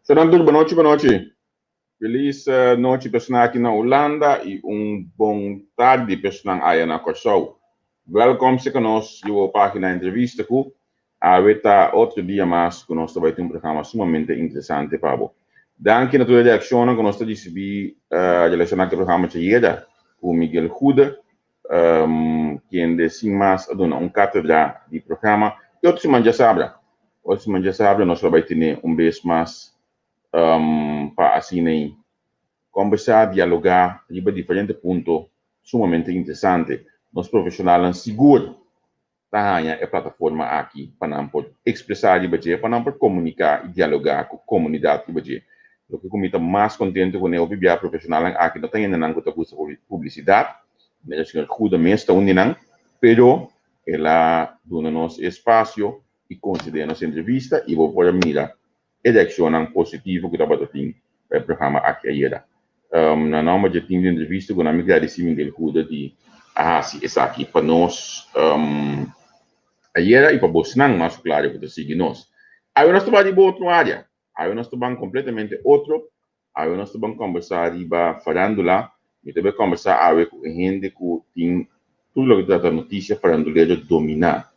Señor tur, bonochi, bonochi. Felis nochi personal aki na Hulanda i un bon tardi personal aya na Kòrsou. Wèlkòm serka nos riba bo página Entrevista ku awe ta otro dia mas ku nos ta bai tin un programa sumamente interesante pa bo. Danki na tur e reakshonnan ku nos ta risibí relashoná ku e programa djayera ku Miguel Goede, kende sin mas a duna un kátedra di programa. I otro siman djasabra, otro siman djasabra nos lo bai tene un bes mas pa asina ei kombersá, dialogá riba diferente punto sumamente interesante. Nos profeshonalnan sigur ta haña e plataforma aki pa nan por ekspresá riba dje, pa nan por komuniká i dialogá ku komunidat riba dje. Loke ku mi ta mas kontentu kuné hopi bia profeshonalnan aki no ta hendenan ku ta gusta publisidat, manera señor Guda mes ta un di nan, pero el a duna nos e espasio i konsedé nos entrevista i bo por a mira e reakshonnan positivo ku tabata tin pa e programa aki ayera. Na nòmber dje tim di entrevista ku nan mi gradisí Miguel Huda di a hasi esaki pa nos ayera i pa bosnan mas klaro ku ta sigui nos. Awe nos ta bai riba otro área. Awe nos ta ban kompletamente otro. Awe nos ta ban kòmbersá riba farándula. Mi ta bai kòmbersá awe ku e hende ku tin tur loke ta trata notisia farandulero dominá.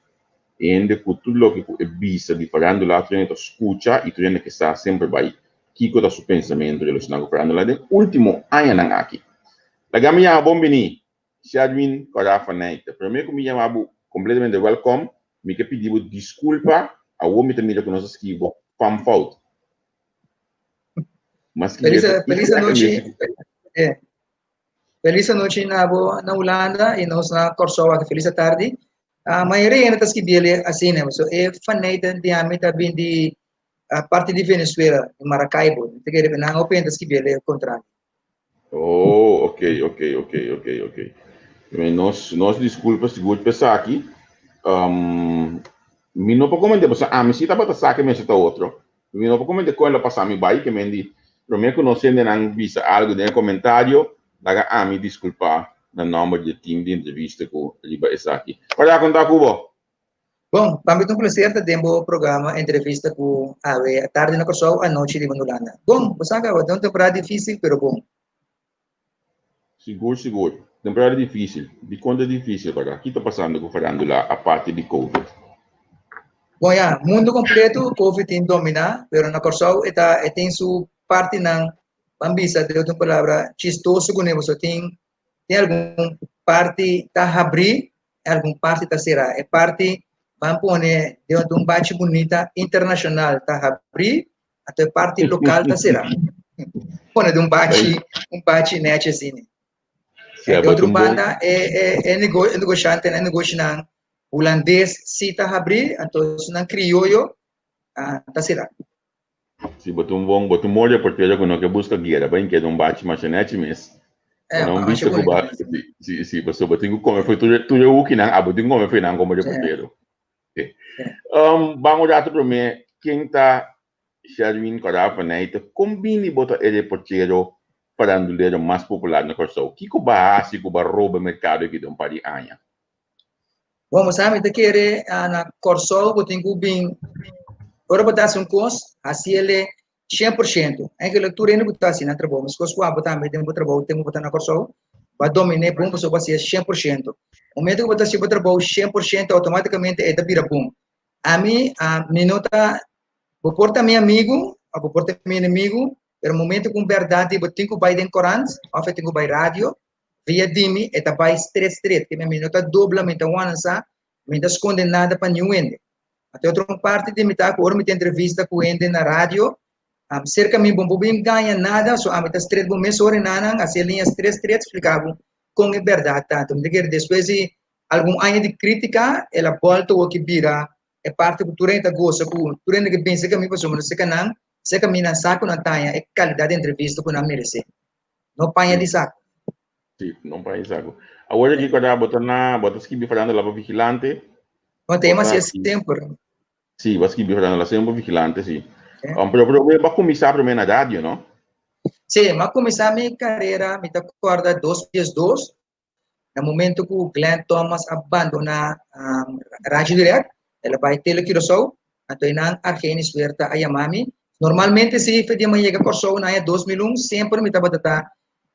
E hende ku tur loke ku e bisa di farándula tur hende ta skucha i tur hende ke sa semper bai kiko ta su pensamentu relashoná ku farándula den último añanan aki. Laga mi yama bon bini Shadwin Kòrá van Nijte. Promé ku mi yama bo kompletamente wèlkòm, mi ke pidi bo diskulpa, awor mi ta mira ku nos a skibi bo fam fout. Mas ki Feliz, feliz anochi. Feliz anochi na bo na Hulanda y nos na Kòrsou aki. Feliz tardi. Uh, mayoria hende ta skibiele asina, so e Van Nijten di ami ta bin di uh, parti di Venezuela, di Maracaibo. Te kere nan hopi hende ta skibiele kontra mi. Oh, ok, ok, ok, ok, ok. Nos, nos disculpa sigur pa esaki. Um, mi no por comente, pasobra ami si tabata sa ke mester ta otro. Mi no por comente kon el a pasa mi bai, ke men di, prome ku nos hendenan bisa algu den e komentario, laga ami disculpa na nomber di e team di entrevista ku riba esaki. Ora kon ta ku bo? Bon, pa mi ta un placer ta den bo programa entrevista ku awe atardi na Kòrsou, anochi riba Hulanda. Bon, bo sa kaba, ta un temporada difísil, pero bon. Sigur, sigur. Temporada difísil. Dikon ta difísil para? Ki ta pasando ku farándula aparte di Covid? Bon ya, mundu kompleto Covid tin dominá, pero na Kòrsou e ta e tin su partinan, ban bisa den otro palabra, chistoso kuné, pasobra tin tin algun parti ta habrí algun parti ta será. E parti ban pone den un bachi bunita internacional ta habrí, anto e parti local ta será. Pone den un bachi, un bachi nechi asina. Sí, De otro un bon banda, e, e, e, nego, e negoshantenan, e negoshinan hulandes sí ta habrí, anto esunnan krioyo ah, ta será. Si bo ta un bon, bo ta un bon reportero ku no ke buska guera, bai keda un bachi masha nechi mes. Eh, No masha bisa ku bonito ba, mes. si, si, si, pasobra bo tin ku kome foi tur, tur e hukinan, abo tin ku kome foi nan komo Sí, reportero. sí. Ban un rato promé, ken ta Sherwin Kòrá van Nijte? Kon bini bo ta e reportero farandulero mas popular na Kòrsou? Kiko bo a hasi ku bo a roba e merkado aki den un par di aña? Bon, bo sa mi ta kere na Kòrsou bo tin ku bin ora bo ta hasi un kos, hasi el 100%. Eigenlijk tur hende ku ta hasi nan trabou, meskos ku abo tambe den bo trabou tempu bo ta na Kòrsou, bo a dominé bon pasobra bo hasié 100%. Momento ku bo ta hasi bo trabou 100% outomátikamente e ta bira bon. Ami, mi no ta, bo por ta mi amigu òf bo por ta mi enemigu, pero momento ku un bèrdat di bo tin ku bai den korant òf e tin ku bai radio, Via di mi e ta bai stret stret, ke mi no ta dobla, mi ta wansa, mi ta skonde nada pa niun hende. Anto e otro parti di mi ta ku ora mi ta entrevista ku hende na radio, serka mi bo no por bin gaña nada, so ami ta stret bo mesora e nanan, hasi e liña stret stret splika bo kon e bèrdat ta. Anto mi ta kere despues di algun aña di kritika el a bòlta awor bira e parti ku tur hende ta gosa ku tur hende ke bin serka mi pasobra no serka nan, serka mi nan sa ku nan ta haña e kalidat di entrevista ku nan meresé. No paña di saco. Sí, no paña di saco. Awor aki kòrda bo ta na, bo ta skibi Farándula pa Vigilante. No, te mas es semper. Sí, bo a skibi Farándula semper Vigilante, sí. Um, pero pero bo a kuminsá promé na radio, no? Sí, mi a kuminsá mi karera, mi ta kòrda 2002, Na momento ku Glenn Thomas a bandoná Radio Direct, el a bai Tele Curaçao, anto einan Argenis Huerta a yama mi. Normalmente si fe dia mi yega Kòrsou na aña 2001 semper mi tabata ta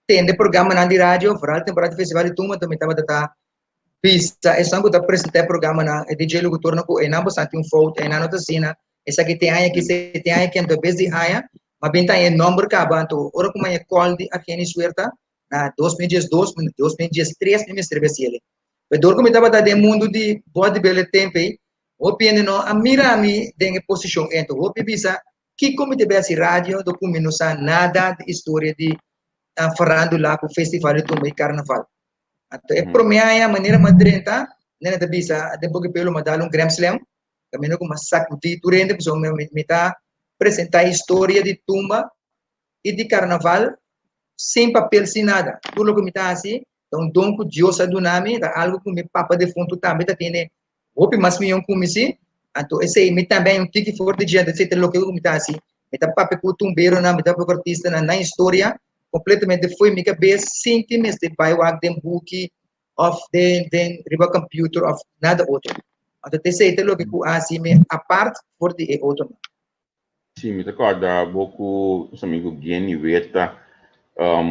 tende programanan di radio, vooral temporada di Festival di Tumba, mi tabata ta bisa esnan ku ta presentá e programanan, e DJ locutornan ku einan bo santi un fout, einan no ta asina, esaki tin aña aki, esaki tin aña aki, anto bes di aña mi a bin ta haña e nòmber kaba, anto ora ku mi haña kòl di Argenis Huerta na 2012, 2013 mi mester besi el. Pero dor ku mi tabata den mundu di bodybuilder e tempu ei, hopi hende no a mira mi den e posishon ei, anto hopi bisa kiko mi ta bai hasi radio dor ku mi no sa nada di historia di farandula ku festival di tumba i karnaval. Anto e promé aña manera mi a drenta, nene ta bisa den boki pueblo mi a dal un grand slam, kaminda ku mi a sakudí tur hende pasobra mi ta presentá historia di tumba i di karnaval sin papel, sin nada. Tur loke mi ta hasi ta un don ku Dios a duna mi, ta algu ku mi papa defuntu tambe ta tene hopi mas miyon ku mi si. Anto esei mi tambe hay un tiki for di dje, anto esei ta loke ku mi ta hasi. Mi ta papia ku tumberonan, mi ta papia ku artistanan, nan historia completamente fo'i mi kabes sin ki mester bai wak den buki of den den riba computer of nada otro. Anto ta esei ta loke ku a hasi mi apart for di e otronan. Sí, mi ta kòrda bo ku nos amigu Geny Huerta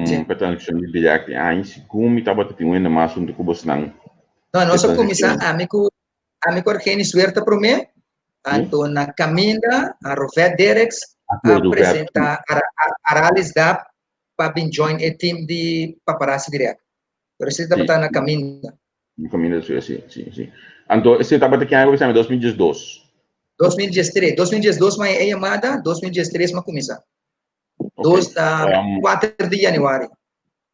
Sí. pa transmishon di direct e aña segun mi tabata tin un hende mas huntu ku bosnan. No, E nos a kuminsá transmishon. ami ku ami ku Argenis Huerta promé, Sí. anto na kaminda a Rovet Dereks A a Rovet. presentá Aralis Dap pa bin join e team di Paparazzi Direct. Pero esei Sí. tabata na kaminda. Mi familia suya, sí, sí, sí. Anto, ese tabata ki aña ku bisa? 2012. 2013. 2012 ma e yamada, 2013 ma kuminsá. Ok. Dos, ah, Um, 4 di januari.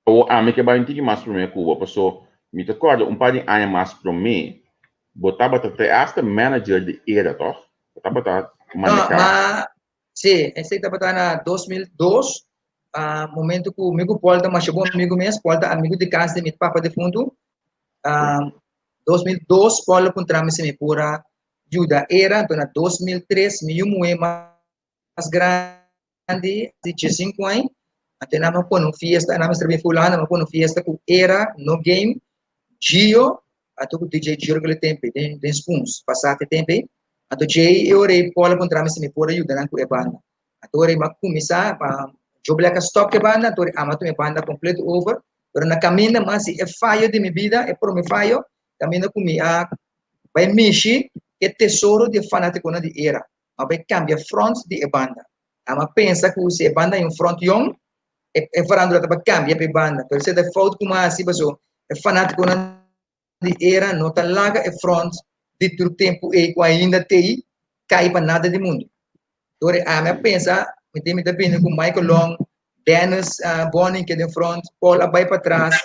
O ami ke bai un tiki mas promé ku bo, paso mi ta kòrda un par di aña mas promé, bo tabata te hasta manager di era, tòg? Bo tabata No, manehá. ma sí, esei tabata na 2002, ah, momento ku mi ku Paul ta masha bon amigu mes, Paul ta amigu di kas di mi papa defuntu. Ah, 2002 Paul a puntra mi si mi por a yuda era, anto na 2003 mi yu muhé mas grandi di diesinku aña, anto nan a pone un fiesta, nan mester bin fulano, nan a pone un fiesta ku era, no game, Gio, anto ku DJ Gio kila tempu ei, den den Spoons, pasá te tempu ei, anto djei e ora ei Paul a puntra mi si mi por a yuda nan ku e banda. Anto ora ei mi a kuminsá pa Joe Black a stòp ku e banda, anto ora ei ami a tuma e banda kompleto over, pero na kaminda mi a hasi e fayo di mi bida, e prome fayo, kaminda ku mi a bai mishi e tesoro di e fanatikonan di era, mi a bai kambia front di e banda. Ami a pensa ku si e banda hay un front yòn, e e farandula ta bai kambia pa e banda, pero esei ta e fout ku mi a hasi pasobra e fanatikonan di era no ta laga e front di tur tempu ei ku ainda t'ei kai pa nada di mundu. Dor ami a pensa, mi tin mi ta bini ku Michael Long, Dennis Bonnie ke den front, Paul a bai patras,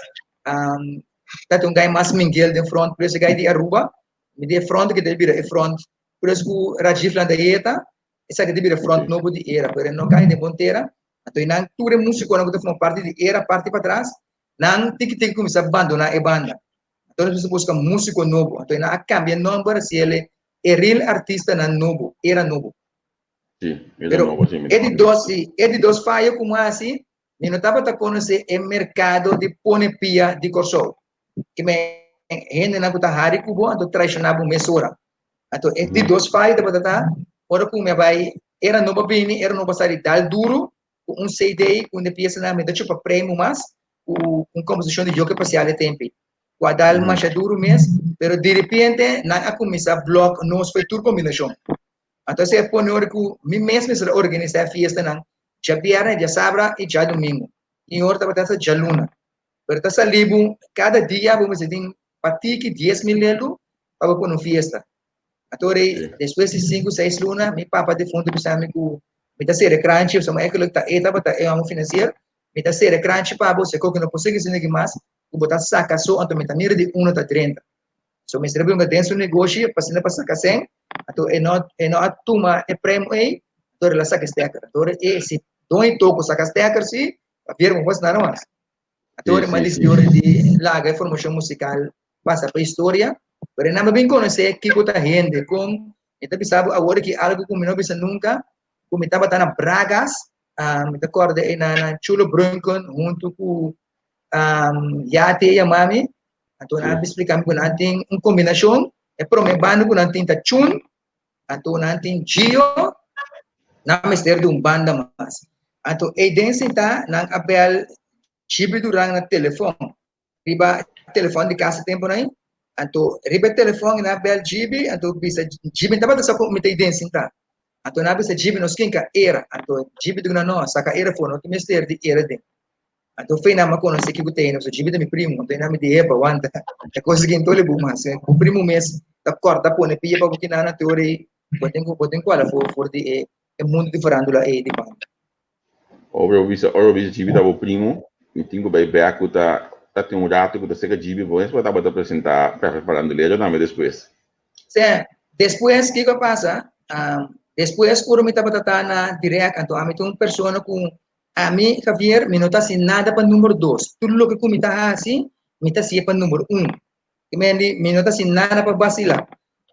ta tin un gai mas Mingel den front, plus e gai di Aruba, mi di e front ke ta bira e front, plus ku Rajiv Landaeta, esaki ta bira front nobo di era, pero e no kai den bon tera, anto nan tur e musikonan ku ta forma parti di era parti patras, Nan tiki tiki kuminsá bandoná e banda. Anto nos mester buska músiko nobo. Anto nan a kambia e nòmber hasi el e real artistanan nobo, era nobo. Sí, era Pero nobo, sí, mi e di dos, sí, e di dos fayo ku mi a hasi, mi no tabata konosé e merkado di pone pia di Kòrsou. Ke men hendenan ku ta hari ku bo, anto traishoná bo mesora. Anto e di dos fayo tabata ta, ora ku mi a bai, era nobo a bini, era nobo a sa di dal duru, ku un CD ku un piesanan mi ta chupa premu mas ku un komposishon di Joke Pasial e tempi. Ku a dal masha duru mes, pero diripiente nan a kuminsá blòk nos fo'i tur kombinashon. Anto esei a pone ora ku mi mes mester a organisá e fiestanan djabièrnè, djasabra i djadumingu. Tin ora tabata hasta djaluna. Pero ta sali bo kada dia bo mester tin patiki 10,000 lelu pa bo pone un fiesta. Anto rei, despues di sinku, seis luna, mi papa defuntu bisa mi ku mi ta sera e kranchi, pasobra eigenlijk ta e tabata e homo finansier, mi ta sera e kranchi pa bo, si e koki no por sigui sinti aki mas, ku bo ta saka so, anto mi ta mira di uno ta drenta. So mester a bunga den su negoshi pa asina pa saka sen, anto e no e no a tuma e premu ei, anto el a saka e steker. Anto e si don e toko saka steker si, pa bier bo nada mas. Anto ora mi a disidí ora di laga e formashon musikal pasa pa historia, pero e nan a bin konosé kiko ta hende, kon mi ta bisa bo awor aki algu ku mi no bisa nunka, ku mi tabata na Bragas, mi ta kòrda e na na Chulo Brunken huntu ku Yati e yama mi, anto nan a splika mi ku nan tin un kombinashon, e promé banda ku nan tin ta Chun, anto nan tin Gio. Nan mester di un banda mas. Anto eiden sintá nan a bèl Chibi Duran na telefòn. Riba telefòn di kas e tempunan ei. Anto riba e telefòn nan a bèl Chibi, anto bisa Chibi no tabata sa ku mi ta eiden sintá. Anto nan a bisa Chibi nos kinka era. Anto Chibi di ku nan no, saka era afó, no tin mester di era den. Anto fe nan a konosé kiko ta hende, pasobra Chibi ta mi primu. Anto nan mi di, Epa, wanta, e kos aki no ta ole bo mas. Bo primu mes ta kòrta pone pia pa bo kinan, anto ora ei Bo tin ku bo tin ku hala for for di e e mundu di farándula ei di banda. Ora bo bisa ora bo bisa Gibi ta bo primu, mi tin ku bai bek ku ta ta tin un ratu ku ta seka Gibi bo mes bo tabata presentá Fefe Farandulero tambe despues. Sè, despues kiko a pasa, despues ora mi tabata ta na Direct anto ami ta un persona ku ami Javier mi no ta hasi nada pa number dos, tur loke ku mi ta hasi mi ta hasié pa number un. Ki men di, mi no ta hasi nada pa basila.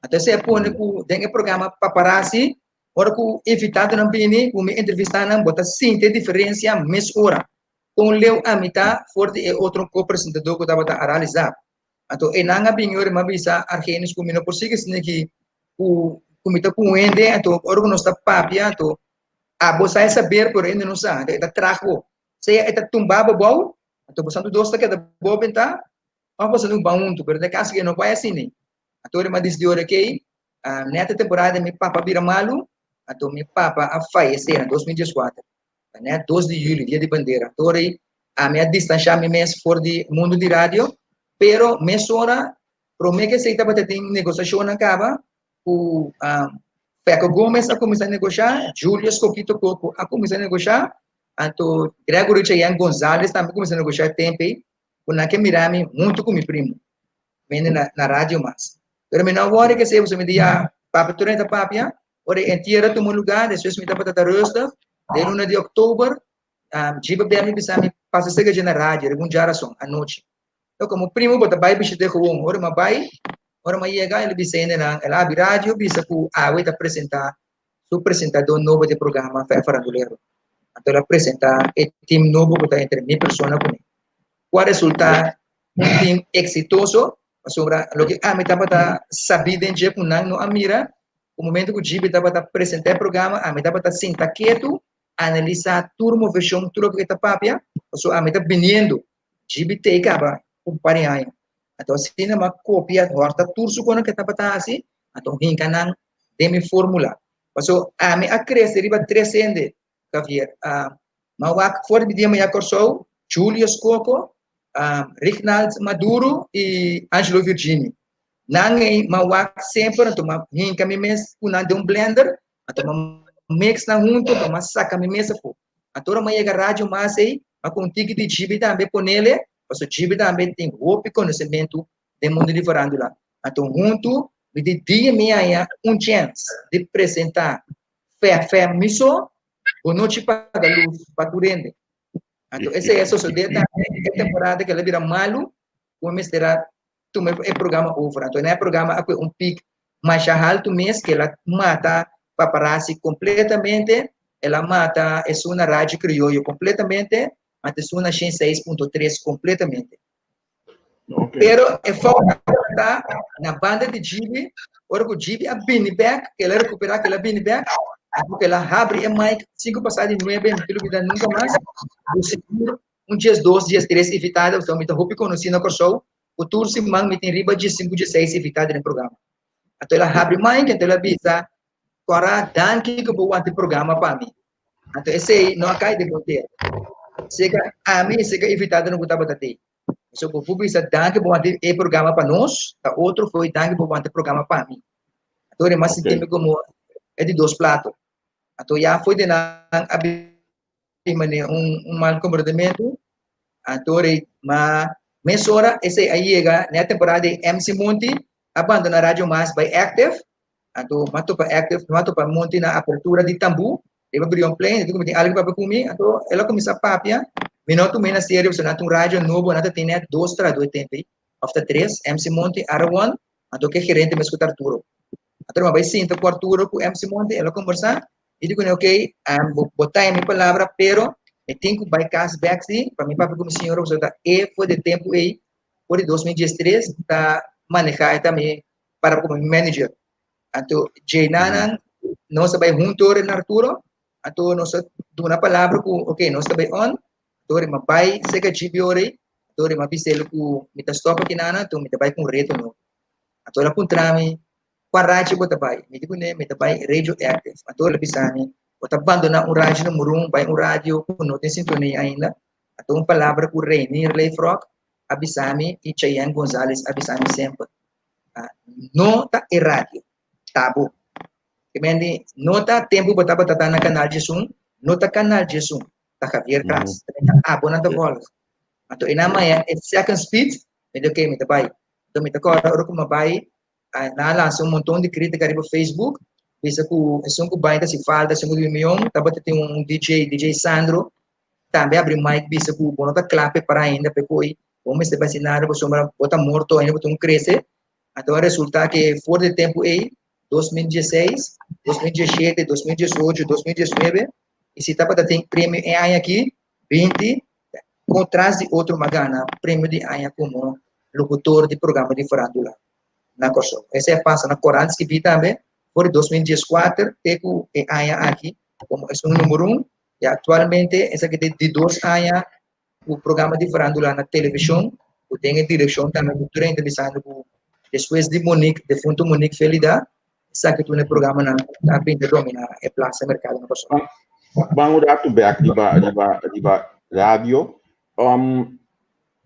Anto esei a pone ku den e programa Paparazzi, ora ku invitadonan bini, ku mi entrevistá nan, bo ta sinti e diferensia mes ora. Kon leu ami ta for di e otro ko-presentadó ku tabata Arali Zaap. Anto einan a bini ora mi a bisa Argenis ku mi no por sigui asina aki ku ku mi ta ku un hende, anto ora ku nos ta papia, anto abo sa e saber pero hende no sa, anto e ta traha bo. Sea e ta tumba bo abou, anto boso tur dos ta keda bo bentá, Òf boso no ban huntu, pero den kaso ke no bai asina. Anto ora mi a disidi ora kei, nèt e temporada mi papa a bira malu, anto mi papa a fayesé na 2014, nèt 2 di yuli, dia di bandera. Anto ora ei ami a distanshá mi mes for di mundu di radio, pero mesora promé ke esei tabata tin negosiashonnan kaba ku Feco Gomez a kuminsá negoshá, Julius Coquito Coco a kuminsá negoshá, anto Gregory Chayanne Gonzalez tambe a kuminsá negoshá e tempu ei. Ku nan ke mira mi huntu ku mi primu mende na na radio mas. Pero mi no a wòri kesei pasobra mi di ya papia tur hende ta papia. Ora e entiero a tuma lugá despues mi tabata ta rustig den luna di òktober Djiba bia mi bisa mi pasa sega dje na radio riba un djarason anochi. Lo komo primu bo ta bai bishit'é gewoon. Ora mi a bai ora mi a yega el a bisa hendenan el a habri radio bisa ku awe ta presentá su presentadó nobo di e programa Fe Farandulero. Anto el a presentá e team nobo ku ta entre mi persona kuné. Ku a resultá un team eksitoso pasobra loke ami tabata sabí den dje ku nan no a mira, ku momento ku Gibi tabata presentá e programa ami tabata sinta ketu analisá tur moveshon, tur loke e ta papia, pasobra ami ta biniendo Gibi t'ei kaba un par di aña. Anto asina mi a kopia hòrta tur su kono ku e tabata hasi, anto hinka nan den mi formula. Paso ami a krese riba tres hende, Javier. Mi a wak for di dia mi a Kòrsou, Julius Coco, Rignald Maduro i Angelo Virginio. Nan ei mi a wak semper, anto mi a hinka mi mes ku nan den un blender, anto mi a mix nan huntu, anto mi a saka mi mes afó. Anto ora mi a yega radio mas ei, mi a ku un tiki di Gibi tambe ponele, paso Gibi tambe tin hopi konosementu den mundu di farandula. Anto huntu mi di dia mi haña un chèns di presentá Fè Fè mi so, bo no chi paga lus pa tur hende. Anto esei a sosodé tambe e temporada ku el a bira malu ku mi mester a tuma e programa over. Anto na e programa a kue un pik masha haltu mes ku el a mata Paparazzi kompletamente, el a mata esun na Radio Krioyo kompletamente, anto esun na 106.3 kompletamente. Okay. Pero e fout ta na banda di Gibi, ora ku Gibi a bini bek, ke el a recuperá, ke el a bini bek, anto ke el a habri e mic 9:05, no te lubida nunca mas, bo sigur un 12, 13 invitado, pasobra mi ta hopi konosí na Kòrsou, ku tur siman mi tin riba 15, 16 invitado den programa. Anto el a habri mic, anto el a bisa, Kòrá, danki ku bo wanta e programa pa mi. Anto esei no a kai den bon tera. Seka ami i seka invitadonan ku tabata tei. Pasobra bo por bisa danki bo wanta e programa pa nos, ta otro foi danki bo wanta e programa pa mi. Anto ora mi a sinti mi komo e di dos plato. Anto ya foi di nan a bin manera un un mal komprondementu. Anto ora ma mesora esei a yega na e temporada di MC Monti a bandona Radio Mas bai Active. Anto m'a topa Active, m'a topa Monti na apertura di Tambú, riba Brionplein, anto mi tin algu papia ku mi, anto el a kuminsá papia, mi no tum'é na serio pasobra nan ta un radio nobo, nan ta tene dos trahadó e tempu ei, òf ta tres, MC Monti, Aragon, anto ku e gerente mes ku ta Arturo. Anto mi a bai sinta ku Arturo ku MC Monti, el a kombersá, mi di kuné okey, bo ta mi palabra, pero mi tin ku bai kas bèk si, pa mi papia ku mi señora pasobra ta e for di e tempu ei, for di 2013 ta manehá e ta mi para como mi manager. Anto dje nanan nos a bai hunto ora na Arturo. Anto nos a duna palabra ku ok nos ta bai on, anto ora mi a bai serka GB ora ei, anto ora mi a bis'el ku mi ta stòp aki nana, anto mi ta bai ku un reto nobo. Anto el a puntra mi, kua radio bo ta bai? Mi di kuné mi ta bai Radio Active. Anto el a bisa mi, bo ta bandoná un radio na Murun bai un radio ku no tin sintonia ainda? Anto un palabra ku Reinier Leefrok a bisa mi i Cheyenne Gonzalez a bisa mi semper, no ta e radio, ta bo. Ke men di, no ta tempu bo tabata ta na Kanal 11, no ta Kanal 11, ta Javier Kras. Ta abo nan ta volg. Anto e nan maya e second speed, mi di oké, mi ta bai. Anto mi ta kòrda ora ku mi a bai, nan a lansa un monton di krítika riba Facebook, bisa ku esun ku bai ta hasi falta, esun ku di mion, tabata tin un DJ, DJ Sandro, tambe a abri mic bisa ku bo no ta kla prepará ainda pa e koi, bo mester bai hasi nada pasobra bo ta morto ainda, bo tin un krese. Anto a resultá ke for di e tempu ei, 2016, 2017, 2018, 2019, y si tabata tin premio e aña aki, 20, con tras di otro m'a gana premio di aña como locutor di programa di farándula na Kòrsou. Esei a pasa na Korant skibí tambe for di 2014 te ku e aña aki como esun number un y actualmente esaki ta e di dos aña ku programa di farándula na televishon ku den e direkshon tambe ku tur hende bisando ku despues di Monique, defunto Monique Felida, esaki tur e programanan ta bin ta dominá e plasa merkado na Kòrsou. Ban un ratu bèk riba riba riba radio. Um,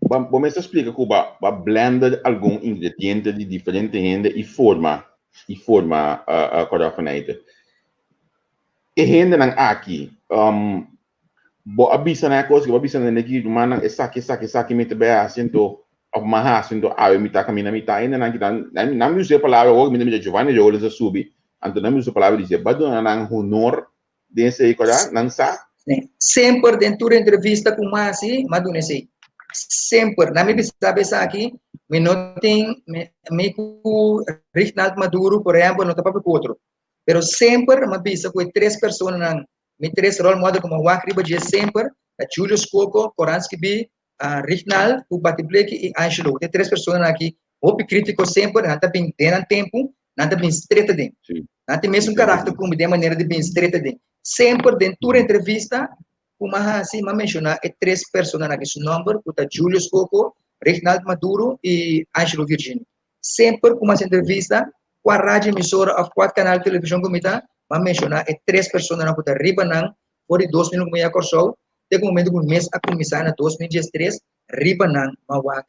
bo mester splika ku ba ba blender algun ingrediente di diferente hende i forma i forma uh, uh, Kòròfeneite. E hendenan aki, um, Bo a bisa nan e kos ku bo a bisa nan aki, rumannan, esaki, esaki, esaki mi ta bai hasi, anto, òf mi a hasi, anto awe mi ta kaminda mi ta. Hende nan ki nan, nan mi usa e palabra awor, mi ta mira Giovanni Robles a subi, anto nan mi usa e palabra di dje, bo a duna nan honor den esei, kòrda? Nan sa. Semper den tur entrevista ku mi a hasi, mi a duna esei. Semper. Nan mi bisa bo esaki, mi no tin, mi ku Rignald Maduro, por ehèmpel, no ta papia ku otro. Pero semper mi a bisa ku e tres personanan Mi tres role model ku mi a wak riba dje semper ta Julius Coco, Koran Skibí, Rignald ku Bati Bleki i Angelo. E tres personanan aki hopi kritiko semper, nan ta bin den nan tempu, nan ta bin stret aden. Nan tin mesun karakter ku mi den manera di bin stret aden. Semper den tur entrevista ku mi a hasi mi a menshoná e tres personanan aki su nòmber ku ta Julius Coco, Rignald Maduro i Angelo Virginio. Semper ku mi hasi entrevista, kua radio emisora òf kua kanal di televishon ku mi ta, mi a menshoná e tres personanan ku ta riba nan for di 2001 ku mi yega Kòrsou te ku momentu ku mi mes a kuminsá na 2013, riba nan mi a wak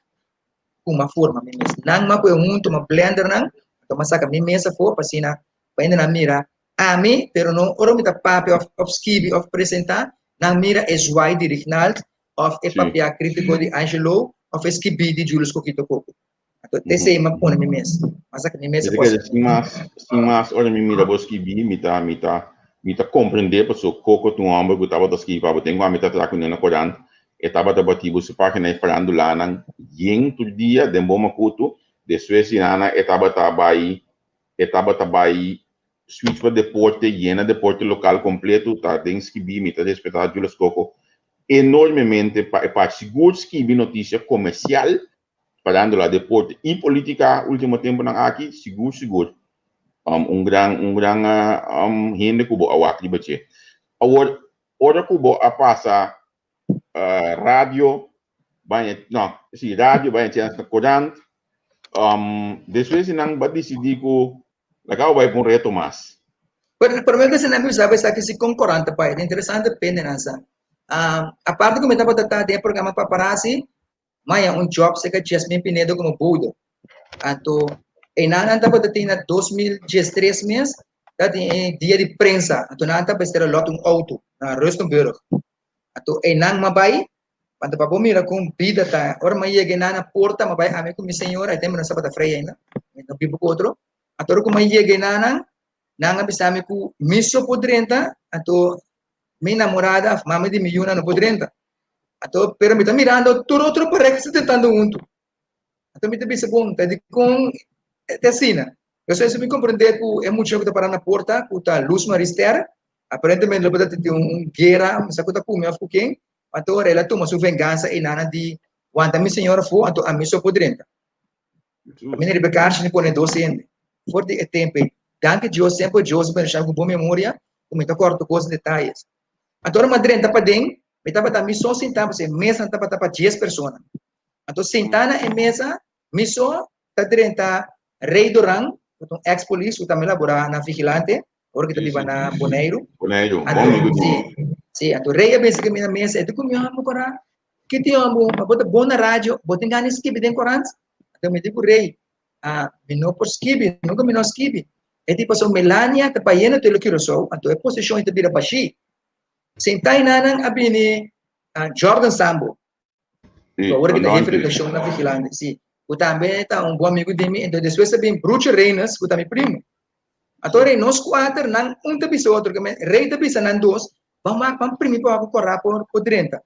ku mi a forma mi mes. Nan mi a kohe huntu, mi a blender nan, anto mi a saka mi mes afó pa asina pa hende nan mira ami, pero no ora mi ta papia òf òf skibi òf presentá, nan mira e zwaai di Rignald òf e papia krítiko di Angelo òf e skibí di Julius Kokito Koko. Anto esei mi a pone mi mes. Mi a saka mi mes a kos. Sin mas, sin mas ora mi mira bo skibi, mi ta, mi ta, mi ta komprendé paso Coco ta un hòmber ku tabata skibi pa bo. Ten ku ami ta traha kuné na korant, e tabata bati bo su página e farandulanan yen tur dia den bo makutu. Despues di nana e tabata bai, e tabata bai switch pa deporte, yena deporte lokal kompleto, ta den skibi, mi ta respetá Julius Coco enormemente pa e parti. Sigur skibi notisia komersial, Parándola deporte y politica ultimo temponan aki sigur sigur un gran un gran hende cu bo a wak riba dje. Awor ora cu bo a pasa radio baña no si radio baña chens na corant despues di nan bo a dicidi cu laga bo bay pa un reto mas. Pero prome bes nan mi usaba esaki si con corant ta bay. Ta interesante pende nan sa. Aparte cu mi tabata ta den e programa Paparazzi Maya un job cerca Jasmine Pinedo como bode. Anto, einan nan tabata tin na 2013 mes, tabatin e dia di prensa. Anto nan tabata mester a lot un auto na Rustenburg. Anto einan m'a bai, anto pa bo mira con bida ta, ora m'a yega einan na porta, m'a bai ami cu mi señora, e tempo nos tabata frei ainda, no biba cu otro. Anto ora cu m'a yega einan, nan a bisa mi cu mi so por drenta, anto mi namorada of mama di mi yuna no por drenta. Anto, pero mi ta mirando tur otro pareha ta tentando huntu. Anto mi ta bisa, bon, ta dikon ta asina? Despues mi komprendé ku e mucha ku ta pará na porta, ku ta Luz Marie Ster, aparentemente lo por ta tin un guera, mi sa ku ta ku mi òf ku ken, anto ora el a tuma su vengansa einan di wanta mi señora afó, anto ami so por drenta. Mi na riba e karchi mi pone dos hende. For di e tempu ei, danki Dios, semper Dios a bendishoná mi ku bon memoria. Ku mi ta kòrda tur kos detayes. Anto ora mi a drenta paden, mi tabata mi so sintá, pasobra e mesanan tabata pa dies persona. Anto sintá na e mesa, mi so ta drenta Rey Doran, ku ta un eks polis ku tambe laborá na Vigilante, ora ku e ta biba na Boneiru. Boneiru, bon amigu di mi. Sí, anto Rey a bisa ku mi na mesa, e ta ku mi hòmber kòrá, ki tin hòmber, bo ta bon na radio, bo tin gana di skibi den korant? Anto mi di ku Rey, ah, mi no por skibi, nunka mi no skibi. E di pasobra Melania ta bayendo te lo Curaçao, anto e posishon ta bira bashí. Sentá enanan a bini Jordan Sambo, ku awor aki ta hefe redakshon na Vigilante, sí, ku tambe ta un bon amigu di mi. Anto despues a bini Brucho Reynes, ku ta mi primu. Anto rei nos kuater nan un ta bisa otro, Rey ta bisa nan dos, ban wak, ban primi pa wak ku kòrá por drenta.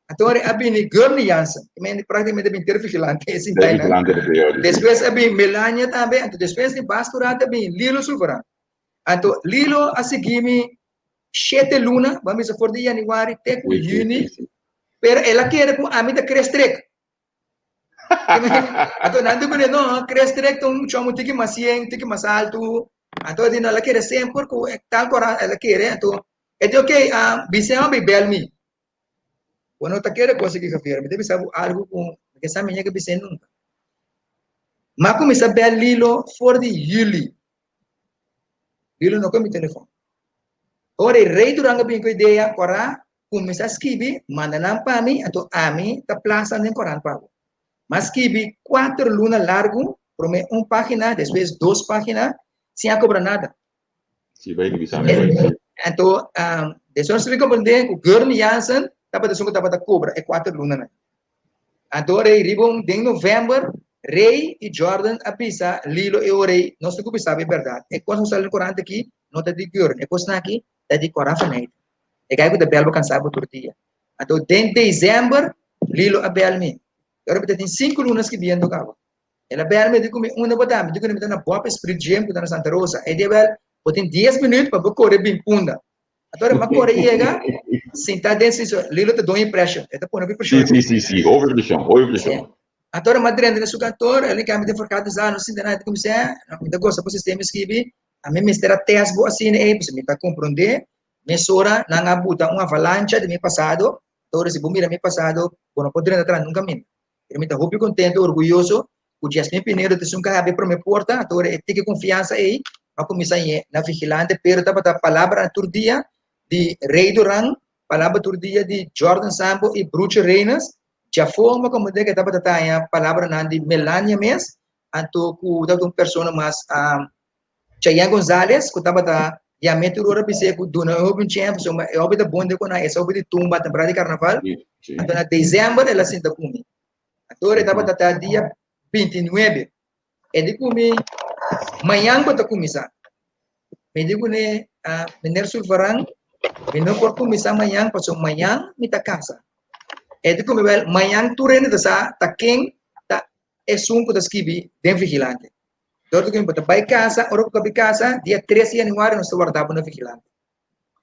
Anto a bini Gurney Jansen, ki men práktikamente a bini ter vigilante e sintai nan. Despues a bini Melania tambe, anto despues di Vasco Rat a bini Lilo Sulvaran. Anto Lilo a sigui mi shete luna, bo a bisa for di yanüari te ku yüni, pero el a kere ku ami ta Chris Trek. Anto nan di kuné, no, Chris Trek ta un chòmber tiki mas yen, tiki mas altu. Anto di no, el a kere semper ku tal kora el a kere. Anto e di okey, bis'é hopi bèl mi. Bo no ta kere kos aki, Javier. Mi ta bisa bo algu ku mi ke sa mi ña ke bis'é nunka. Mi a kuminsá bèl Lilo for di yüli. Lilo no kohe mi telefòn. Ora e Rey Durango a bini ku idea, kòrá, kuminsá skibi, manda nan pa mi, anto ami ta plasa nan den korant pa bo. Mi a skibi kuater luna largu, promé un página, despues dos página, sin a kobra nada. Sí, bai di bisa mi, bai, sí. Anto, despues mi comprende ku Gurney Jansen tabata esun ku tabata kobra e kuater lunanan. Anto Rey riba un den november, Rey i Jordan a bisa Lilo e ora ei, nos tin ku bisa bo e bèrdat. E kos ku sali den korant aki no ta di Gurney, e kosnan aki ta di Cora van Eyck. E guy ku ta bèl bo kansa bo tur dia. Anto den december Lilo a bèl mi. E ora mi ta tin sinku luna skibiendo kaba. El a bèl mi, e di ku mi, Unda bo ta? Mi di ku mi ta na Bob Esprit Gym ku ta na Santa Rosa. E di, Wèl, bo tin dies minüt pa bo kore bin punda. Anto ora mi a kore yega, sinta den si Lilo ta doño preshon. E ta pone hopi preshon. Si, si, si, hopi preshon, hopi preshon. Anto ora mi a drenta den su kantor, el a kami den forkant di sala, no sinta nada, e di ku mi, Sè, mi ta gosta bo sistema skibi, ami mester a tèst bo asina ei, pasobra mi ta komprondé. Mesora nan a buta un avalancha di mi pasado, anto ora si bo mira mi pasado, bo no por drenta atrás nunka minda. Pero mi ta hopi contento, orguyoso cu Jasmine Pinedo ta esun cu a habri e prome porta, anto ora e tiki confiansa ey, a cuminsa ñe na Vigilante, pero tabata palabranan tur dia di Rey Duran, palabra tur dia di Jordan Sambo y Brucho Reynes, djafó mi a comprende cu e tabata taña palabranan di Melania mes, anto cu tabata un persona mas Chayanne Gonzalez cu tabata yam'e tur ora bis'e cu duna e hopi un chens pasobra e hopi ta bon den cu nan, e hopi di tumba temporada di carnaval. Anto na december el a sinta cu mi. Anto ora e tabata ta dia 29. E di cu mi, mañan bo ta cuminsa. Mi di cune, ah, meneer Sulvaran, mi no por cuminsa mañan pasobra mañan mi ta casa. E di cu mi, wel, mañan tur hende ta sa ta ken ta esun cu ta skibi den Vigilante. Dor di ku bo ta bai kasa, ora ku bo bai kasa, dia tres di januari nos ta warda bo na vigilante.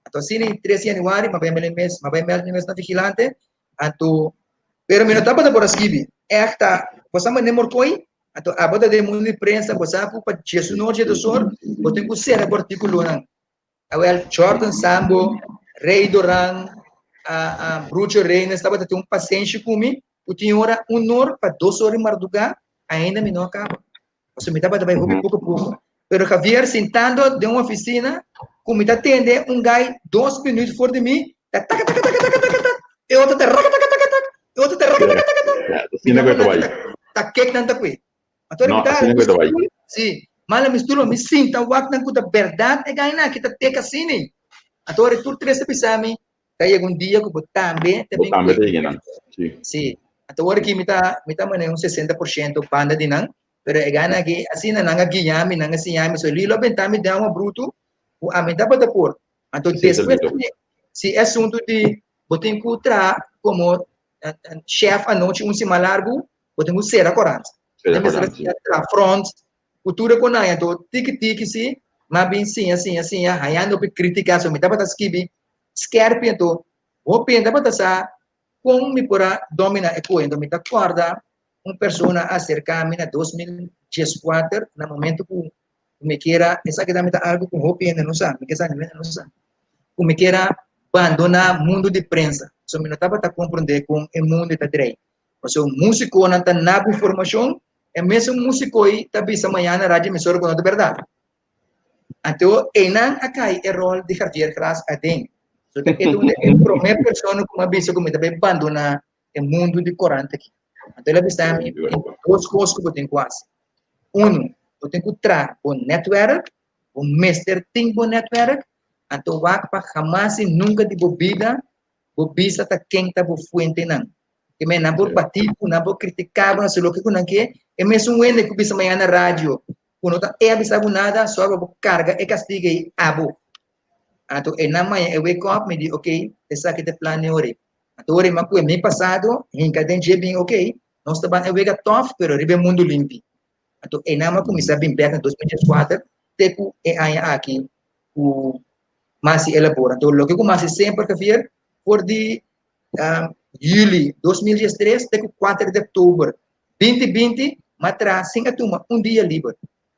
Anto asina e tres di januari mi a bai mel mes, mi a bai mel mi mes na vigilante, anto, pero mi no tabata por a skibi. Ègt ta, bo sa manera morkoi, anto abo ta den mundu di prensa, bo sa ku pa diesunor, diesdosor, bo tin ku sera bo artíkulonan. Awel, Jordan Sambo, Rey Doran, Brucho Reynes tabata tin un pasenshi ku mi, ku tin ora un or pa dos or di mardugá, ainda mi no a kaba. Pasobra mi tabata bai hopi poko poko. Pero Javier sintando den un ofisina ku mi ta tende un gai dos minüt for di mi ta taka taka taka taka taka taka, e otro ta raka taka taka taka, e otro ta raka taka taka taka. Asina ku e ta bai. Ta kek nan ta kue. Anto No, asina ku e ta bai. Si, mala mi stulo mi sinta wak nan ku ta bèrdat e gainan aki ta tek asina. Anto ora tur tres ta bisa mi Ta yega un dia ku bo tambe ta Bo bin tambe ta kue. yega nan, si. Si. Anto ora ki mi ta mi ta manera un 60% banda di nan, pero e gana aki asina nan a guia mi, nan a siña mi, so Lilo a benta mi den awa brutu ku ami tabata por. Anto Esei ta despues Lilo. di si e asuntu di bo tin ku traha komo chef anochi un siman largu, bo tin ku sera korant. Sera Nan mester korant, si. a traha front ku tur e konai. Anto tiki tiki si mi a bin siña siña siña hañando hopi kritika, so mi tabata skibi Skerpi anto hopi hende tabata sa kon mi por a domina e koe. Anto mi ta kòrda un persona a aserká mi na 2014 na momento ku mi kier a, esaki tambe ta algu ku hopi hende no sa, mi ke sa niun hende no sa. ku mi kier a bandoná mundu di prensa. So mi no tabata komprondé kon e mundu ta drei. Pasobra músikonan ta na bo informashon, e mesun músiko ei ta bisa mañana na radio emisora ku no ta bèrdat. Anto einan a kai e ròl di Javier Gras aden. So ta e ta un di e promé persona ku mi a bisa ku mi ta bai bandoná e mundu di korant aki. Anto el a bisa mi, tin dos kos ku bo tin ku hasi. Unu, bo tin ku traha bo nètwèrk, bo mester tin bo nètwèrk, anto wak pa hamas i nunka di bo bida bo bisa ta ken ta bo fuentenan. Ke men nan por bati ku, nan por kritiká bo, nan hasi loke ku nan ke, e mesun wende ku bisa mañana na radio ku no ta e a bisa bo nada, sòru pa bo karga e kastigu ei abo. Anto e nan maña e wake up, mi di ok, esaki ta e plan di ora. Anto ora mi a kue mi pasado, hinka den dje bin ok, nos ta ban e wega tòf pero riba e mundu limpi. Anto einan mi a kuminsá bin bèk na 2014 te ku e aña aki ku Masi elabora. Anto loke ku Masi semper ta fier for di juli 2013 te ku 4 di oktober 2020 mi a traha sin a tuma un dia liber.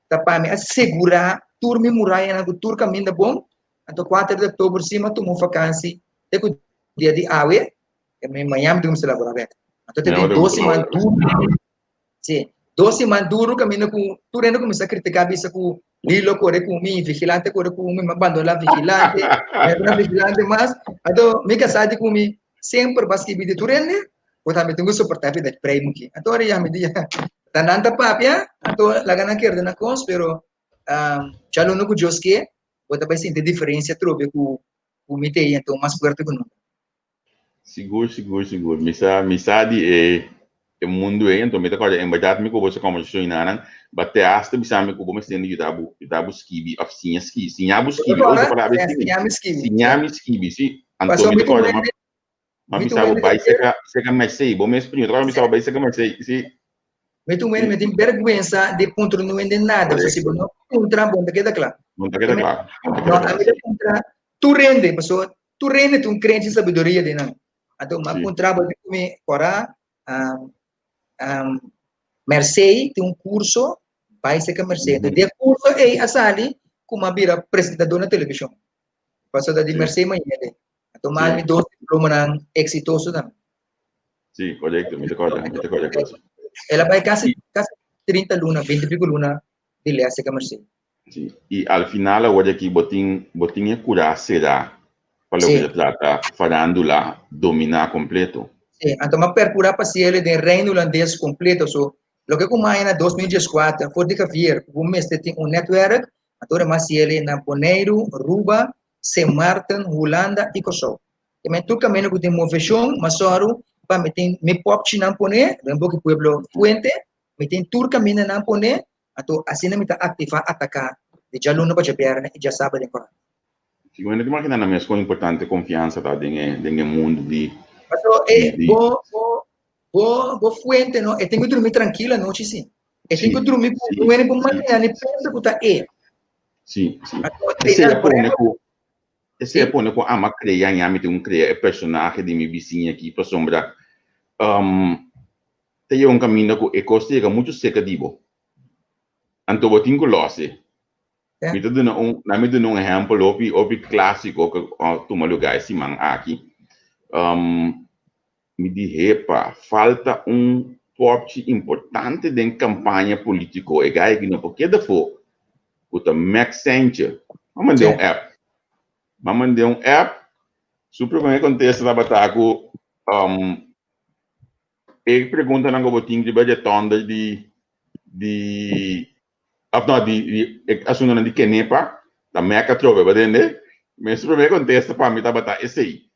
Ta pa mi a segurá tur mi murayanan ku tur kaminda bon. Anto 4 di oktober si mi a tuma un fakansi te ku dia di awe, mañana mi ta kuminsá labora bèk. Anto te tin dos siman duru. Sí, dos siman duru kaminda ku tur hende kuminsá kritiká bisa ku Lilo kore ku mi, Vigilante kore ku mi, mi a bandoná Vigilante, mi a bira Vigilante mas. Anto mi kasá di ku mi semper bo a skibi di tur hende, bo tambe tin ku soportá bida di prei muki. Anto ora ya mi di ta nan ta papia, anto laga nan kere nan kos, pero djaluna ku Dios ke, bo ta bai sinti diferensia atrobe ku mi ta ei, anto mas fuerte ku nunka. Sigur, sigur, sigur. Mi sa, mi sa di e, e mundu ei, anto mi ta kòrda en bèrdat mi ku bo sa kòmbersashon inanan, ba te asta bisa mi ku bo mester yuda bo, yuda bo skibi òf siña skibi, siña bo skibi, oh, bo palabra e skibi, Siña mi skibi. siña mi skibi, si. Anto Pasobra mi mi ta ta kòrda, ma, wende, ma mi ta bisa bo wende bai Javier, seka, seka Mercé, bo mes primo, ta kòrda mi bisa bo bai seka Mercé, si. Mi ta wende, mi tin bèrgwensa di puntra no wende nada, so si bo no puntra, bo no ta keda kla. Bo no ta keda kla, bo no ta No, keda kla, ami ta si. puntra tur hende, pasobra Tur hende tin un krenchi sabiduria den nan. Anto m'a Sí. puntra bo di mi ora Mercé tin un curso, bai serka Mercé. Anto Mhm. di e curso ei a sali ku m'a bira presentador na televishon. Pasobra di Sí. Mercé m'a yende. Anto m'a Sí. mi dos diplomanan eksitoso tambe. Sí, korekto, mi ta kòrda, mi ta kòrda e cosa. El a bai kasi, kasi 30 luna, 20 i pico luna di lès serka Mercé. Sí, i al final awor aki bo tin bo tin e kurá será pa loke Sí. ta trata farándula dominá kompleto. Sí, anto m'a perkurá pa siele den Reino Hulandes kompleto. So, loke ku m'a haña na 2014 for di Javier ku bo mester tin un nètwèrk, anto ora m'a siele na Boneiru, Aruba, Sint Maarten, Hulanda i Kòrsou. Te men tur kaminda ku tin moveshon, m'a sòru pa mi tin mi pòpchinan pone den boki pueblo Fuente, mi tin tur kamindanan pone. Anto asina mi ta aktivá ataká di djaluna pa djabièrnè i djasaba den korant. Si bo no ta imaginá nan mes kon importante konfiansa ta den e den e mundu di Paso di e di bo bo bo bo fuente no e tin ku drumi trankil anochi si. E tin ku Sí, drumi ku sí, no hende por sí. mantené ni pensa ku ta e. Sí, sí. Anto Esei a por pone ehempel ku esei a sí. pone ku ama krea ña mi tin un krea e personahe di mi bisiña aki pasobra ta yega un kaminda ku e kos ta yega muchu seka di bo. Anto bo tin ku lòs e. Mi ta duna un, na mi duna un ehèmpel hopi, hopi klásiko ku a tuma lugá e siman aki. Mi di, Hepa, falta un pòpchi importante den kampaña polítiko. E gai aki no por keda afó, ku ta Max Sentje. M'a mand'é un app. M'a mand'é un app, su promé kontesta tabata ku E preguntanan ku bo tin riba di e tònder di di òf no di di e asuntunan di Kenepa ta mèk atrobe bo tende? Mes promé kontesta pa mi tabata esei.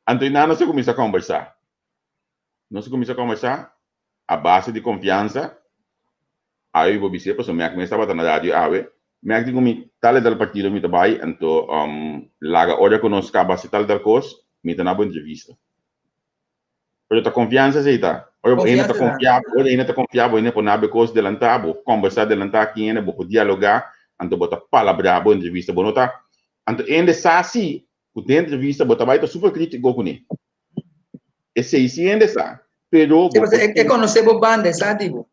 Anto einan nos a kuminsá kòmbersá. Nos a kuminsá kòmbersá a base di konfiansa. Awe bo bis'é pasobra mèk mes tabata na radio awe. Mèk di ku mi tal e tal partido mi ta bai anto laga ora ku nos kaba hasi tal e tal kos mi ta na bo entrevista. Pero ta confianza esey ta. Ora bo hende ta Confianza ta. confia, ora hende ta confia bo, hende por nabe cos delanta bo, conversa delanta ki hende, bo por dialoga, anto bo ta palabra bo entrevista, bo no ta, anto hende sa si cu den entrevista bo ta bay ta super critico cune. Esey si hende sa, pero Sí, bo pasobra por e, e tin. conoce bo banda, e sa di bo.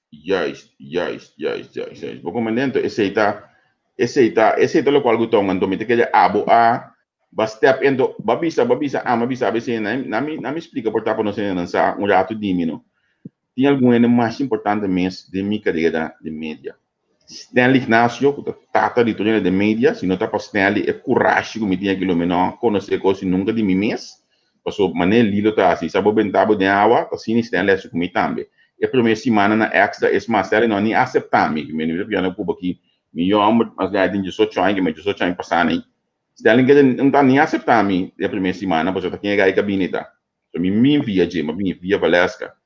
Juist, juist, juist, juist, juist. Bo comprende? Anto esey ta, esey ta, esey ta locual cu ta un, anto mi ta kere abo a. Ba step in to, ba bisa, ba bisa, ama bisa abc, na, na mi, na mi splika por ta pa nos hendenan sa un ratu di mi, no. Tin algun hende mas importante mes den mi karera den media. Stanley Ignacio, ku ta tata di tur hende den media, si no ta pa Stanley e kurashi ku mi tin aki lo mi no konosé kosi nunka di mi mes, paso manera Lilo ta hasi, sa bo benta bo den awa, ta asina Stanley hasi ku mi tambe. E promé simana na Extra, es mas, Stanley no a ni aseptá mi, mi no ta pidiendo ku aki mi yòmber, mas ya tin diesocho aña, ke mi diesocho aña pasá nei. Stanley keda no ta ni aseptá mi e promé simana pasobra ta ken e gai kabine ta. So mi min via dje, mi a bini via Valeska.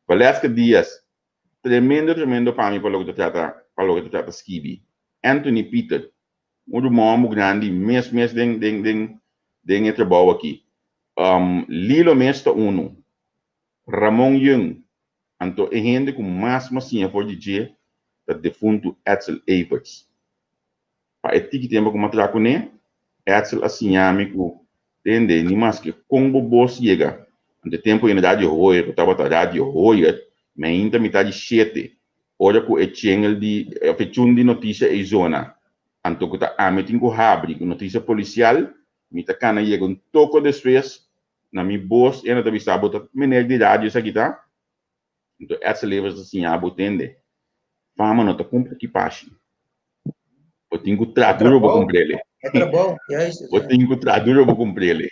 Valeska Diaz, tremendo tremendo pa mi pa loke ta trata pa loke ta trata skibi. Anthony Pieter, un ruman homo grandi mes mes den den den den e trabou aki. Lilo mes ta unu. Ramon Yeung, anto e hende ku mas m'a siña for di dje ta defuntu Edsel Everts. Pa e tiki tempu ku m'a traha kuné, Edsel a siña mi ku tende ni maske kon bo bos yega. Anto e tempu ei na Radio Hoyer, ku tabata Radio Hoyer, mi ainda mitá di shete, ora ku e chengel di, òf e chun di notisia ei zona, anto ku ta ami tin ku habri ku notisia polisial, mi ta kana yega un toko despues na mi bos e na ta bisa bo ta meneer di radio esaki ta? Anto Edsel Evers ta siña bo tende, fama no ta kumpra kipashi. Bo tin ku traha duro bo kumprele. Bo tin ku traha duro bo kumprele.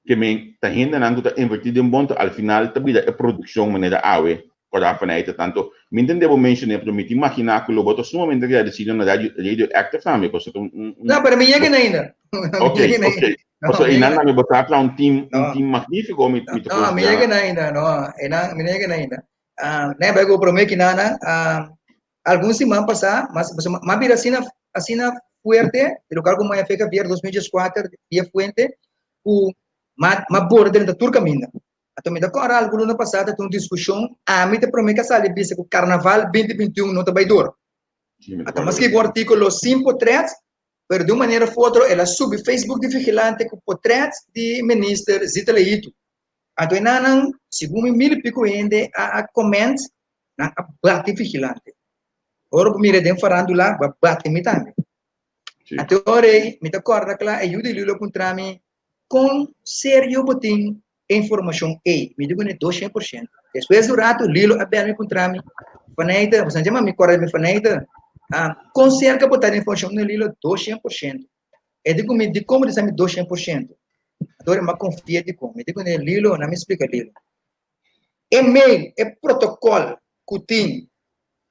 Ke men ta hendenan ku ta inverti den bon ta al final ta bira e produkshon manera awe kòrda fanei ta tanto. Mi ntende bo menshoné pero mi ta imaginá ku lo bo ta sumamente agradesido na radio Radio Active tambe pasobra ta un No, pero mi yega ainda. Ok, ok. Pasobra einan tambe bo ta traha un team un team magnífiko mi mi ta No, mi yega ainda, no, einan mi no yega ainda. Ne bai ku promé kinana algun siman pasá, mas pasobra m'a bira asina asina fuerte di lokal ku Maya Feca Vier 2014 via Fuente ku m'a m'a bora drenta tur kaminda. Anto mi ta kòrda algun luna pasá ta tin un diskushon, ami ta promé ku a sali bisa ku karnaval 2021 no ta bai dor. Anto m'a skibi un artíkulo sin potrèt, pero di un manera òf otro el a subi Facebook di Vigilante ku potrèt di minister Zita Leito. Anto e nannan, segun mi mil i piko hende a a comment, nan a bati Vigilante. Ora bo mira den farandula, bo a bati mi tambe. Anto ora ei mi ta kòrda kla e yu di Lilo a puntra mi, Kon serio bo tin e informashon ei? Mi di kuné dos shen por shento. Despues di un ratu Lilo a bèl mi puntra mi, Faneita, bo sa dje mi kòrda di mi Faneita, kon serka bo ta di informashon? Mi di Lilo, dos shen por shento. E di ku mi, dikon bo ta bisa mi dos shen por shento? Anto ora mi a konfia dikon. Mi di kuné, Lilo, na mi splika Lilo. E mail, e protokòl ku tin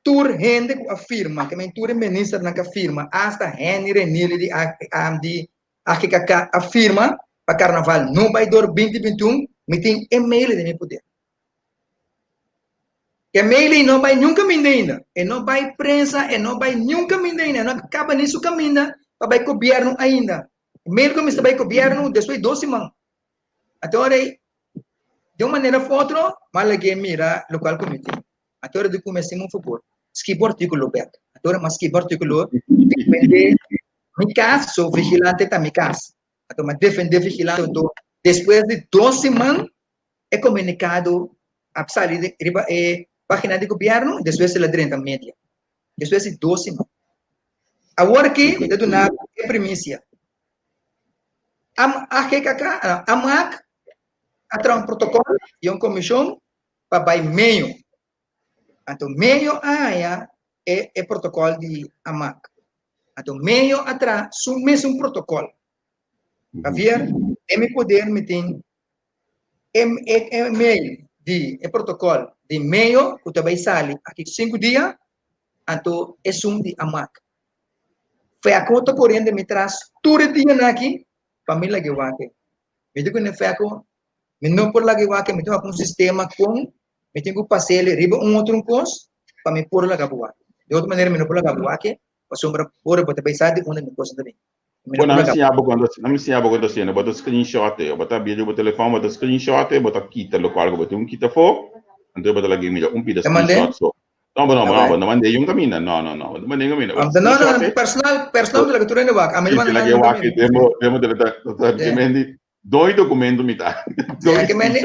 tur hende ku a firma, ke men tur e ministernan ku a firma, asta Henny Renili di di AGKK a firma pa karnaval no bai dor binti bintiun, mi tin e mail den mi poder. E mail ei no bai niun kaminda ainda, e no bai prensa, e no bai niun kaminda ainda, e no kaba ni su kaminda pa bai gobièrnu ainda. E mail ku mester bai gobièrnu despues di dos siman. Anto ora ei, di un manera of otro, m'a lag'é mira lokual ku mi tin. Anto ora di kume hasimu un fabor, skibi bo artíkulo bèk. Anto ora m'a skibi bo artíkulo, defendé mi kas, so Vigilante ta mi kas. Anto m'a defendé Vigilante, anto despues di dos siman e komunikado a sali riba e página di gobièrnu, despues el a drenta media. Despues di dos siman. Awor aki mi ta duna e primisia. AGKK, AMAC a traha un protokòl i un komishon pa bai meyo. Anto meyo a haña e e protokòl di AMAC. Anto meyo a traha su mesun protokòl. Javier, den mi poder mi tin e e mail di e protokòl di meyo ku ta bai sali aki sinku dia, anto esun di AMAC. Fèko ta koriendo mi tras tur e dianan aki pa mi lag'e wak. Mi di ku ne Fèko, mi no por lag'e wak, mi tin wak un sistema kon mi tin ku pas'el riba un otro un kos pa mi por laga bo wak. Di otro manera mi no por laga bo wak pasobra ora bo ta bai sa di unda mi kos ta bin. Mi no por laga. Bo na mi siña bo kon ta hasiendo, bo ta screenshot e, bo ta abri riba bo telefòn, bo ta screenshot e, bo ta kita lokual ku bo tin ku kita afó, anto bo ta lag'e mira un pida screenshot so. No, no, no, no, no mandé yung camina. No, no, no, no mandé yung camina. No, no, no, personal, personal de la que tú eres wak. A mí no manda wak. Demo, demo de la que mendi. Doy documento mi ta. Doy que mendi.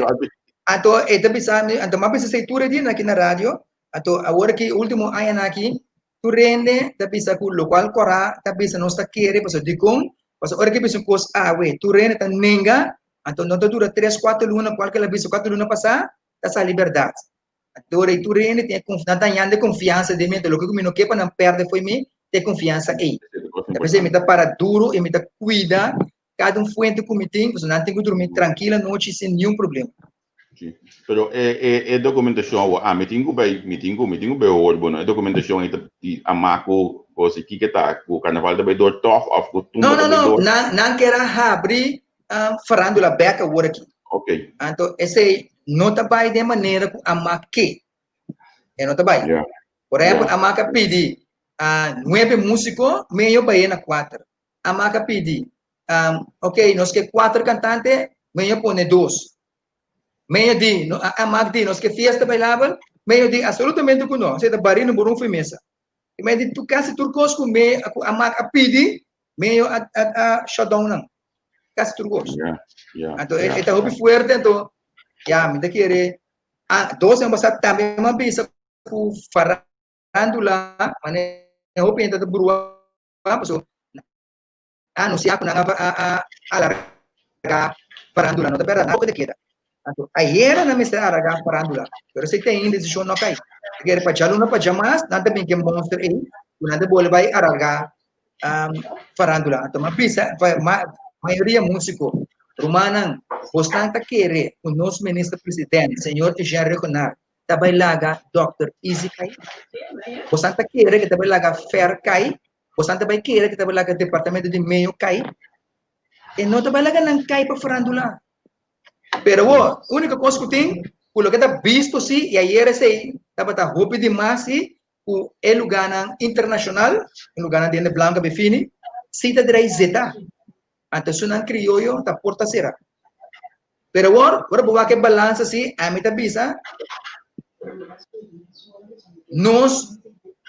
Anto eta bisa, anto ma bisa sei ture di na radio. Anto ahora que último año na aquí, tu rende ta bisa ku lo cual cora ta bisa no está quiere, paso di con. Pasobra ora ku e bisa un kos awe, tur hende ta nenga, anto no ta dura tres, kuater luna, kual ku el a bisa kuater luna pasá, ta sali bèrdat. Anto ora ei tur hende tin e konf, nan ta hañando e konfiansa den mi, anto loke ku mi no ke pa nan pèrdè fo'i mi, ta e konfiansa ei. Ta p'esei mi ta para duru i mi ta kuida kada un fuente ku mi tin, pasobra nan tin ku drumi trankil anochi sin niun problema. Sí. Pero e, e, e documentacion awo, ah, mi tin ku bai, mi tin ku, mi tin ku bai hoor bo, no? E documentacion ei ta di ama ku kos i kiko ta, ku carnaval ta bai door tòg of ku tumba No, ta no, bai no, door? nan, nan kier a habri um, farándula bek awor aki. Ok. Anto esei no ta bai den manera ku ama ke. E no ta bai. Ja. Por ehempel, Ja. ama ka pidi ah, nuebe músiko, meyo bai na kuater. Ama ka pidi, um, ok, nos ke kuater kantante, meyo pone dos. Meyo di, no, a, amak di, nos ke fiesta bailabel, meyo di, absolutamente ku no. Esei ta bari no burun fui mesa. I meyo di, tu kasi tur kos ku me, ku amak a pidi, meyo a, a, a shut down nan. Kasi tur kos. Ja, ja, Anto, e, ja, e ta hopi ja. fuerte, anto, ya, mi ta kere, ah, dos aña pasá tambe mi a bisa ku farandula, manera hopi hende ta brua, pasobra a anuncia cu nan a a alarga farandula, no ta berdad, nan poco ta keda. Anto ayera nan mester alarga farandula, pero esey ta ainda decision no cay. Ta kere pa djaluna pa djamas nan ta bin cu e monster ey cu nan ta bolbe bay alarga farandula. Anto mi a bisa pa mayoria musico, rumannan, bosnan ta kere cu nos minister president, señor Eugene Rhuggenaath, ta bay laga Dòkter Izzy cay? Bosnan ta kere cu ta bay laga Fer cay? Bosan ta bai kere ku ta bai laga departamento di meio kai? E no ta bai laga nan kai pa farandula. Pero wo, úniko kos ku tin, ku loke ta bisto si, i ayer esei tabata hopi di mas si, ku e lugánan internashonal, e lugánan di hende blanku a bai fini, si ta drai zeta. Anto esunnan krioyo ta porta sera. Pero awor, ora bo wak e balansa si, ami ta bisa, nos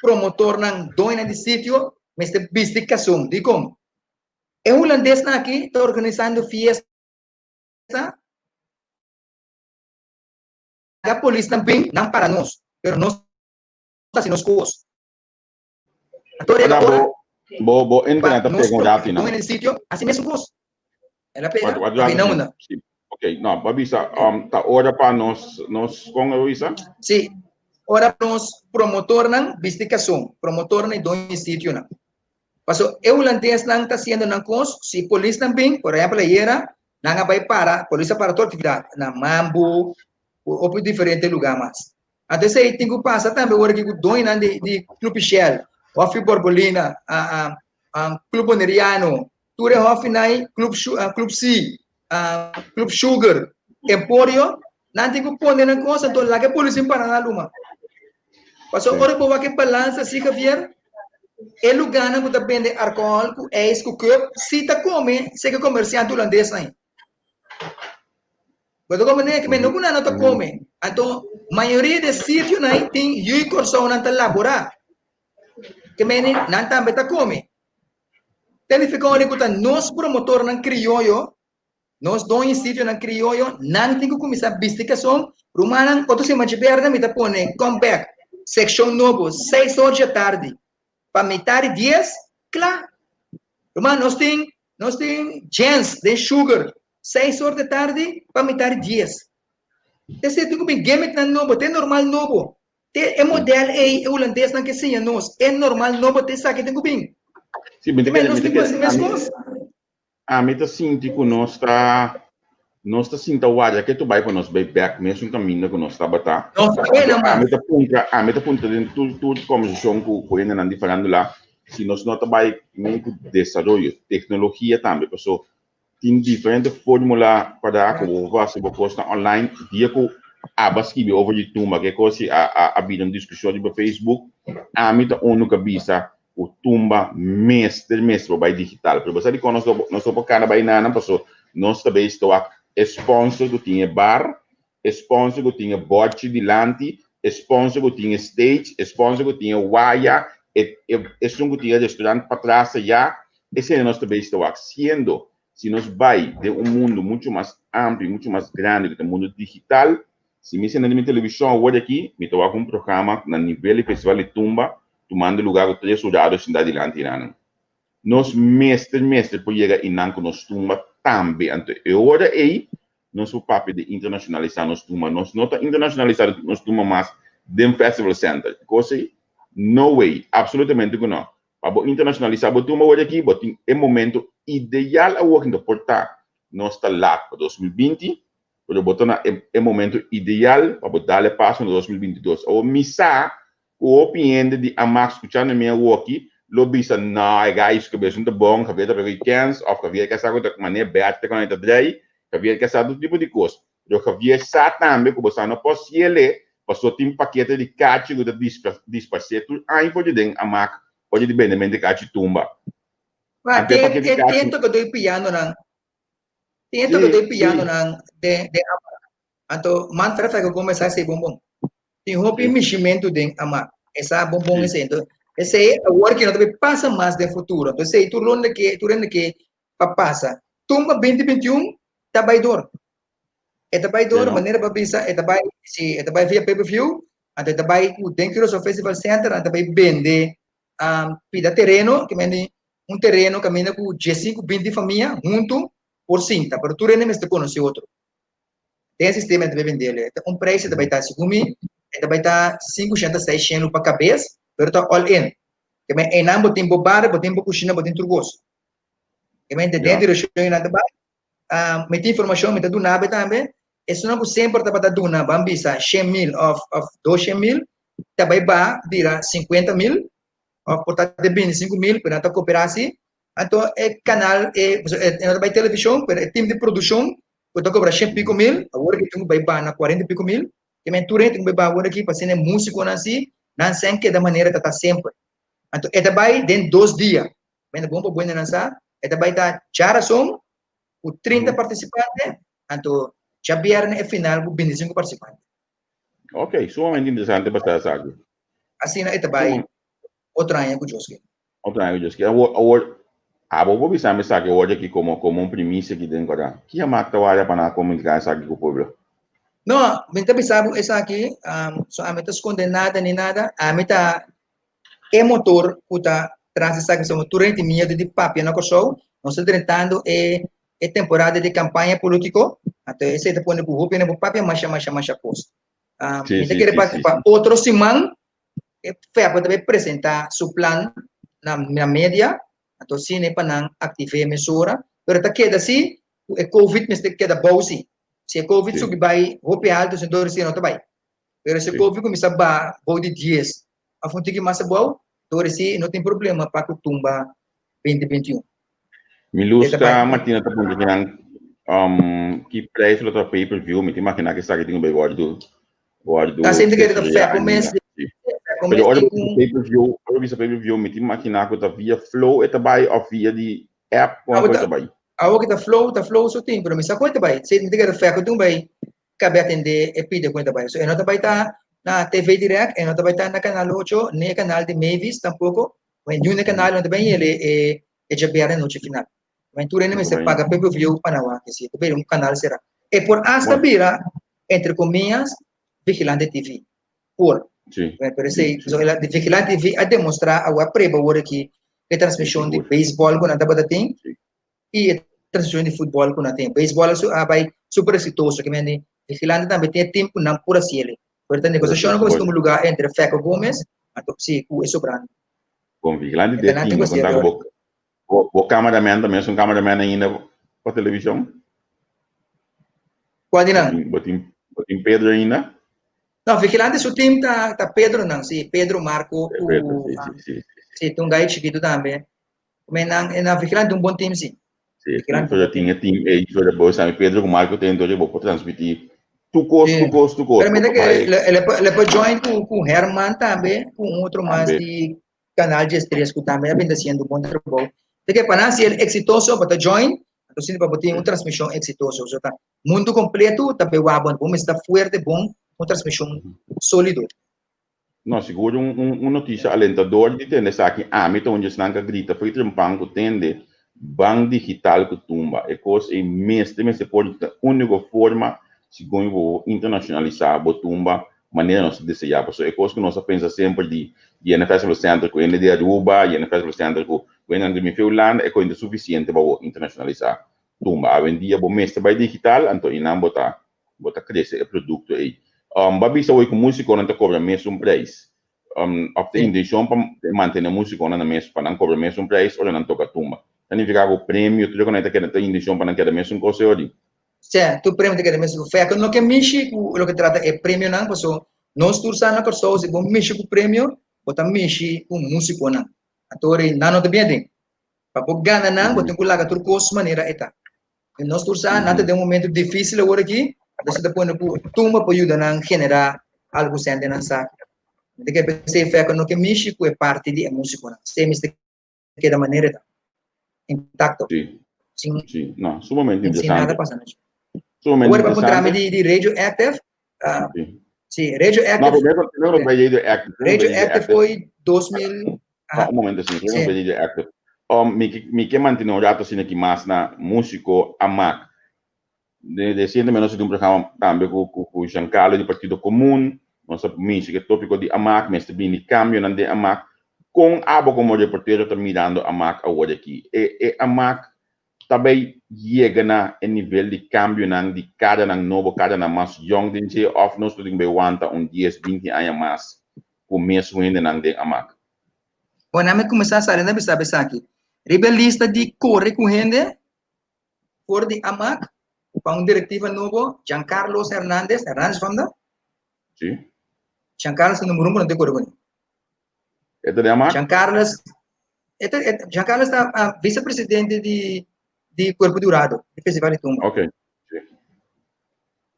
promotornan, doñonan di sitio, mester bisti kason. Dikon? E hulandesnan aki ta organisando fiesta, laga polisnan bin, nan para nos, pero nos ta hasi nos kos. Anto Ora ora bo bo bo pa internet ta nos pega un rati doño nan. di sitio hasi mesun kos. El a pega, Wat wat ok, rati na sí. unda? Sí. Ok, no, bo bisa ta ora pa nos nos kon bo bisa? Sí, ora nos promotornan bisti kason, promotornan i doño di sitionan. Paso e hulandesnan ta hasiendo nan kos, si polisnan bin, por ehempel ayera nan a bai para, polis a para tur aktividat na Mambo, hopi diferente lugar mas. Anto esei tin ku pasa tambe ora ki ku doñonan di di Club Shell, Hòfi Borbolina, Club Boneriano, tur e hòfinan ei, Club Club C, Club Sugar, Emporio, nan tin ku pone nan kos anto laga e polis bin para nan luma. Pasobra ora bo wak e balansa asi Javier, e lugánan ku ta bende alkohòl ku ijs ku cup si ta kome seke komersiante hulandesnan ei. Bo ta comprende? Ke men no ku nan no ta kome. Anto, mayoria di e sitionan ei tin yui Kòrsounan ta laborá. Ke men nan tambe ta kome. Ta nifiká ora ku ta nos promotornan krioyo, nos doño sitionan krioyo, nan tin ku kuminsá bisti kason. Rumannan, otro siman dje bèrdè mi ta pone come back, sekshon nobo, seis or dje tardi pa mitar di dies, kla. Ruman, nos tin nos tin Jens den Sugar, seis or di tardi pa mitar di dies. Esei tin ku bin gimmicknan nobo, te normal nobo. Te e model ei e hulandesnan ke siña nos, e normal nobo te esaki tin ku bin. Sí, mi ta Te kere, nos mi ta tin ku kere, hasi mes ami, kos. ami ta sinti ku nos ta, nos ta sinta warda ke tu bai pa nos bai bek mesun kaminda ku nos tabata. Nos ta Anto ena ami mas. ta puntra, ami ta puntra den tur tur kombersashon ku ku hendenan di farándula, si nos no ta bai mei ku desaroyo, teknologia tambe, paso Tin diferente formula pa da ku bo por hasi bo kosnan online. Dia ku aba skibi over di tumba ke kos si a a a bira un diskushon riba Facebook, ami ta unu ku a bisa ku tumba mester mester por bai digital. Pero bo sa dikon nos no nos no por kana bai nanan paso nos ta bezig ta wak e sponsor ku tin e bar, e sponsor ku tin e bòchi dilanti, e sponsor ku tin e stage, e sponsor ku tin e waya, e e esun ku tin e restaurant patras ayá. Esei nos ta bezig ta wak siendo si nos bai den un mundu muchu mas amplio y muchu mas grandi ku ta mundu digital. Si mi senta den mi televishon awor di aki, mi ta wak un programa na nivel di Festival di Tumba tumando lugar ku tres hurado sintá dilanti nan. Nos mester mester por yega einan ku nos tumba tambe. Anto e ora ei nos por papia di internashonalisá nos tumba. Nos no ta internashonalisá nos tumba mas den Festival Center. Kos ei? No way! Absolutamente ku no. Pa bo internashonalisá bo tumba awor aki, bo tin e momento ideal awor ku por ta nos ta lat pa 2020, pero bo ta na e momento ideal pa bo dal e paso na 2022. Awor mi sa ku hopi hende di Amak skuchando mi awoki lo bisa, No, e gai su kabes no ta bon, Javier ta pega e kens, òf Javier ke sa ku ta manera bèt ta kòne ta drei, Javier ke sa tur tipo di kos. Pero Javier sa tambe ku bo sa no por siel'e paso tin pakete di kachi ku ta disparsé tur aña for di den Amak ora di bende mente kachi tumba. Anto e pakete di kachi. Tin tokadó di pianonan Tin e toca den pianonan den den ama. Anto man trata ku comenzá esei bon bon. Tin hopi mishimentu den ama. Esa bon bon esei. Anto esei awor ki no ta bay pasa mas den futuro. Anto esei tur ronde ke tur hende ke pa pasa. Tumba 2021 ta bay dor. E ta bay dor manera bo a bisa e ta bay si e ta bay via pay per view anto e ta bay ku den Curaçao Festival Center nan ta bay bende pida tereno ke mende un tereno kaminda ku diesinku binti famia huntu por sinta, pero tur hende mester konosé otro. Den e sistema e ta bai bendel, e ta un preis e ta bai ta segun mi e ta bai ta 500 600 pa kabes, pero ta all in. Ke men einan bo tin bo bar, bo tin bo kushina, bo tin tur kos. Ke men den e direkshon einan ta bai. Mi tin informashon, mi ta duna bo tambe, esunnan ku semper tabata duna ban bisa 100,000 òf 200,000 ta bai baha bira 50,000 òf por ta de 25,000 pero nan ta koperá si. Anto e kanal e e no ta bai televishon pero e tim di produkshon ku ta kobra shen piko mil awor aki tin ku bai baha na kuarenta i piko mil ke men tur hende tin ku bai baha awor aki pa asina e musikonan si nan sen keda manera ta ta semper. Anto e ta bai den dos dia men ta bon pa bo hende nan sa e ta bai ta djarason ku 30 partisipante anto djabièrnè e final ku 25 partisipante. Ok, sumamente interesante pa sa esaki. Asina e ta bai otro aña ku Dios ke. Otro aña ku Dios ke. Awor, awor, abo por bisa mi esaki awor aki komo, komo un primisia aki den Kòrda. Ki hamak ta waya pa nan komuniká esaki ku pueblo? No, mi ta bisa bo esaki, so ami ta skonde nada ni nada. Ami ta e motor ku ta tras esaki, pasobra tur hende tin miedu di papia na Kòrsou. Nos ta drentando e e temporada di kampaña polítiko, anto esei ta pone ku hopi hende por papia masha, masha, masha kos. Mi ta kere pa otro siman e FEPA ta bay presenta su plan na na media, anto asina e pa nan active mesora, pero ta keda si cu e covid mester keda bou si. Si e covid subi bay hopi alto si dor si no ta bay. Pero si e covid cuminsa baha bou di dies of un tiki mas abou, dor si no tin problema pa cu tumba 2021. Miluska Martina ta puntra kinan um, ki prijs lo ta pay per view, mi ta imagina que esaki tin ku bai wòrdu wòrdu Ta sinti que ta fe ku mes Pero ora bisa pay per view, ora bisa pay per view, mi ta imagina ku ta via Flow e ta bai of via di app kon ku e ta bai. Awo ki ta Flow, ta Flow so tin, pero mi sa kon e ta bai. Si mi ta kere fe ku tin bai kabe atende e pide kon e ta bai. So e no ta bai ta na TV Direct, e no ta bai ta na Canal 8, ni e kanal di Mavis tampoko. Niun e kanal no ta bai yele e e djabièrnè nochi final. Men tur hende mester paga pay per view pa nan wak esei. Ta bira un kanal será. E por asta bira, entre komias, Vigilante TV. Por. Pero esei, Vigilante TV a demostrá, a wak preba awor aki e transmishon di beisbòl ku nan tabata tin i e transmishon di futbòl ku nan tin. Beisbòl a bai super eksitoso. Ke men di Vigilante tambe tin e tim ku nan por hasi elei. Pero ta negosiashon ku mester tuma lugá entre Feco Gomez anto si ku e sobrante. Bon vigilante de team, no conta cu bo, bo, bo cameraman también es un cameraman ainda pa televisión? Cual di nan? Bo tin, bo tin Pedro ainda? No, vigilante su team ta, ta Pedro nan, sí, Pedro, Marco, cu, Pedro, sí, sí, sí, sí. Sí, un guy chiquito tambe. Men nan, nan vigilante un bon team, sí. Sí, pero tin e team ei, pero bo sabe Pedro cu Marco ten, entonces bo por transmiti tu cos, tu cos, tu cos. Pero mira que le, le por join cu, cu Herman tambe, cu un otro mas di Canal 13 cu tambe a been haciendo un bon trabou. De que para si el exitoso, pa ta join, entonces pa bo tin un transmisión exitoso. So ta mundo completo ta be wabon, bo mester ta fuerte, bon, un transmisión sólido. No, sigur un, un, un noticia alentador di tende esaki. Ami ta un di esnan ku a grita fo'i trempan ku tende ban digital ku tumba. E kos ei mester mester por ta úniko forma segun bo internashonalisá bo tumba manera nos ta deseá. Pasobra e kos ku nos a pensa semper di yena Festival Center ku hende di Aruba, yena Festival Center ku. Ku hende nan drumi fe Hulanda e kointa sufisiente pa bo internashonalisá tumba. Awendia bo mester bai digital anto einan bo ta bo ta krese e produkto ei. Bo a bisa awor ku músikonan ta kobra mesun preis. Òf ta intenshon pa mantené músikonan na mes pa nan kobra mesun preis ora nan toka tumba. Ta nifiká ku premio tur e ku nan ta keda ta intenshon pa nan keda mesun kos e ori? Sè, tur premio ta keda mesun kos. Fèko no ke mishi ku loke trata e premionan paso nos tur sa na Kòrsou si bo mishi ku premio bo ta mishi ku músikonan. Anto ora nan no ta bien aden. Pa bo gana nan bo tin ku laga tur kos manera e ta. I nos tur sa nan ta den un momento difícil awor aki, entonces ta pone ku tumba por yuda nan generá algu sèn den nan saki. Mi ta kere pens'é fè ku no ke mishi ku e parti di e músikonan. Esei mester keda manera e ta, intakto. Sí. Sin, Sí, no, sumamente sin nada interesante. pasa na dje. Sumamente Awor pa puntra mi interesante. di, di Radio Active, ah, Sí. sí, Radio No, Active, primero, primero nos bai Radio Active. Primero Radio nos bai Radio Active Active. foi 2000, Ah, ah, un momento, sí. Primero sí. nos bai Radio Active. Mi ke mantene un rato asina aki mas na músiko Amak. De, recientemente nos a tin un programa tambe ku, ku, ku Giancarlo di Partido Komun. Nos a mishi ku e tópiko di Amak, mester bini kambionan den Amak. Kon abo komo reportero ta mirando Amak awor aki? E, e Amak ta bay yega na e nivel di cambionan di caranan nobo, caranan mas yong den dje of nos lo tin bay wanta un dies, binti aña mas cu mesun hendenan den Amak? Bon, nan mi cuminsa sali na bisa esaki. Riba e lista di core cu hende for di Amak pa un directiva nobo, Giancarlos Hernandez, Hernandez fam da? Si. Giancarlos ta numero un cu no tin core cune. E ta den Amak? Giancarlos, e ta, e, Giancarlos ta uh, vicepresidente di, di Cuerpo di Jurado, di Festival di Tumba. Ok. Sí.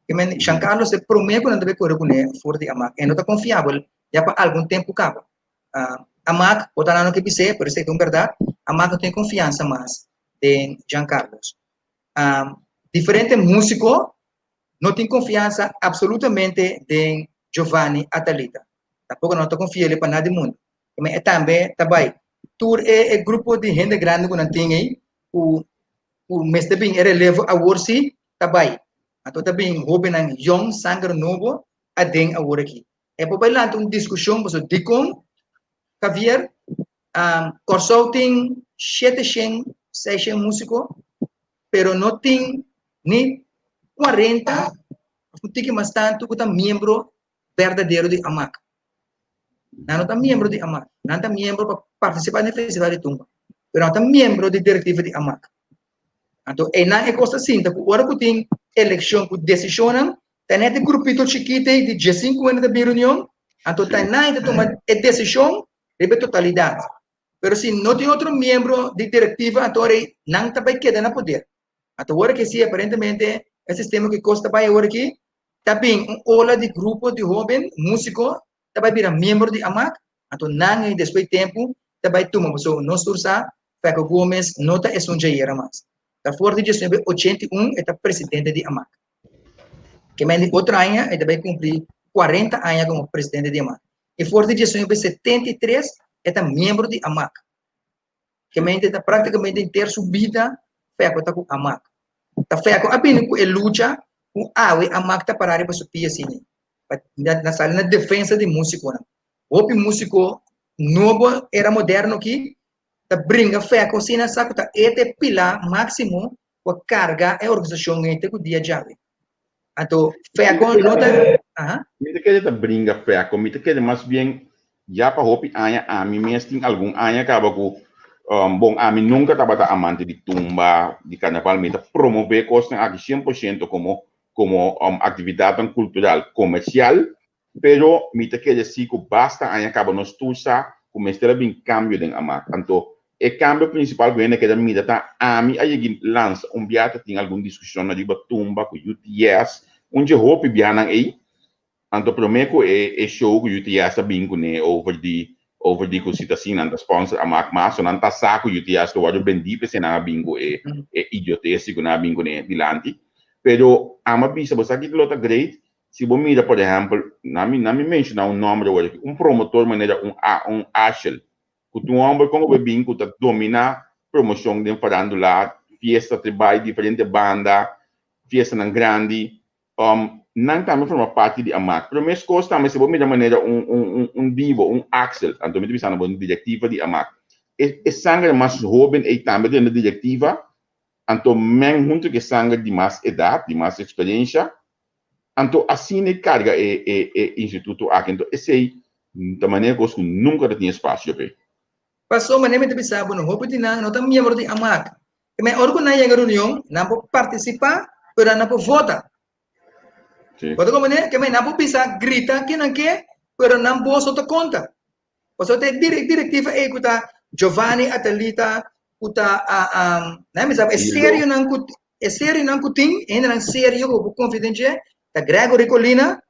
I men, Giancarlos e promé ku nan debe kore kuné for di Amak. E no ta konfiabel ya pa algun tempu kaba. Uh, Amak, bo ta nan no ke bis'é, pero esei ta un bèrdat, Amak no tin konfiansa mas den Giancarlos. Um, diferente músiko no tin konfiansa absolutamente den Giovanni Atalita. Tampoko nan no ta konfia el pa nada di mundu. E tambe ta bai. Tur e, e grupo di hende grandi ku nan tin ei, ku, ku mester bin e relevo awor si, ta bai. Anto ta bin hóbennan yòn, sanger nobo aden awor aki. E por bai lanta un diskushon pasobra dikon Javier, um, Kòrsou tin 700, 600 músiko, pero no tin ni 40 òf un tiki mas tantu ku ta miembro berdadero di Amak. Nan no ta miembro di Amak. Nan ta miembro pa partisipá den Festival di Tumba. Pero nan ta miembro di direktiva di Amak. Anto einan e kos ta sinta ku ora ku tin elekshon ku desishonnan, ta net e grupito chikito ei di diesinku hende ta bin reunion, anto ta nan ta tuma e desishon riba e totalidat. Pero si no tin otro miembro di direktiva, anto ora ei nan ta bai keda na poder. Anto ora ke si aparentemente e sistema ku e kos ta bai awor aki, ta bin un ola di grupo di hoben músiko ta bai bira miembro di Amak, anto nan ei despues di tempu ta bai tuma pasobra nos tur sa Feco Gomez no ta esun djayera mas. Ta for di 1981 e ta presidente di Amak. Ke men di otro aña e ta bai kumpli 40 aña komo presidente di Amak. I for di 1973 e ta miembro di Amak. Ke men ta praktikamente henter su bida Feco ta ku Amak. Ta Feco a bini ku e lucha ku awe Amak ta pará riba su pia asina. Pa na sali na defensa di músikonan. Hopi músiko nobo era moderno aki ta bringa Feco asina sa ku ta e ta e pilá máksimo ku a karga e organisashon ei te ku dia djawe. Anto Feco no ta aha. Mi ta kere ta bringa Feco, mi ta kere mas bien ya pa hopi aña ami mes tin algun aña kaba ku bon ami nunka tabata amante di tumba, di karnaval, mi ta promove kosnan aki 100% komo komo aktividatnan kultural komersial, pero mi ta kere si ku basta aña kaba nos tur sa ku mester a bin kambio den Amak. Anto e kambio prinsipal ku hende keda mira ta ami a yegi lansa un bia ta tin algun diskushon ariba tumba ku UTS, un dje hopi bianan ei. Anto promé ku e e show ku UTS a bin kuné over di over di ku si ta asina nan ta sponsor Amak mas so nan ta sa ku UTS lo wòrdu bendí p'esei nan a bin ku e e idiotesi ku nan a bin kuné dilanti. Pero ami a bisa bo sa kiko lo ta great si bo mira por ehèmpel nan mi nan mi menshoná un nòmber awor aki un promotor manera un a un Ashel ku ta un hòmber kon bo bin ku ta dominá promoshon den farándula fiesta ta bai diferente banda fiestanan grandi nan tambe forma parti di Amak. Pero meskos tambe si bo mira manera un un un un Dibo, un Axel, anto mi ta bisando bo un direktiva di Amak. E e sanger mas hoben ei tambe den e direktiva, anto meng huntu ku e sanger di mas edat, di mas eksperensha, anto asina e karga e e e instituto aki. Anto esei ta manera kos ku nunka ta tin espasio p'e. Pasobra manera mi ta bisa bo, no hopi di nan no ta miembro di AMAC. Te ora ku nan yega reunion, nan por partisipá, pero nan no por vota. Sí. Bo ta comprende? Ke men nan por bisa grita ke nan ke, pero nan bos no ta konta. Pasobra ta e direktiva ei ku ta Giovanni Atalita, ku ta nan bisa e serionan ku e serionan ku tin, e hendenan serio ku bo por konfia den dje, ta Gregory Colina,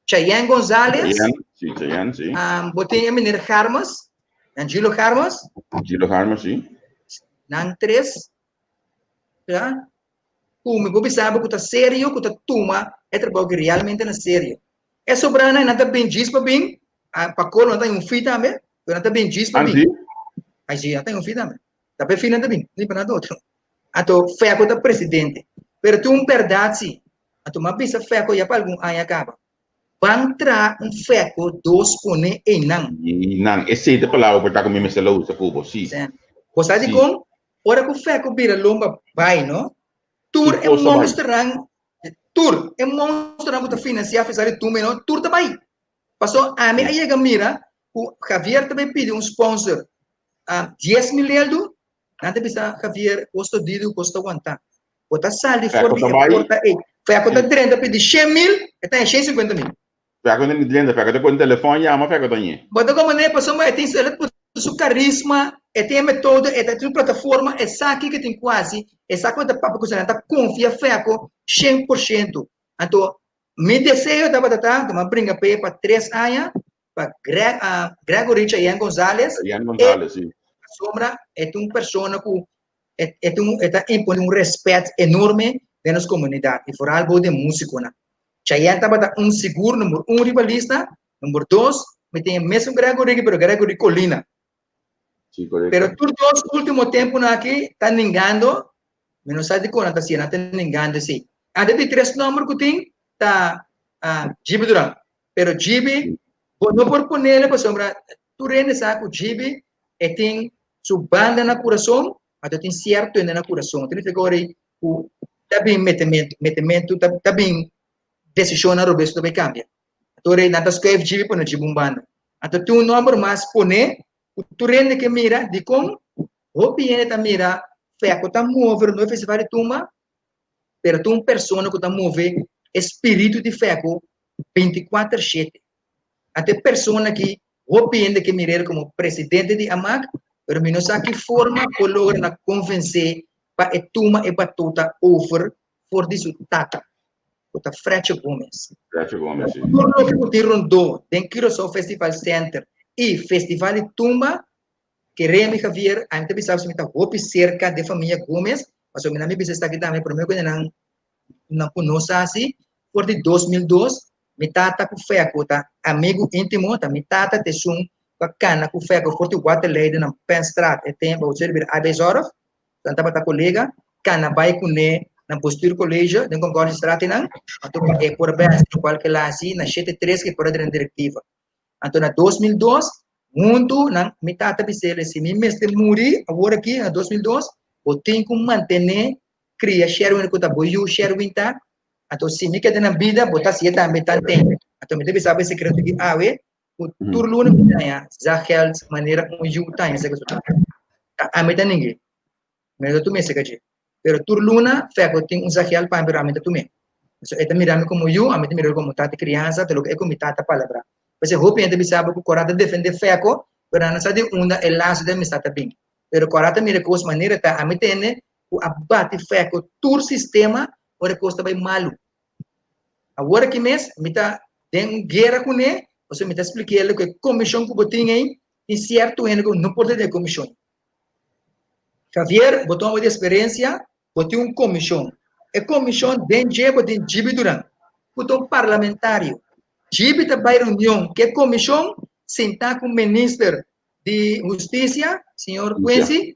Cheyenne Gonzalez. Cheyenne, sí, Cheyenne, sí. Bo tin e meneer Garmes, Angelo Garmes. Angelo Garmes, sí. Nan tres, ya, ku mi por bisa bo ku ta serio, ku ta tuma e trabou aki realmente na serio. E sobranan nan ta bin djis pa bin, pa kolo nan ta un fi tambe, pero nan ta bin djis pa bin. Ah, sí? Ay, sí, nan ta un fi tambe. Ta pa e fi nan ta bin, ni pa nada otro. Anto, Feco ta presidente. Pero tin un berdad sí. Anto m'a bisa Feco ya pa algun aña caba. Ban traha un Feco dos pone einan. Einan. Esei ta palabra por ta cu mi mester lo usa cu bo, si. Sèn. Bo sa dicon? Ora cu Feco bira lomba bai, no? Tur e monsternan, tur e monsternan cu ta financia Festival di Tumba, no? Tur ta bai. Paso ami a yega mira cu Javier ta bai pidi un sponsor 10,000 eldo, nan ta bisa Javier, cos ta didu, cos ta wanta. Bo ta sali for di e porta ei. Fèko ta drenta pidi 100,000, e ta haña 150,000. Fèko ta drenta, fèko ta pone telefòn yama, fèko ta hañ'é. Bo ta komprendé? Pasobra e tin su, el a su karisma, e tin e metodo, e ta tin su plataforma, e sa kiko e tin ku hasi, e sa ku e ta papia ku esnan, ta konfia Fèko 100%. Anto, mi deseo tabata ta, mi a bringa p'e pa tres aña, pa Greg, Gregory Chayen Gonzalez. Chayen Gonzalez, si. Pasobra e ta un persona ku e e ta un e ta impone un respet enorme den nos komunidat i foral bou den musikonan. Chayen tabata un sigur number un riba lista, number dos mi tin e mesun Gregory pero Gregory Colina. Sí, korekto. Pero tur dos ultimo tempunan aki ta ningando, mi no sa dikon nan ta hasié, nan ta ningando esei. Antes di tres nomber ku tin ta Gibi Duran. Pero Gibi, bo no por ponele pasobra tur hende sa ku Gibi e tin su banda na kurason, anto tin sierto hende na kurason. Ta nifica ora ku ta bin metementu, metementu ta ta bin desishonnan robes ku ta bai kambia. Anto ora nan ta skuif Gibi pone Gibi un banda. Anto tin un nomber mas pone ku tur hende ke mira dikon hopi hende ta mira Fèko ta move rondó e festival di tumba, pero tin un persona ku ta move e spiritu di Fèko 24 shete. Anto e persona aki hopi hende ke mir'el komo presidente di Amak, pero mi no sa ki forma por logra na konvensé pa e tuma e batuta over for di su tata, ku ta Fretche Gomez. Fretche Gomez, si. Tur loke ku tin rondó den Curaçao Festival Center i Festival di Tumba, Keremi Javier, ami ta bisa bo mi ta hopi serka den famia Gomez, pasobra mi nan mi bisa esaki tambe promé ku nan nan ku nos hasi for di 2002 mi tata ku Feco ta amigu intimo, ta mi tata ta esun ku a kana ku Feco for di Waterleiding na Penstraat e tempu awor bira AB Zorg, nan tabata kolega, kana bai kuné na Bestuurcollege den Concordiestraat einan, anto pa e por bai hasi lokual ku el a hasi na shete tres ku e por a drenta direktiva. Anto na 2002 huntu nan mi tata bis'el si mi mester muri awor aki na 2002 bo tin ku mantené kria Sherwin ku ta bo yu Sherwin ta, anto si mi keda na bida bo ta hasié tambe tanten. Anto mi ta bisa bo e sekreto di awe ku tur luna mi ta haña zakgeld manera un yu ta haña seka su tata. Ta ami ta ning'é, mi no ta tum'é seka dje. Pero tur luna Fèko tin un zakgeld pa mi pero ami ta tum'é. Pasobra e ta mira mi komo yu, ami ta mir'é komo tata kriansa, ta loke e ku mi tata palabrá. P'esei hopi hende ta bisa bo ku Kora ta defendé Fèko, pero nan no sa di unda e laso di amistad ta bin. Pero Kora ta mira e kos manera ta ami tende ku a bati fe ku tur sistema ora e kos ta bai malu. Awor aki mes mi ta den un guera kuné, pasobra mi ta splik'é ku e komishon ku bo tin ei tin sierto hende ku no por ta den e komishon. Javier, bo ta un homber di eksperensia, bo tin un komishon. E komishon den dje bo tin Gibi Duran, ku ta un parlamentario. Gibi ta bai reunion ku e komishon sintá ku minister di hustisia, señor Quincy.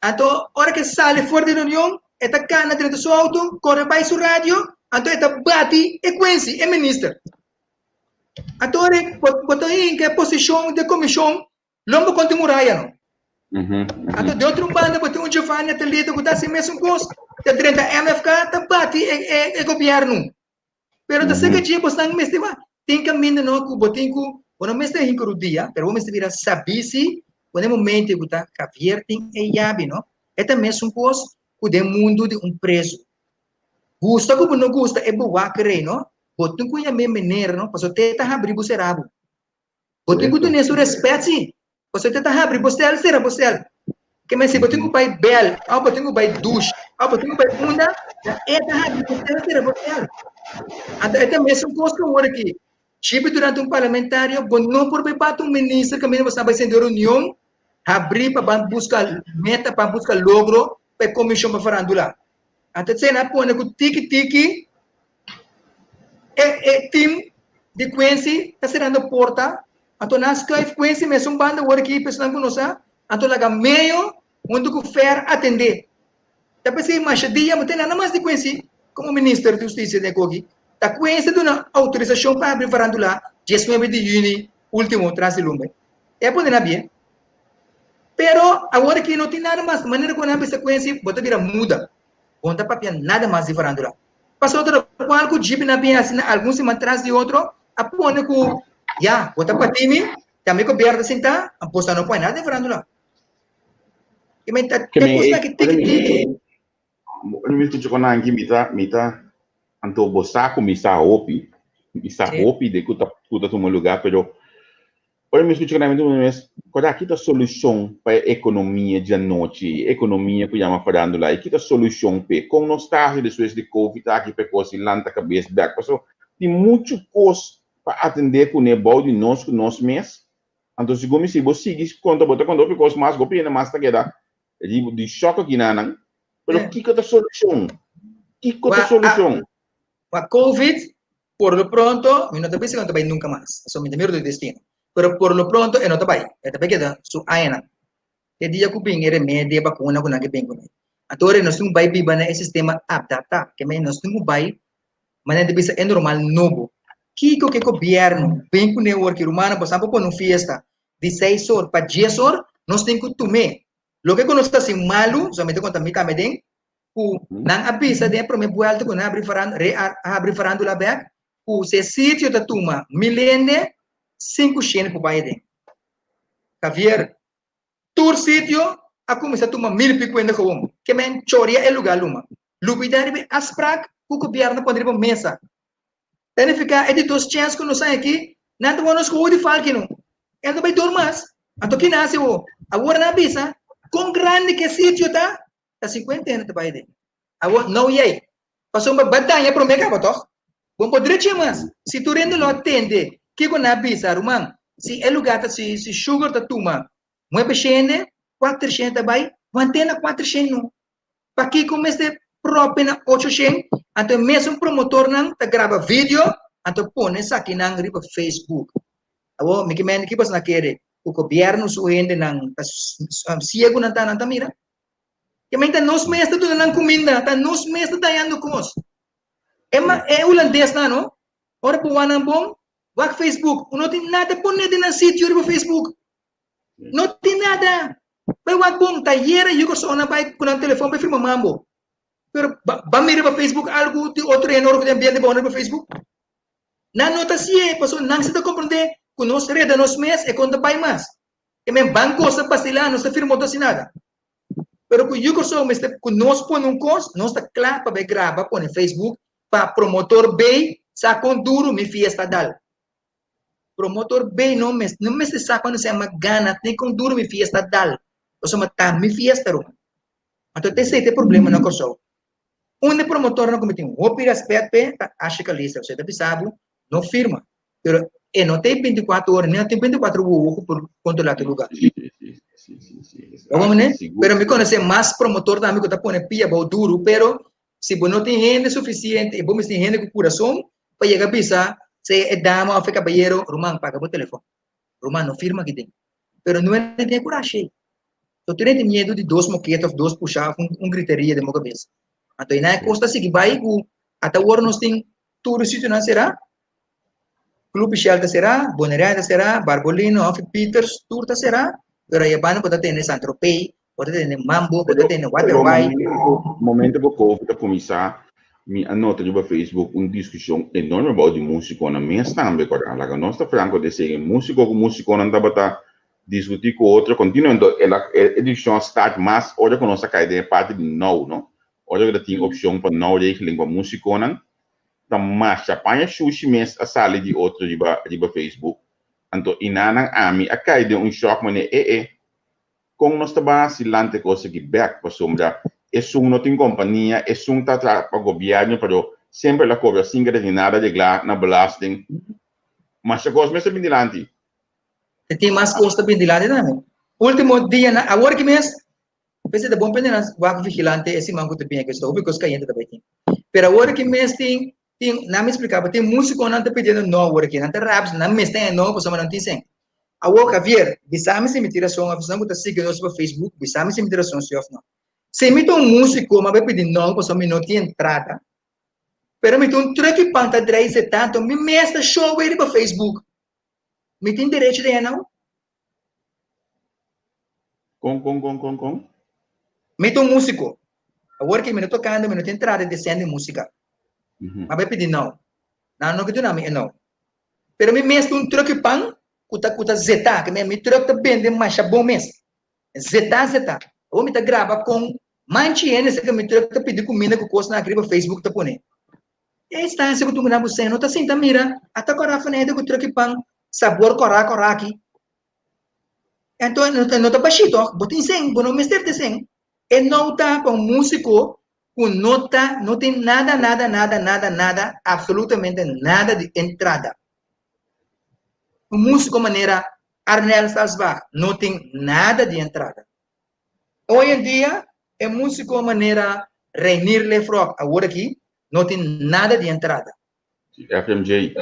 Anto ora ke sali for di reunion e ta kana drenta su auto, kore bai su radio, anto e ta bati e Quincy, e minister. Anto ora bo ta hinka e posishon di e komishon. Lomba kontra muraya no. Anto di otro banda bo tin un Giovanni Atalito ku ta hasi mesun kos, ta drenta MFK ta bati e gobièrnu. Pero ta seka dje bosnan mester wak. Tin kaminda no ku bo tin ku bo no mester hinka rudia, pero bo mester bira sabí si ku na e momento ku ta Javier tin e yabi no, e ta mesun kos ku den mundu di un prezu. Gusta ku bo no gusta e bewaker ei no, bo tin ku yam'é meneer no, pasobra te ta habri bo sera bo. Bo tin ku dun'é su rèspèt si, pasobra te ta habri bo sèl, sera bo sèl. Ke men si bo tin ku bai bèl, òf bo tin ku bai dush, òf bo tin ku bai unda, ta e ta habri bo sèl, sera bo sèl. Anto e ta mesun kos ku awor aki. Chibi durante un parlamentario bo no por bai bati un minister kaminda bo sa bai sende reunion habri pa ban buska meta, pa buska logro pa e komishon pa farandula. Anto esei nan a pone ku tiki tiki E e team di Quincy ta cerrando porta, anto nan schuif Quincy mesun banda awor aki personan cu nos sa, anto laga Meyo hunto cu Fer atende. Ta pesey masha dia bo tin nada mas di Quincy como minister di husticia den akoki. Ta Quincy duna autorisacion pa habri farandula 19 di juni ultimo tras di lumbe. E a pone na bie. Pero awor aki no tin nada mas, manera cu nan bisa Quincy bo ta bira muda. Bo no ta papia nada mas di farandula. Pasobra ta lokual ku Jippy na bin hasi na algun siman tras di otro a pone ku ya, bo ta patí mi, ta mi gobièrnu ta sintá, anto no pone nada den farándula. I men ta te kosnan ki tiki tiki. Ora mi skucha ku nan aki mi ta mi ta anto bo sa ku mi sa hopi, mi sa hopi de ku ta ku ta tuma lugá pero Ora mi skucha kende mi ta puntra mi mes, Kòrda ki ta solushon pa e ekonomia djanochi, e ekonomia ku yama farándula? I ki ta solushon p'e? Kon nos ta hasi despues di covid aki pa e kos di lanta kabes bèk? Pasobra tin muchu kos pa atendé kuné bou di nos ku nos mes. Anto segun mi si bo sigui konta bo ta konta hopi kos mas, hopi hende mas ta keda di shòk aki na nan. Pero kiko ta solushon? Kiko ta solushon? Pa covid Por lo pronto, mi no ta bisa ku e no ta bai nunka mas, pasobra mi ta mira di destino. Pero por lo pronto e no ta bai, e ta bai keda su añanan. E dia ku bin e remedi, e bakuna ku nan ke bin kuné. Anto ora nos tin ku bai biba na e sistema adaptá, ke men nos tin ku bai manera di bisa e normal nobo. Kiko ke gobièrnu bin kuné awor ki rumannan bo sa por pone un fiesta di seis or pa dies or, nos tin ku tum'é. Loke ku nos ta hasi malu, so mi ta konta mi tambe den, ku nan a bisa den e prome buelta ku nan a habri re a habri farandula bek, ku si e sitio ta tuma mil hende, sinku shende por bai aden. Javier, tur sitio a kuminsá tuma mil piku hende gewoon. Ke men choria e lugá luma. Lubidá riba e afsprak ku gobièrnu pone riba mesa. Ta nifiká e di dos chèns ku nos haña aki, nan ta wòrdu nos koho di falki no. E no ta bai dor mas. Anto ki nan hasi awor? Awor nan a bisa kon grandi ku e sitio ta, Ta 50 hende ta bai den. Awor, no yei. Pasobra bo a daña promé kaba tòg? Bo no por drechi mas. Si tur hende lo a tende kiko nan a bisa, ruman, si e lugá ta si si Sugar ta tuma nuebe shende, kuater shende ta bai, want'é na kuater shen no. Pakiko mester propi na ocho shen? Anto e mesun promotornan ta graba video anto pone esakinan riba Facebook. Awor, mi ke mende ki boso na kere ku gobièrnu su hendenan ta siegu nan ta nan ta mira? Ke men ta nos mes ta duna nan kuminda, ta nos mes ta dañando kos. E ma e hulandesnan no, ora bo wak nan bon, wak Facebook, no tin nada pone den nan sitio riba Facebook. No tin nada. Bai wak bon, ta yera yu kòrsounan bai ku nan telefòn bai firma mambo. Pero ba ba mira riba Facebook algu di otro hende ora ku den ambiente bon riba Facebook. Nan no ta si'e pasobra nan si ta komprondé ku nos reda nos mes e kon ta bai mas. E men ban gosa basilá nos ta firma otro asinada. Pero ku yu Kòrsou mester ku nos pone un kos, nos ta kla pa bai graba pone Facebook pa promotor bay sa kon duru mi fiesta dal. Promotor bay no mes no mester sa kuando se yama gana ni kon duru mi fiesta dal. Pasobra ta mi fiesta ruman. Anto ta esei ta e problema na Kòrsou. Un di e promotornan ku mi tin hopi rèspèt p'e ta Ashley Calista. Osea ta bisa bo no firma. Pero e no ta e binticuatro ora, ni no tin binticuatro wowo cu por controla tur lugar. Bo mane? Pero mi conoce mas promotor tambe cu ta pone pia bou duro, pero si bo no tin hende suficiente y bo mester tin hende cu curason pa yega bisa sea e dama of e cabayero, ruman paga bo telefon, ruman no firma aki den. Pero no hende tin e curashi ey. So tur hende tin miedo di dos moketa of dos pusha of un griteria den bo cabes. Anto eynan e cos ta sigui bay cu ata awor nos tin tur e sitionan cera. Club Shell ta será, Boneriano ta será, Barbolino, Hofi Peters, tur ta será, pero aya banda bo ta tene San Tropez, bo ta tene Mambo, bo ta tene Waterway. Momento ku Covid a kuminsá, mi a nota riba Facebook un diskushon enorme about di músikonan mes tambe, kòrda. Laga nos ta franko di esei, músiko ku músikonan tabata diskutí ku otro kontinuo, enton e diskushon a start mas ora ku nos a kai den e parti di nou, no? Ora ku ta tin opshon pa nou regeling pa músikonan, ta masha paña shushi mes a sali di otro riba riba Facebook. Anto inanan ami a kai den un shock mane e e kon nos ta ban hasi lanta e kos aki bek pasobra esun no tin kompania esun ta traha pa gobièrnu pero semper el a kobra sin ke ta tin nada reglá na belasting. Masha kos mes ta bin dilanti. Ta tin mas kos ta bin dilanti tambe. Ultimo dianan awor ki mes P'esei ta bon pende nan wak vigilante e siman ku ta bin aki, so hopi kos kayente ta bai tin. Pero awor aki mes tin, tin, nan mi splika bo, tin musikonan ta pidiendo no awor aki, nan ta rabia, nan mester e no pasobra nan tin sen. Awor Javier, bisa mi si mi tin rason òf esnan ku ta sigui nos riba Facebook, bisa mi si mi tin rason si òf no. Si mi ta un musiko, mi a bai pidi no pasobra mi no tin entrada, pero mi tin un truck pan ta drei tanto, mi mes ta show riba Facebook. Mi tin derecho di hena? Kon, kon, kon, kon, kon? Mi ta un músiko. Awor ke mi no tokando, mi no tin entrada di sèn di músika. Ma bai pidi nou. Nan no ke duna mi e nou. Pero mi mes tin un trùk pan ku ta ku ta zetá. Ke mi trùk ta bende masha bon mes. Zetá, zetá. Awor mi ta graba kon manchi hende esei ke mi trùk ta pidi kuminda ku kosnan aki riba Facebook ta pone. E instancia ku tuma bo seno ta sinta mira ata kòrá fanete ku truki pan sabor kòrá kòrá aki. Anto e no ta bashí tòg, bo tin sen, bo no mester tin sen. E no ta pa un músiko ku no ta no tin nada nada nada nada nada absolutamente nada di entrada. Un músiko manera Arnel Salsbach no tin nada di entrada. Hoy en dia e músiko manera Reinier Lefrock awor aki no tin nada di entrada. FMJ.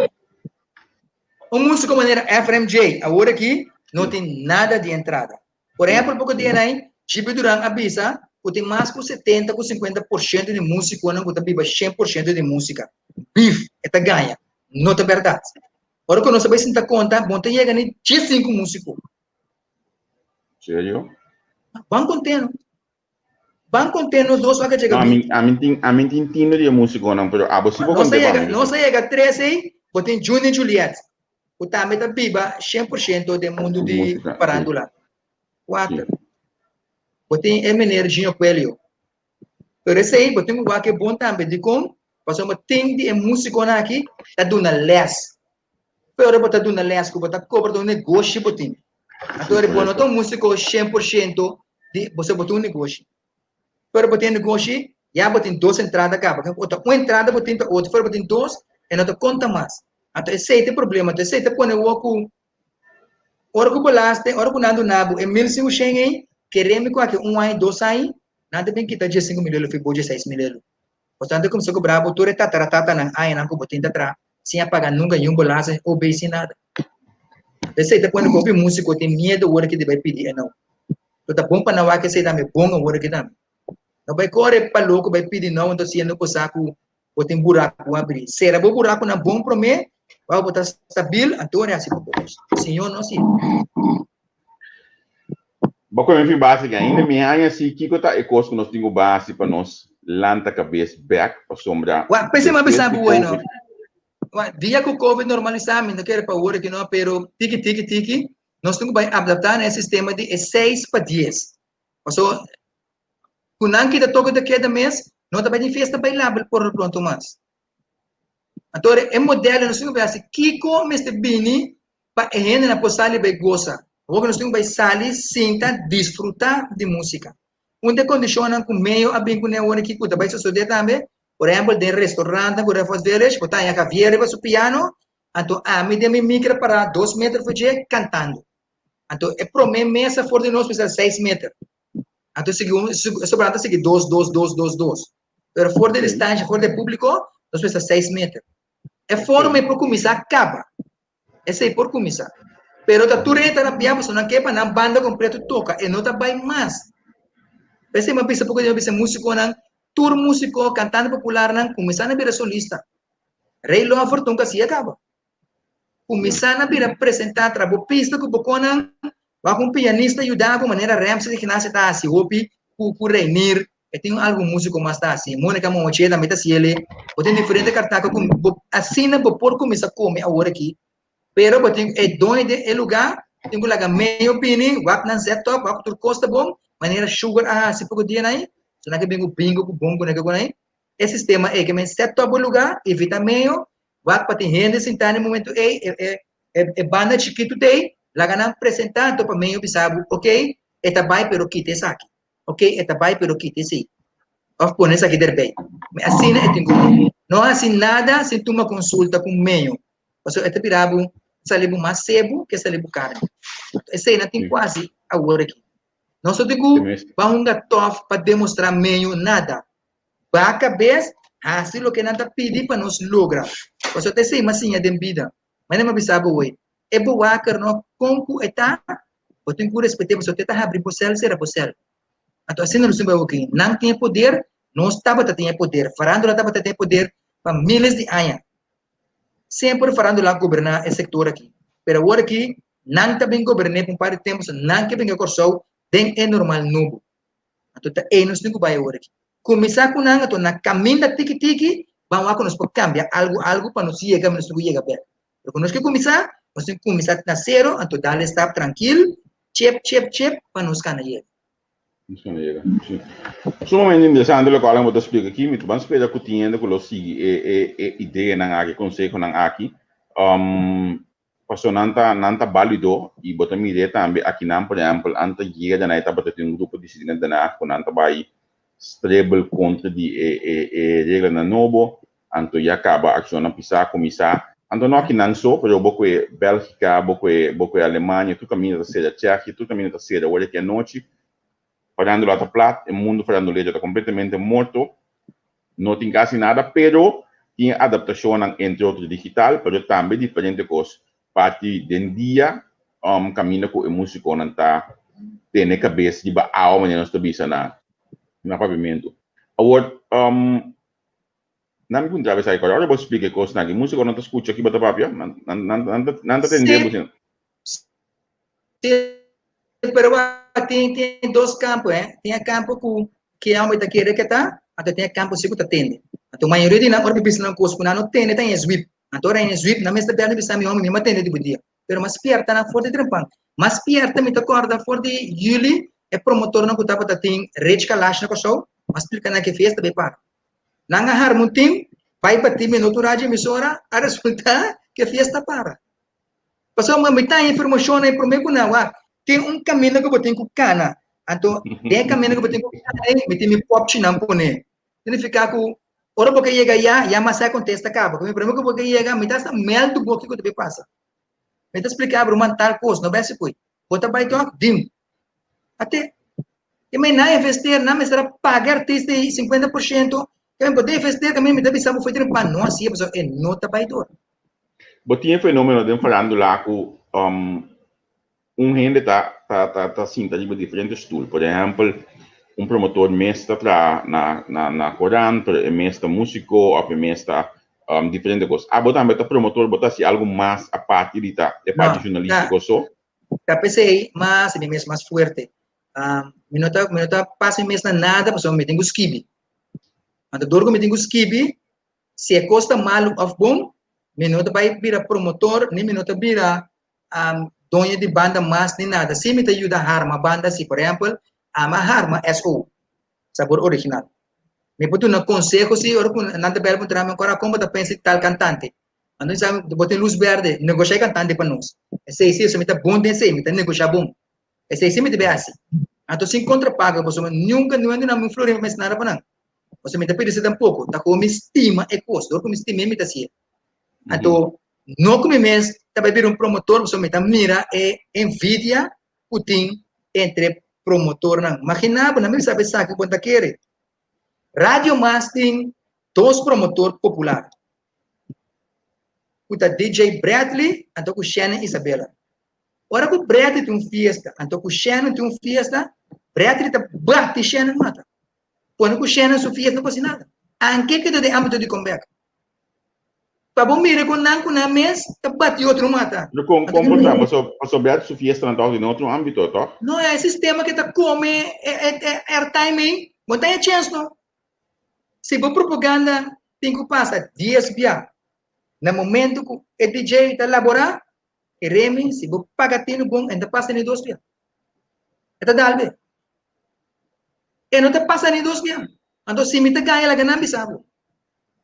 Un músiko manera FMJ awor aki no tin nada di entrada. Por ehempel poko dia nai Gibi Duran a bisa ku tin mas ku 70 ku 50% di músikonan ku ta biba 100% di músika. Bif e ta gaña. No ta bèrdat. Ora ku nos a bai sinta konta bo no ta yega ni 15 músiko. Serio? Ban konteno. Ban konteno dos wak a chega No, ami, ami tin, ami tin tino di e músikonan, pero abo si bo Nos a konte pa yega, mi. nos a yega tres ei, bo tin Juni Juliet, ku tambe ta biba 100% den mundu di Músika, sí. farándula. Kuater. Bo tin e meneer Gino Coelho. Pero esei bo tin ku wak e bon tambe. Dikon? Pasobra tin di e músikonan aki ta duna lès. Pero bo ta duna les ku bo ta kobra ta un negoshi bo tin. Anto bo no ta un músiko 100% di bo bo tin un negoshi. Pero bo tin un negoshi ya bo tin dos entrada kaba. O ta un entrada bo tin ta otro, pero bo tin dos e no ta konta mas. Anto esei ta e problema. Anto esei ta pone wou ku ora ku bo laste, ora ku nan duna bo e 1500 ei, kere mi ku aki un aña, dos aña, nan ta bin kita 15000 elo fi bo 16000 elo. Pasobra nan ta kuminsá kobra bo tur e tataratatanan añanan ku bo tin ta traha sin a paga nunca ni un bolazo, OB sin nada. Esei ta pone ku hopi músiko tin miedo ora ki di bai pidi e nou. So ta bon pa nan wak esei tambe bon awor aki tambe. No bai kore pa loko bai pidi nou anto siendo ku sa ku bo tin buraku abri. Sera bo burakunan bon promé, wak bo ta stabil anto ora hasi bo kos. Señor no hasi. Bo kome fin base ainda mi haña si kiko ta e kos ku nos tin ku base pa nos lanta kabes bek pasobra Wak, p'esei mi a despues bisa di bo bueno. Covid Wak, dia ku Covid normalisá mi no kere pa awor aki no, pero tiki tiki tiki nos tin ku bai adaptá na e sistema di e seis pa dies. Pasobra ku nan kita toke de keda mes no ta bai tin fiesta bailabel por lo pronto mas. Anto e modelo nos tin ku bai hasi kiko mester bini pa e hendenan por sali bai gosa. Awor ku nos tin ku bai sali, sinta, disfrutá di músika. Un di e kondishonnan ku Mayo a bin kuné awor aki ku ta bai sosodé tambe, por ehèmpel den restaurantnan ku Raffles Village, bo ta haña Javier riba su piano, anto ami den mi mikro pará dos meter for dje kantando. Anto e promé mesa for di nos mester seis meter. Anto sigui un, e sobrante ta sigui dos, dos, dos, dos, dos. Pero for di distansha, for di e públiko, nos mester seis meter. E forma ei por kuminsá kaba. Esei por kuminsá. Pero ta tur hende ta rabia pasobra nan ke pa nan banda kompleto toka. E no ta bai mas. P'esei mi a bisa poko di mi a bisa musikonan, tur musiko, kantante popularnan kuminsá na bira solista. Ray Loffer tonka si a kaba. Kuminsá na bira presentá tra bo pista ku bo konan, wak un pianista yuda bo manera Ramses Ignacia ta hasi hopi ku ku Reinier, e tin algun músiko mas ta hasi, Monica Mohoche tambe ta hasi ele, bo tin diferente kartako ku bo asina bo por kuminsá kome awor aki, pero bo tin e doño di e lugá tin ku laga medio bini wak nan set up, wak ku tur kos ta bon, manera Sugar a hasi poko dia nan ei, so nan ke bin ku bingo ku bongo nan ke ku nan ei, e sistema ei ke men set up bo lugá, invitá medio, Wak pa tin hende sintá na e momentu ei, e, e, e, e banda chikitu t'ei, laga nan presentá, anto pa medio bisa bo, ok, e ta bai pero kita esaki, ok, e ta bai pero kita esei, òf pone esaki derbei. Mi asina e tin ku no hasi nada sin tuma konsulta ku medio, pasobra e ta bira bo sali bo mas sebu ke sali bo karni. Esei nan tin ku hasi awor aki. Nos no tin ku bai hunga tòf pa demostrá medio nada. Ba kabes, hasi loke nan ta pidi pa nos logra. Pasobra ta esei m'a siña den bida. Manera m'a bisa bo hoy, e bewaker no kon ku e ta, bo tin ku respet'é pasobra e ta habri bo sèl, sera bo sèl. Anto asina nos tin bai oki. Nan tin e poder, nos tabata tin e poder, farándula tabata tin e poder pa miles di aña. Semper farándula a goberná e sektor aki. Pero awor aki nan ta bin gobern'é pa un par di tempu, so nan ke bin Kòrsou den e normal nobo. Anto ta ei nos tin ku bai awor aki. Kuminsá ku nan, anto na kaminda tiki tiki, ban wak ku nos por kambia algu algu pa nos yega nos tin ku yega bèk. Pero ku nos ke kuminsá, nos tin ku kuminsá na sero, anto dal e stap trankil, chep chep chep, pa nos kana yega. Nos kana yega, si. Sumamente interesante lokual bo ta splika aki. Mi ta ban spera ku tin hende ku lo sigui e e e ideanan aki, e konsehonan aki. Paso nan ta nan ta balido y bo ta mir'é tambe akinan, por ehempel, anta yega na e tabata tin un grupo di student Den Haag cu nan ta bay strebel contra di e e e reglanan nobo, anto ya caba accionnan pisa cuminsa. Anto no akinan so, pero bo cu Belgica, bo cu bo cu Alemania, tur caminda ta cera, Tsjechië, tur caminda ta cera ora ki anochi. Farándula ta plat, e mundo farandulero ta completamente morto. No tin casi nada, pero tin adaptacionnan entre otro digital, pero tambe diferente cos parti den dia um caminda cu e musiconan ta tene cabes riba awa manera nos ta bisa na na papiamento. Awor um nan mi puntra esaki ora ora bo splica e cosnan aki musiconan ta scucha kiba ta papia? Nan nan nan nan ta tende bo si? Sí, pero tin tin dos campo eh. Tin e campo ku ke hombre ta kere ke ta, anto tin e campo si ku ta tende. Anto mayoria di nan ora mi bisa nan kos ku nan no tende ta en zwip. Anto ora en zwip nan mester bel mi bisa mi hombre mi no tende di bo dia. Pero mas spierta nan for di trempan. Mas spierta mi ta korda for di juli e promotornan ku tabata tin Rich Kalash na Kòrsou, m'a splika nan ke fiesta bai para. Nan a harma un team bai bati minuto radio emisora a resulta ke fiesta para. Pasobra mi ta haña informashon ei promé ku nan wak. Tin un kaminda ku bo tin ku kana. Anto den e kaminda ku bo tin ku kana ei mi tin mi pòpchinan pone. Signifiká ku ora bo ke yega ya, ya mas a kontesta kaba. Ku mi promé ku bo ke yega mi ta hasta mèldu bo kiko ta bai pasa. Mi ta splika bo ruman tal kos, no bai hasi koi. Bo ta bai tòg? Dim. Ate. E mai nan investeer, nan mester a paga e artista ei 50%. Ke men bo ta investeer kaminda mi ta bisa bo foi trempan. No hasié pasobra e no ta bai dor. Bo tin e fenomeno den farandula ku un hende ta ta ta sinta riba diferente stul. Por ehempel, un promotor mes ta traha na na na korant, pero e mes ta musiko of e mes ta diferente kos. Abo tambe ta promotor, bo ta hasi algu mas aparte di ta e parti No, journalistiko so? Ta p'esei mas mi mes mas fuerte. Mi no ta mi no ta pasa mi mes na nada pasobra mi tin ku skibi. Anto dor ku mi tin ku skibi, Si e kos ta malu òf bon, mi no ta bai bira promotor ni mi no ta bira doño di banda mas ni nada. Si mi ta yuda harma banda si. Por ehèmpel, ami a harma SO, Sabor Original. Mi por duna konseho si ora ku nan ta bèl puntra mi ankora kon bo ta pensa di tal kantante. Anto mi sa bo tin lus bèrdè, negoshá e kantante pa nos. Esei si, mi ta bon den esei, mi ta negoshá bon. Esei si mi ta bai hasi. Anto sin kontrapago pasobra nunka no a duna mi un florin pa mi hasi nada pa nan. Pasobra mi ta pidi esei tampoco, ta como mi stima e cos, dor cu mi stim'é mi ta hacié. Anto, no cu mi mes ta bai bira un promotor, pasobra mi ta mira e envidia cu tin entre promotornan. Magina bo, nan mi sabi esaki cu bo ta kere. Radio Mas tin dos promotor popular, cu ta DJ Bradley anto cu Shannon Isabella. Ora cu Bradley tin un fiesta anto cu Shannon tin un fiesta, Bradley ta bati Shannon mata. Pone ku Shannon su fiesta no por hasi nada. Anke ke ta den ámbito di comeback. Pa bo mira ku nan ku nan mes ta bati otro mata. Pero kon kon por ta? Paso paso Beato su fiestanan tòg den otro ámbito, tòg? No, e sistema ke ta kome e e e airtime ei, bo ta haña chèns no. Si bo propaganda tin ku pasa dies bia na momento ku e DJ ta laborá, keremi si bo paga tinu bon e no ta pasa ni dos bia. E ta dal be. E no ta pasa ni dos bia. Anto si mi ta gaña laga nan bisa bo.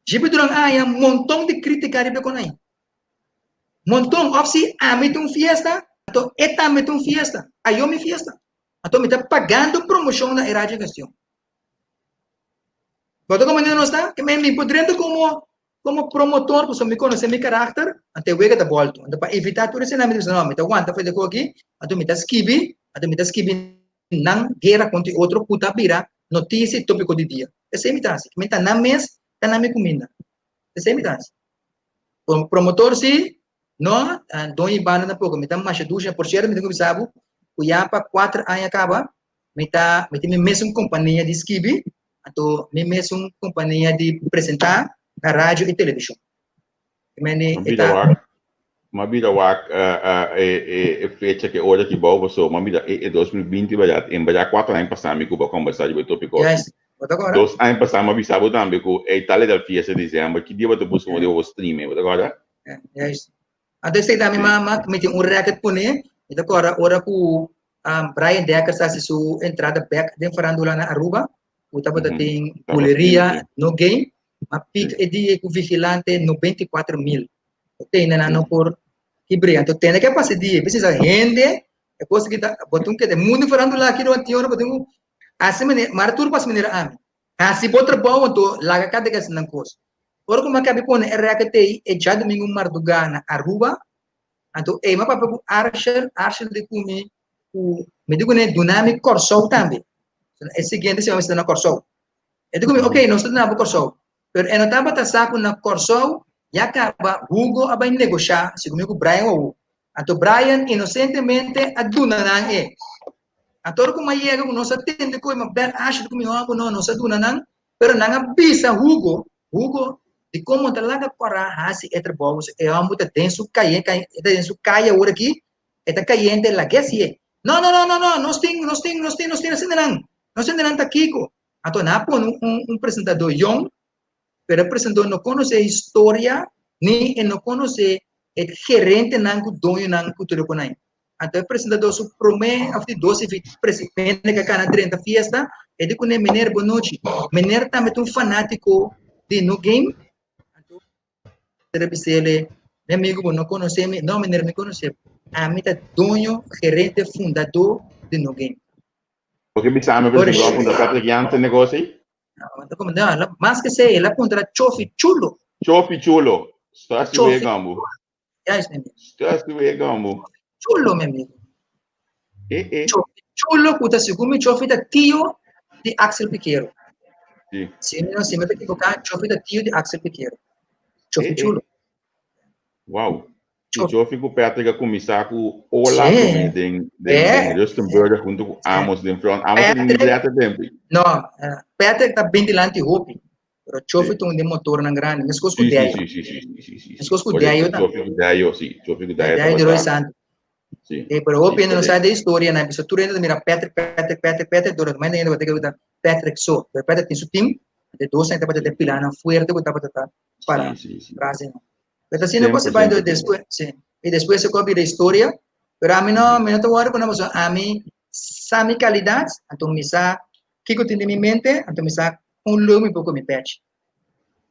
Djibi duran aña monton di critica riba e konai. Monton of si ami ta un fiesta anto e tambe ta un fiesta. Ayo mi fiesta. Anto mi ta pagando promocion na e radio en cuestion. Bo ta comprende nos ta? Ke men mi por drenta como como promotor pasobra mi conoce mi karakter anto e wega ta bolto. Anto pa evita tur esena mi ta bisa no mi ta wanta for di e aki anto mi ta skibi anto mi ta skibi nan guera kontra e otro ku ta bira notisia i topiko di dia. Esei mi ta hasi. Mi ta nan mes ta nan mi kuminda. Esei mi ta hasi. Promotor si, no, doño di banda tampoko. Mi ta masha dushi. Por sierto mi tin ku bisa bo ku ya pa kuater aña kaba mi ta mi tin mi mesun kompania di skibi, anto mi mesun kompania di presentá na radio i televishon. Ma bira wak e fecha ke ora ki bou paso ma mira e 2020 baya en baya 4 aña pasa mi ku bo kombersa riba e topiko aki. Dos aña pasa mi a bisa bo tambe ku e tal e dal fiesta december ki dia bo ta buska un dia bo stream e bo ta korda? Juist. Anto esei tambe ma mi tin un record pone mi ta korda ora ku Brian Dekkers a hasi su entrada bek den farandula na Aruba ku tabata tin buleria no game Ma pica e dia cu vigilante 94 mil. Tende nan no por kibre. Anto tende ke pasa e dia. Bisa sa hende, e cosa ki ta, bo tin keda mundu farandula aki durante ora, bo tin ku hasi manera, mara tur pasa manera ami. Hasi bo trabou anto laga kada ke hasi nan kos. Ora ku mi a kabi pone e record ei e djadumingu marduga na Aruba, anto ei mi a papia ku Arshel, Arshel di ku mi ku mi di kuné duna mi Kòrsou tambe. E siguiente siman mi sta na Kòrsou. E di ku mi, ok, nos ta duna bo Kòrsou. Pero e no tabata sa ku na Kòrsou ya kaba Hugo a bai negoshá, segun mi, ku Brian Wawoe. Anto Brian inosentemente a duna nan e. Anto ora ku mi a yega ku nos a tende ku e, mi a bèl Ashley ku mi hòmber, no, nos a duna nan, pero nan a bisa Hugo, Hugo, dikon bo ta laga kòrá hasi e trabou? E hòmber ta den su kaye, e ta den su kaya awor aki, e ta kayente, lag'é hasié. No, no, no, no, no, nos tin, nos tin, nos tin, nos tin asina nan. Nos hende nan ta kiko? Anto nan a pone un, un presentador yong, pero e presentador no konosé e historia, ni e no konosé e gerentenan ku doñonan ku tur e konai. Anto e presentador su promé òf di dos hende ku a kana drenta fiesta, e di kuné, Meneer, bonochi. Meneer tambe ta un fanátiko di No Game? Anto e ta bis'é, Mi amigu, bo no konosé mi? No, meneer, mi konosé bo. Ami ta doño, gerente, fundadó di No Game. Porque bisa mi por ejemplo, punta Patrick Jansen negocio. No, no, más que sei, el a puntra Chofi Chulo. Chofi Chulo. Está si we gambo. Ya es mi amigo. Está si we gambo. Chulo, mi amigo. Eh, eh. Chofi Chulo, kuta segun mi Chofi ta tío di Axel Piquero. Sí. Si mi no, si mi ta equivoca, Chofi ta tío di Axel Piquero. Chofi Eh, eh. Chulo. Wow. I Joffy ku Patrick a kuminsá ku Ola Sí. promé den den Eh. den Rustenburger huntu ku Amos den front. Amos Patrick- tin libreto tempu. No, eh, Patrick ta bin dilanti hopi. Pero Chofi Sí. ta un den motornan grandi. Meskos ku Sí, sí, Deyo. sí, sí, sí, sí, sí, sí. Meskos ku Correcto. Deyo tambe. Joffy ku Deyo, sí. Joffy ku Deyo Deyo de Roy tabata. Santos. Sí. Eh, pero hopi Sí, hende no correcto. sabe de historia, na bisa tur hende ta mira Patrick, Patrick, Patrick, Patrick, dor mas hende tabata kere Patrick so. Pero Patrick tin su team, de dos aña tabata de pilanan fuerte ku tabata ta para Sí, sí, sí. tras de nan. Pero asina cosa 100% va después, sí. Y después se copia de historia, pero a mí no, mi no te worry con una a mí sa mi calidad, anto mi sa kiko tin den mi mente, anto mi sa un leu mi poco mi patch.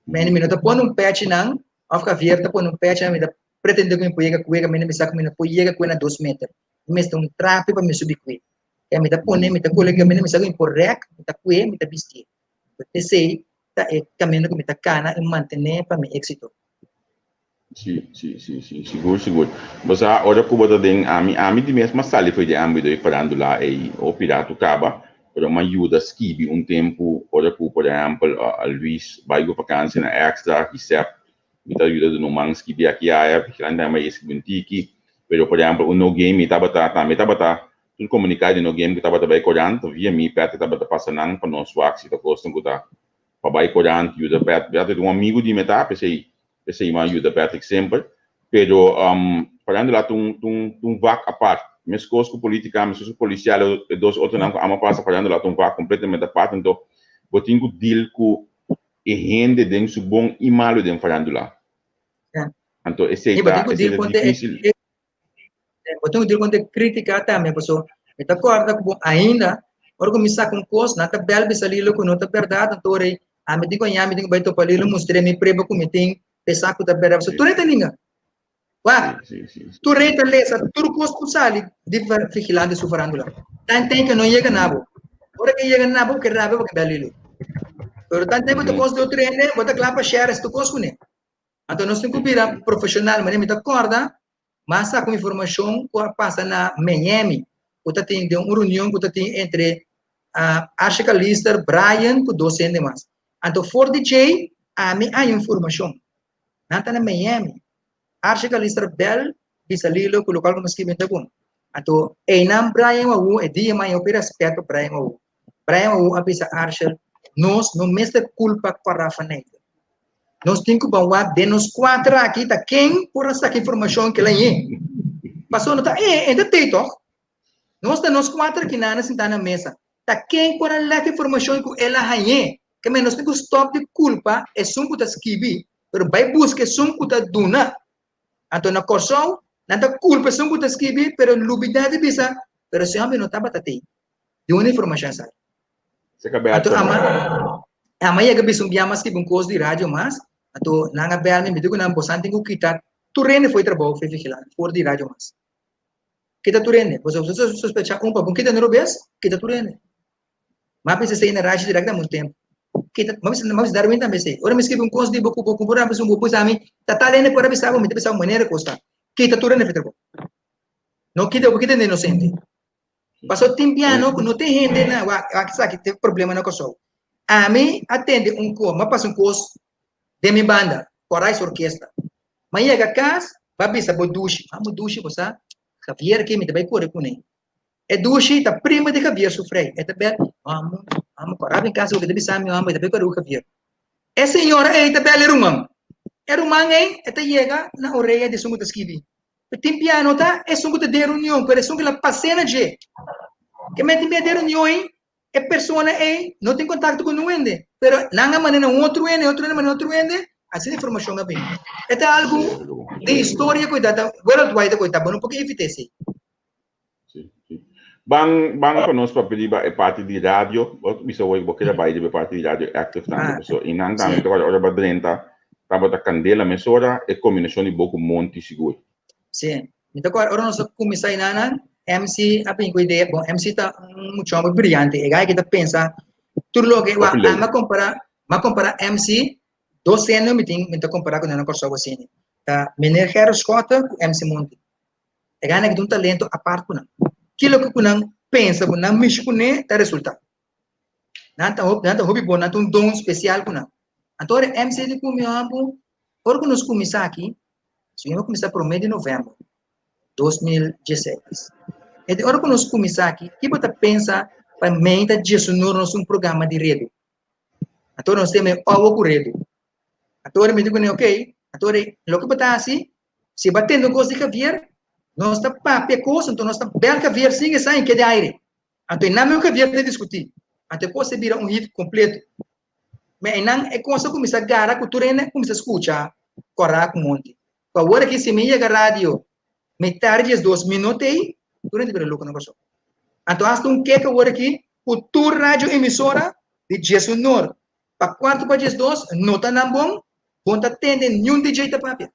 Mi mi no ta pone un patch nan, of Javier ta pone un patch nan, mi ta pretende ku mi por yega kuega, mi no mi sa ku mi no por yega kue na 2 meter. Mi mester un trapi pa mi subi kue. E mi ta pone, mi ta kolega, mi no mi sa ku mi por rek, mi ta kue, mi ta bisti. Esei ta e camino ku mi ta kana i mantene pa mi éxito. Sí, sigur, sigur. Bo sa, ora ku bo ta den ami, ami di mes m'a sali for di ámbito di farándula ei, hopi ratu kaba, pero m'a yuda skibi un tempu ora ku, por ehèmpel, Luis bai ku vakansia na Extra, Gisep, mi ta yuda duna un man skibi aki aya, Vigilante tambe a skibi un tiki, pero por ehèmpel un No Game mi tabata, tambe tabata tur komuniká di No Game ku tabata bai korant, via mi Pet tabata pasa nan pa nos wak si ta kosnan ku ta pa bai korant, yuda Pet, Pet ta un amigu di mi ta, p'esei. Esei mi a yuda Patrick semper. Pero farándula ta un ta un ta un vak apart. Meskos ku politika, meskos ku polisial, e dos otronan ku amo pasa, farándula ta un vak kompletamente apart. Anto bo tin ku deal ku e hende den su bon i malu den farándula. Anto esei ta esei ta difísil. Bo tin ku deal ku e krítika tambe pasobra mi ta kòrda ku bo ainda ora ku mi saka un kos nan ta bèl bisa lilo ku no ta bèrdat anto ora ei ami tin ku aña mi tin ku bai topa lilo mustr'é mi prueba ku mi tin p'e sa ku ta bèrdat pasobra tur e ta ninga wak tur e ta lesa tur kos ku sali di vigilante su farándula tanten ke no yega na bo ora ke yega na bo bo ke rabia bo ke bèl lilo pero tanten ku ta kos di otro hende bo ta kla pa share tur kos kuné anto nos tin ku bira profeshonal manera mi ta kòrda Mas sa ku informashon ku a pasa na Miami, ku ta tin den un reunion ku ta tin entre Arsha Calister, Brian ku dos hende mas. Anto for di djei ami haña informashon. Nan ta na Miami. Arsha Calister bel bisa Lilo ku lokal ku mi skibi ta bon. Anto einan Brian Wahu e dia maña hopi rèspèt pa Brian Wahu. Brian Wahu a bisa Arshel, nos no mester kulpa Cora van Nijden. Nos tin ku ban wak den nos kuater aki ta ken por a saka informashon kila yen. Pasobra no ta e, e ta tei tòg. Nos ta nos kuater aki nan a sintá na mesa. Ta ken por a lek informashon ku el a hañ'é. Ke men nos tin ku stòp di kulpa esun ku ta skibi, pero bai buska esun ku ta duna. Anto na Kòrsou nan ta kulpa esun ku ta skibi, pero lubidá di bisa, pero si hòmber no tabata tei. Di unda informashon a sali? Se ka bel Anto ama ama yega bisa un bia mas skibi un kos di radio mas, anto nan a bel mi, mi di ku nan bosan tin ku kita tur hende for di trabou for di vigilante, for di radio mas. Kita tur hende, pasobra boso sospecha un pa bon kita no bes, kita tur hende. M'a bisa esei na radio direct na un tempu. Kita, m'a bisa, m'a bisa Darwin tambe esei. Ora mi skibi un kos di bo ku bo ku bo a bisa un bo bisa mi, ta tal hende por a bisa bo, mi ta bisa bo manera kos ta. Kita tur hende for di trabou. No kita bo kita hende inosente. Paso tin piano ku no tin hende na wak wak esaki tin problema na Kòrsou. Ami a tende un kos, mi a pasa un kos den mi banda, Korais Orkesta. Mi a yega kas, mi a bisa bo dushi, amo dushi bo sa, Javier aki mi ta bai kore kuné. E dushi ta prima di Javier su frei, e ta bel, amo, amo kòrda bin kas, bo ta bisa mi amo, e ta bai kore ku Javier. E señora ei ta bel e ruman. E ruman ei e ta yega na orea di esun ku ta skibi. Tin bia no ta esun ku ta den reunion, pero esun ku la pas'é na dje. Ke men tin bia den reunion ei, e persona ei no tin kontakto ku niun hende, pero nan a manda na un otro hende, otro hende a manda na otro hende, asina informashon a bin. E ta algu di historia ku ta ta worldwide ku ta, bo no por evita esei. Sí, sí. Ban, ban pa nos papia riba e parti di radio. Bo bisa hoy bo keda bai riba e parti di radio active tambe. Ah, Paso inan tambe sí. ta ora ba drenta tabata candela mesora e combinacion di bo cu Monty sigur. Sí. Mi ta acorda ora nos a cuminsa enanan, MC a bin cu idea, bon MC ta un mucha homber brillante, e guy ki ta pensa tur loke, Hopi wa, leuk. ami a compara, mi a compara MC, dos hende mi tin, mi ta compara cu nan na Corsou asina, ta meneer Gerrit Schotte cu MC Monty. E gana ki ta un talento apart ku nan. Ki loke ku nan pensa ku nan mishi kuné ta resultá. Nan ta hopi, nan ta hopi bon, nan ta un don spesial ku nan. Anto ora e MC di ku mi hambu, ora ku nos kuminsá aki, si nos kuminsá promé di novèmber 2016. E di ora ku nos kuminsá aki, ki bo ta pensa pa mei ta djesunor nos un programa di redu? Anto nos tin e owo ku redu. Anto ora mi di kuné, okey, anto ora loke bo ta hasi, Si bo a tende un kos di Javier, nos ta papia kos, anto nos ta bel Javier sin e sa en keda aire. Anto e nan mes Javier ta diskutí. Anto e kos a bira un hit kompleto. Ma einan e kos a kuminsá gara ku tur hende a kuminsá skucha Kòrá ku Monti. Ku awor aki si mi yega radio mitar 12 mi no ta ei, tur hende bira loko na Kòrsou. Anto asta un kek awor aki ku tur radio emisora di diesunor pa kuarto pa 12 no ta nan bon, bon ta tende niun DJ ta papia.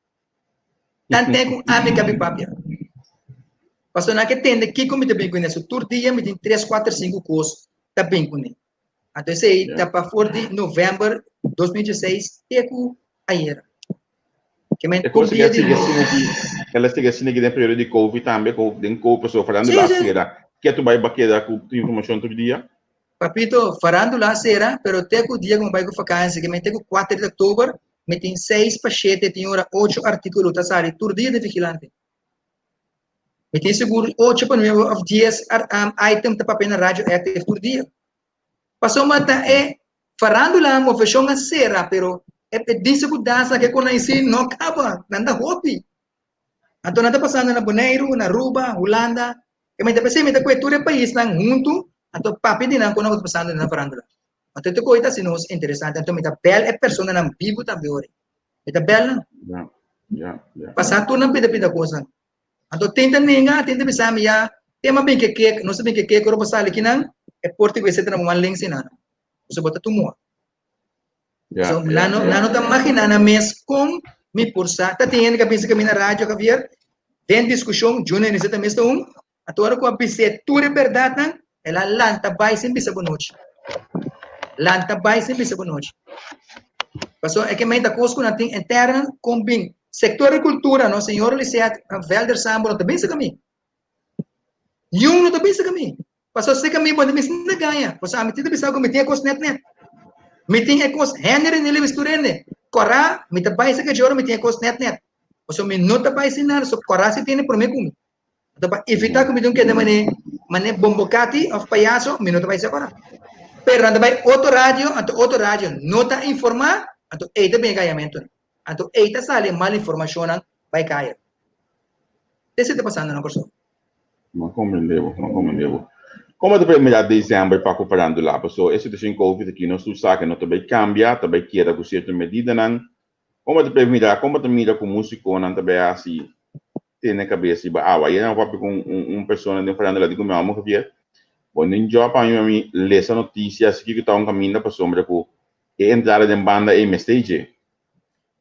Tanten ku ami ka bin papia. Pasobra nan ke tende kiko mi ta bin kuné. So tur dia mi tin tres, kuater, sinku kos ta bin kuné. Anto esei ta pa for di novèmber 2016 te ku ayera. Ke men E tur kos dia el di sigue asina aki, el a sigue asina aki den periodo di covid tambe, ku den covid pasobra farándula Sí, a sí. sera. Ke tu bai ba keda ku tu informashon tur dia? Papito, farándula a sera, pero te ku dia ku mi bai ku fakansi, ke men te ku kuater di oktober, Mi tin seis pa shete, tin ora ocho artíkulo ta sali tur dia den Vigilante. Mi tin sigur ocho pa nuebe òf dies item ta papia na Radio Active tur dia. Pasobra ta e farándula moveshon a sera, pero E dice ku dansa ke kon si no kaba, nan ta hopi. Anto nan ta pasando na Boneiru, na Aruba, Hulanda. E mi ta pensé mi ta kue tur e paisnan huntu, anto papia di nan kon nan ta pasando na farándula. Anto e koe ta hasi nos interesante, anto mi ta bèl e personanan bibu tambe ora. Mi ta bèl nan. Pasá tur nan pida pida kosnan. Anto tin ta nenga, tin ta bisa mi ya, tema bin ke kek, nos ta bin ke kek ora bo sali kinan, e porta ku esei ta na bo man links einan. Pasobra bo ta tumor. So, nan no, nan no ta imaginá nan mes kon mi por sa. Ta tin hende ku a bisa ku mi na radio, Javier, den diskushon, Junior Nisé ta mes ta un, anto ora ku a bis'é tur e bèrdatnan, el a lanta bai sin bisa bonochi. Lanta bai sin bisa bonochi. Pasobra e ke mei ta kos ku nan tin internan kon bin. Sektor di kultura, no, señor Lisette Velder Sambo no ta bisa ku mi. Niun no ta bisa ku mi. Pasobra si ka mi bo mi sinta gaña. Pasobra ami tin ta bisa ku mi tin e kos nèt nèt. Mi tin e kos Henry ni Lewis tur hende. Kòrá mi ta bai serka dje ora mi tin e kos nèt nèt. Pasobra mi no ta bai sin nada. So kòrá si tene promé ku mi. Anto pa evitá ku mi tin keda manera manera bombokati òf payaso mi no ta bai serka kòrá. Pero nan ta bai otro radio anto otro radio no ta informá anto ei ta bin e gañamentunan. Anto ei ta sali e mal informashonnan bai kaya. Esei ta pasando na Kòrsou. No comprende bo, no comprende bo. Como ta mira december pa cu farandula? Paso e situacion covid aki nos tur sa cu no ta bay cambia, ta bay keda cu cierto medidanan. Como ta mira, como ta mira cu musiconan ta bay haci tene cabes riba awa? Ayer nan papia cu un persona den farandula di cu mi amo Javier, bo nin job pa mi, mi lesa noticia si kico ta un caminda pasobra cu e entrada den banda ey mester dje.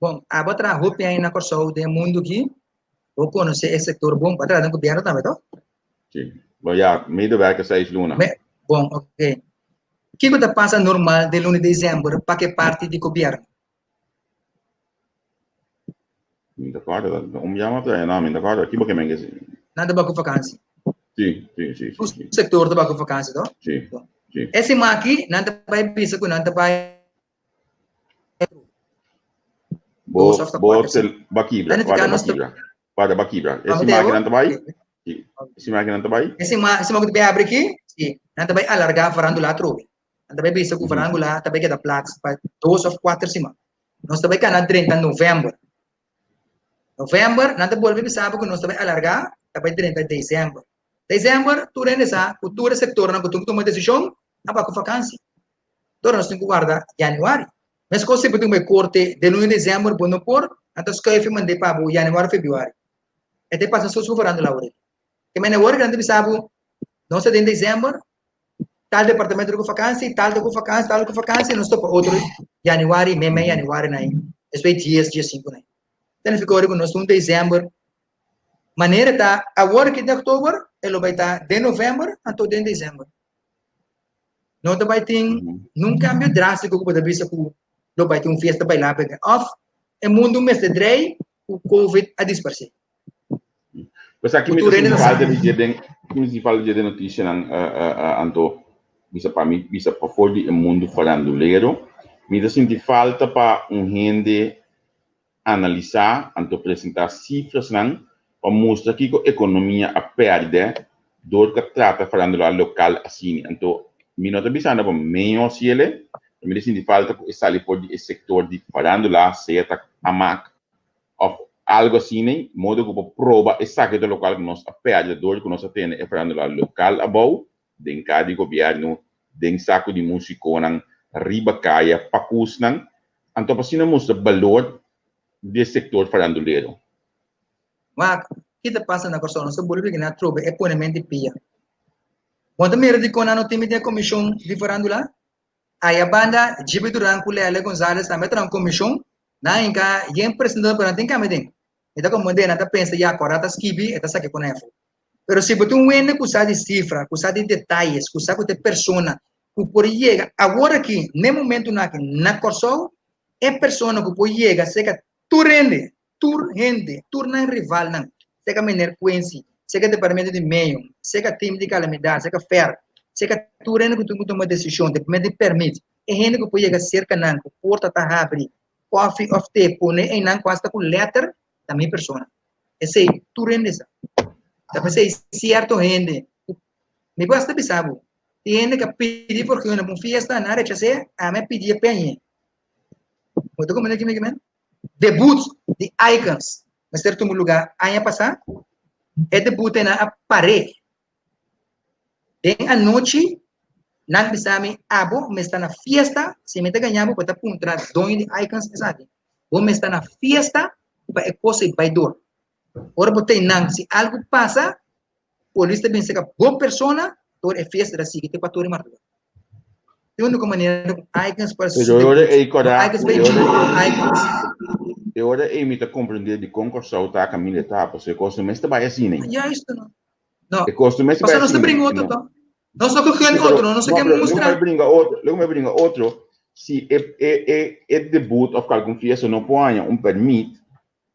Bon, abo a traha hopi aña na Kòrsou den e mundu aki, bo konosé e sektor bon, bo a traha den gobièrnu tambe to? Sí, bo ya, medewerker seis luna. Me, bon, ok. Kiko ta pasa normal den luna di desèmber pa ke parti di gobièrnu? Mi ta kòrda, un biaha mi a traha, no, mi ta kòrda, kibo ke men ke si? Nan ta bai ku vakansi. Sí, sí, sí, sí. Tur sektor ta bai ku vakansi, to? Sí, sí. E siman aki nan ta bai bisa ku nan ta bai. Bo, bo, tel, ba kibra, guarda, ba kibra. Guarda, ba kibra. E siman aki nan ta bai? Si, e siman aki nan ta bai? E siman, e siman ku ta bai abri aki, si, nan ta bai alargá farandula atrobe. Nan ta bai bisa ku farandula ta bai keda plats pa dos òf kuater siman. Nos ta bai kana drenta novèmber. Novèmber, nan ta bolbe bisa bo ku nos ta bai alargá, ta bai drenta desèmber. Desèmber, tur hende sa ku tur e sektornan ku tin ku tuma desishon a bai ku fakansi. Dor nos tin ku warda januari. Meskos si bo tin bai korte den luna di desèmber bo no por, nan ta skuif e mand'é pa bo januari o febrüari. E ta pasa sos ku Fernando Laurel. Ke mene awor nan ta bisa bo nos ta den desèmber, tal departamento ta ku fakansi, tal ta ku fakansi, tal ta ku fakansi, nos topa otro januari, mei mei januari na ei, despues dies, diesinku na ei. Ta nifiká ora ku nos ta un desèmber, manera ta awor ki den òktober, e lo bai ta den novèmber anto den desèmber. No ta bai tin nun kambio drástiko ku bo ta bisa ku lo bai tin un fiesta bailabel den òf e mundu mester drei ku covid a disparsé. Pues aki mi ta sinti falta di dje den mi sinti falta di dje den notisianan anto bisa pa mi bisa pafor di e mundu farandulero mi ta sinti falta pa un hende analisá anto presentá sifrasnan pa mustra kiko ekonomia a pèrdè dor ku a trata farándula lokal asini. Anto mi no ta bisando pa meño hasiele, pero mi ta sinti falta ku e sali for di e sektor di farándula, sea ta amak òf algu asini, modo ku por proba esaki ta lokual ku nos a pèrdè dor ku nos a tene e farándula lokal abou den kaya di gobièrnu, den saku di músikonan, riba kaya, pakusnan, anto pa asina mustra balor di e sektor farandulero. Wak, ki ta pasa na Kòrsou? Nos ta bolbe bigina atrobe e ponemen di pia. Bo ta mira dikon nan no tin miti e komishon di farandula? Aya banda, Jibi Duran ku Lele Gonzalez tambe a traha un komishon, nan a hinka yen presentador pero nan tin kambia den. Mi ta komprendé, nan ta pensa ya kòrda ta skibi e ta saki ku nan efo. Pero si bo tin un hende ku sa di sifra, ku sa di detayes, ku sa ku ta e persona ku por yega awor aki, n'e momentunan aki na Kòrsou, e persona ku por yega serka tur hende, tur hende, tur nan rivalnan, serka Meneer Quincy, serka Departamento di Medio, serka Team di Kalamidat, serka fer, serka tur hende ku tin ku tuma desishon, Departamento di Permit, e hende ku por yega serka nan, ku porta ta habri, kòfi òf te pone einan ku asta ku lèter, ta mi persona. Esei tur hende sa. Ta p'esei sierto hende ku mi por hasta bisa bo, tin hende ku a pidi vergunning pa un fiesta, nan a rechas'é, ami a pidi e peñ'é. Bo ta comprende kico mi men? Debut di Icons mester tuma lugar aña pasa. E debutenan a pare. Den anochi nan bisa mi, abo mester na fiesta, si mi ta gaña bo, bo ta puntra doño di Icons esaki. Bo mester na fiesta pa e cos ei bay door. Ora bo ta einan, si algo pasa, polis ta bin saka bo persona, tur e fiesta ta sigui te pa tur e marduga. E único manera ku Icons por Pero e ora ei kòrda, Icons bay e ora jingo Icons. E ora ei mi ta komprendé dikon Kòrsou ta kaminda e ta, pasobra e kos no mester bai asina. Juist no. No. E kos no mester bai Pasobra nos ta asina. bringa otro No. to. Nos no ke gun Sí, pero otro, nos no no, ke pero luego mustra. me bringa otro, luego me bringa otro, si e e e e debut of algun fiesta no por haña un permit,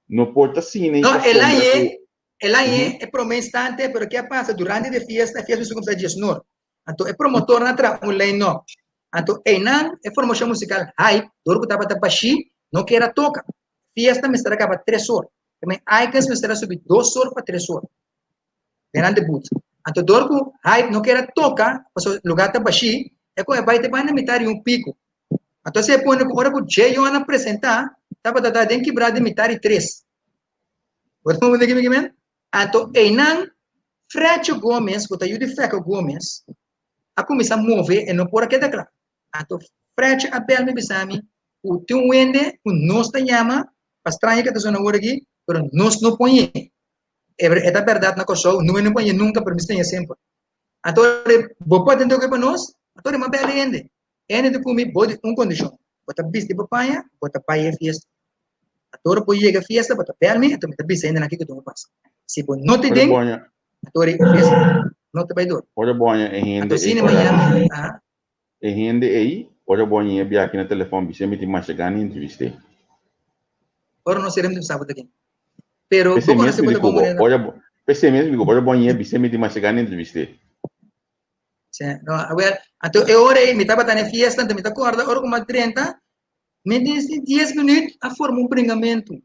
no por ta asina i No, el pasobra hañ'é, ku el hañ'é e promé instante, pero ke a pasa durante di e fiesta, e fiesta mester kuminsá diesnor. Anto e promotornan a traha un line-up. Anto einan e formashon musikal Hype, dor ku tabata bashí, no kier a toka. Fiesta mester a kaba tres or. Tambe Icons mester a subi dos or pa tres or den nan debut. Anto dor ku Hype no kier a toka, pasobra lugá ta bashí, e kon e bai te banda mitar di un piku. Anto asina e pone ku ora ku J-Yon a presentá, tabata ta den kibrá di mitar di tres. Bo ta comprende kico mi kimen? Anto einan Frecho Gomez, ku ta yu di Feco Gomez, a kuminsá move, e no por a keda kla. Anto Frecho a bel mi bisa mi ku tin un hende ku nos ta yama, pa straño ke ta sona awor aki, pero nos no poñ'é. E ta bèrdat na Kòrsou, no no poñ'é nunka, pero mi sa teñ'é semper. Anto bo por atendé oke pa nos? Anto mi a bel e hende. E hende di ku mi, bo di un kondishon, bo ta bisti bo paña, bo ta bai e fiesta. Anto ora bo yega fiesta, bo ta bel mi, anto mi ta bisa hendenan kiko tin ku pasa. Si bo no ta Ora den, bo haña anto ora e fiesta no ta bai dor. Ora bo haña e hende Anto ei asina kòrda mañana, aha. E hende ei, ora bo haña e biaha na telefòn, bis'é mi tin masha gana di entrevist'é. Ora nos serem sa bo ta ken. Pero bo P'esei mes konosé mi bo di ta ku bon bo, manera. ora bo, p'esei mes mi di ku bo, ora bo hañ'é, bis'é mi tin masha gana di entrevist'é. Sí, no, awel, anto e ora ei mi tabata na e fiesta, anto mi ta kòrda ora ku mi a drenta, Mi di si dies minuut a forma un bringamentu.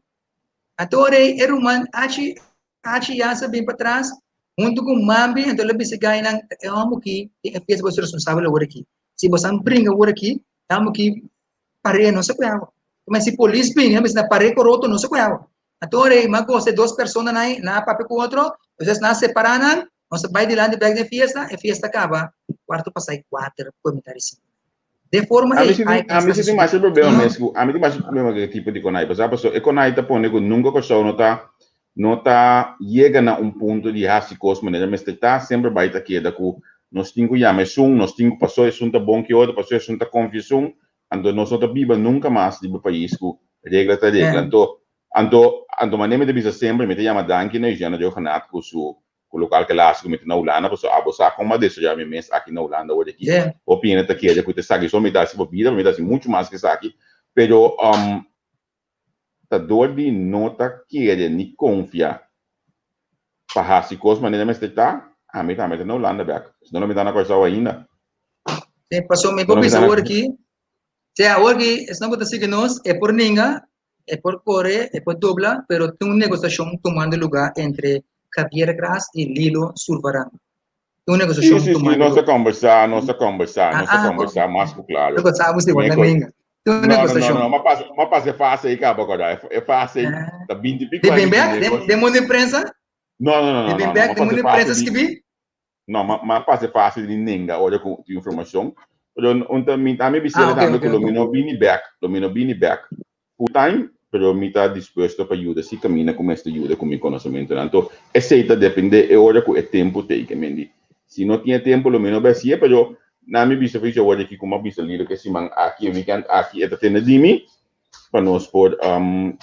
Anto ora ei e ruman Achi, Achi Jansen bin patras huntu ku Mambi, anto el a bisa e gainan, e hòmber aki tin e fiesta boso responsabel awor aki. Si boso a bringa awor aki, e hòmber aki par'é no sa ku e awa. Ma si polis bini, a bisa nan par'é koroto no sa ku e awa. Anto ora ei mi a gosa e dos personanan ei, nan a papia ku otro, despues nan a separá nan, nos a bai dilanti bèk den e fiesta, e fiesta a kaba kuarto pasá e kuater ku e mitar di sinku. De forma Ami ei, si ai tin, ami pensa si tin su masha problema no. mes ku, ami tin masha problema ku e tipo di konai. Pasá paso e konai ta pone ku nunka Kòrsou no ta, no ta yega na un punto di hasi kos manera mester ta, semper bai ta keda ku nos tin ku yama esun, nos tin ku pasó esun ta bon ki otro, pasó esun ta konfia esun, anto nos no ta biba nunka mas riba pais ku regla ta regla. Anto, anto, anto manera mi ta bisa semper, mi ta yama danki na Eugène Rhuggenaath ku su ku lokal ke lasi ku mi ta na Hulanda pasobra abo sa kon mi a desaroyá mi mes aki na Hulanda awor aki. Hopi hende ta kere ku ta esaki so mi ta hasi pa bida, pero mi ta hasi muchu mas ke esaki. Pero ta dor di no ta kere ni konfia pa hasi kos manera mester ta, ami tambe ta na Hulanda bèk. Si no lo mi ta na Kòrsou ainda. Sí, pasobra mi por bisa awor aki, sí, awor aki esnan ku ta sigui nos e por ninga E por kore, e por dobla, pero tin un negosiashon tumando lugá entre Javier Gras i Lilo Sulvaran. Tin un Sí, negosiashon sí, sí, tumando nos a lugá. kombersá, nos a kombersá, nos a Ah, kombersá mas ku klaro. Loke sa bo si bo Mi ta ko- ninga. Tin un No, no, no, negosiashon. no, m'a pasa, m'a pasa e fase ei kaba kòrda. E fase ei Ah. ta binti pico Di aña bin mi bèk tin den, negoshi. den mundo di prensa? No, no, no, Di no, bin no, no, bèk m'a den pasa mundo e di fase prensa di skibí? No, ma ma pasa e fase di nenga ora ku tin informashon. Pero un ta mi tambe Ah, bis'el ok, tambe ok, ku lo ok. mi no bini bèk, lo mi no bini bèk full time, pero mi ta dispuesto pa yuda si kaminda ku mester yuda ku mi konosementunan. Anto esei ta depende e ora ku e tempu ta ei. Mendi si no tin e tempu lo mi no bai hasié, pero nan mi bisa feliz awor aki ku mi a bisa Lilo ku e siman aki, e weekend aki e ta tende di mi pa nos por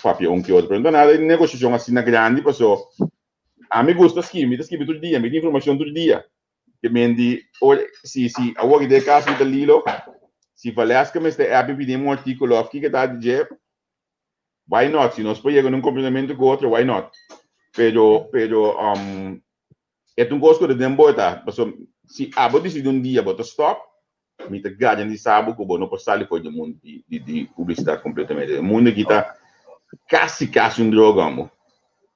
papia un ke otro. Pero no ta nada di negosiashon asina grandi paso Ami gusta skibi, mi ta skibi tur dia, mi tin informacion tur dia. Ke men di, ora, si, si, awor den e caso mi ta Lilo, si Valeska mester app mi pidi un articulo of kiko ta di dje, why not? Si nos por yega na un comprendimento cu otro, why not? Pero, pero, um, e ta un cos cu ta den bo ta, pasobra si abo dicidi un dia bo ta stop, Mi ta garantisa bo ku bo no por sali for di e mundu di di di publisidat kompletamente. E mundu aki ta kasi kasi un droga amo.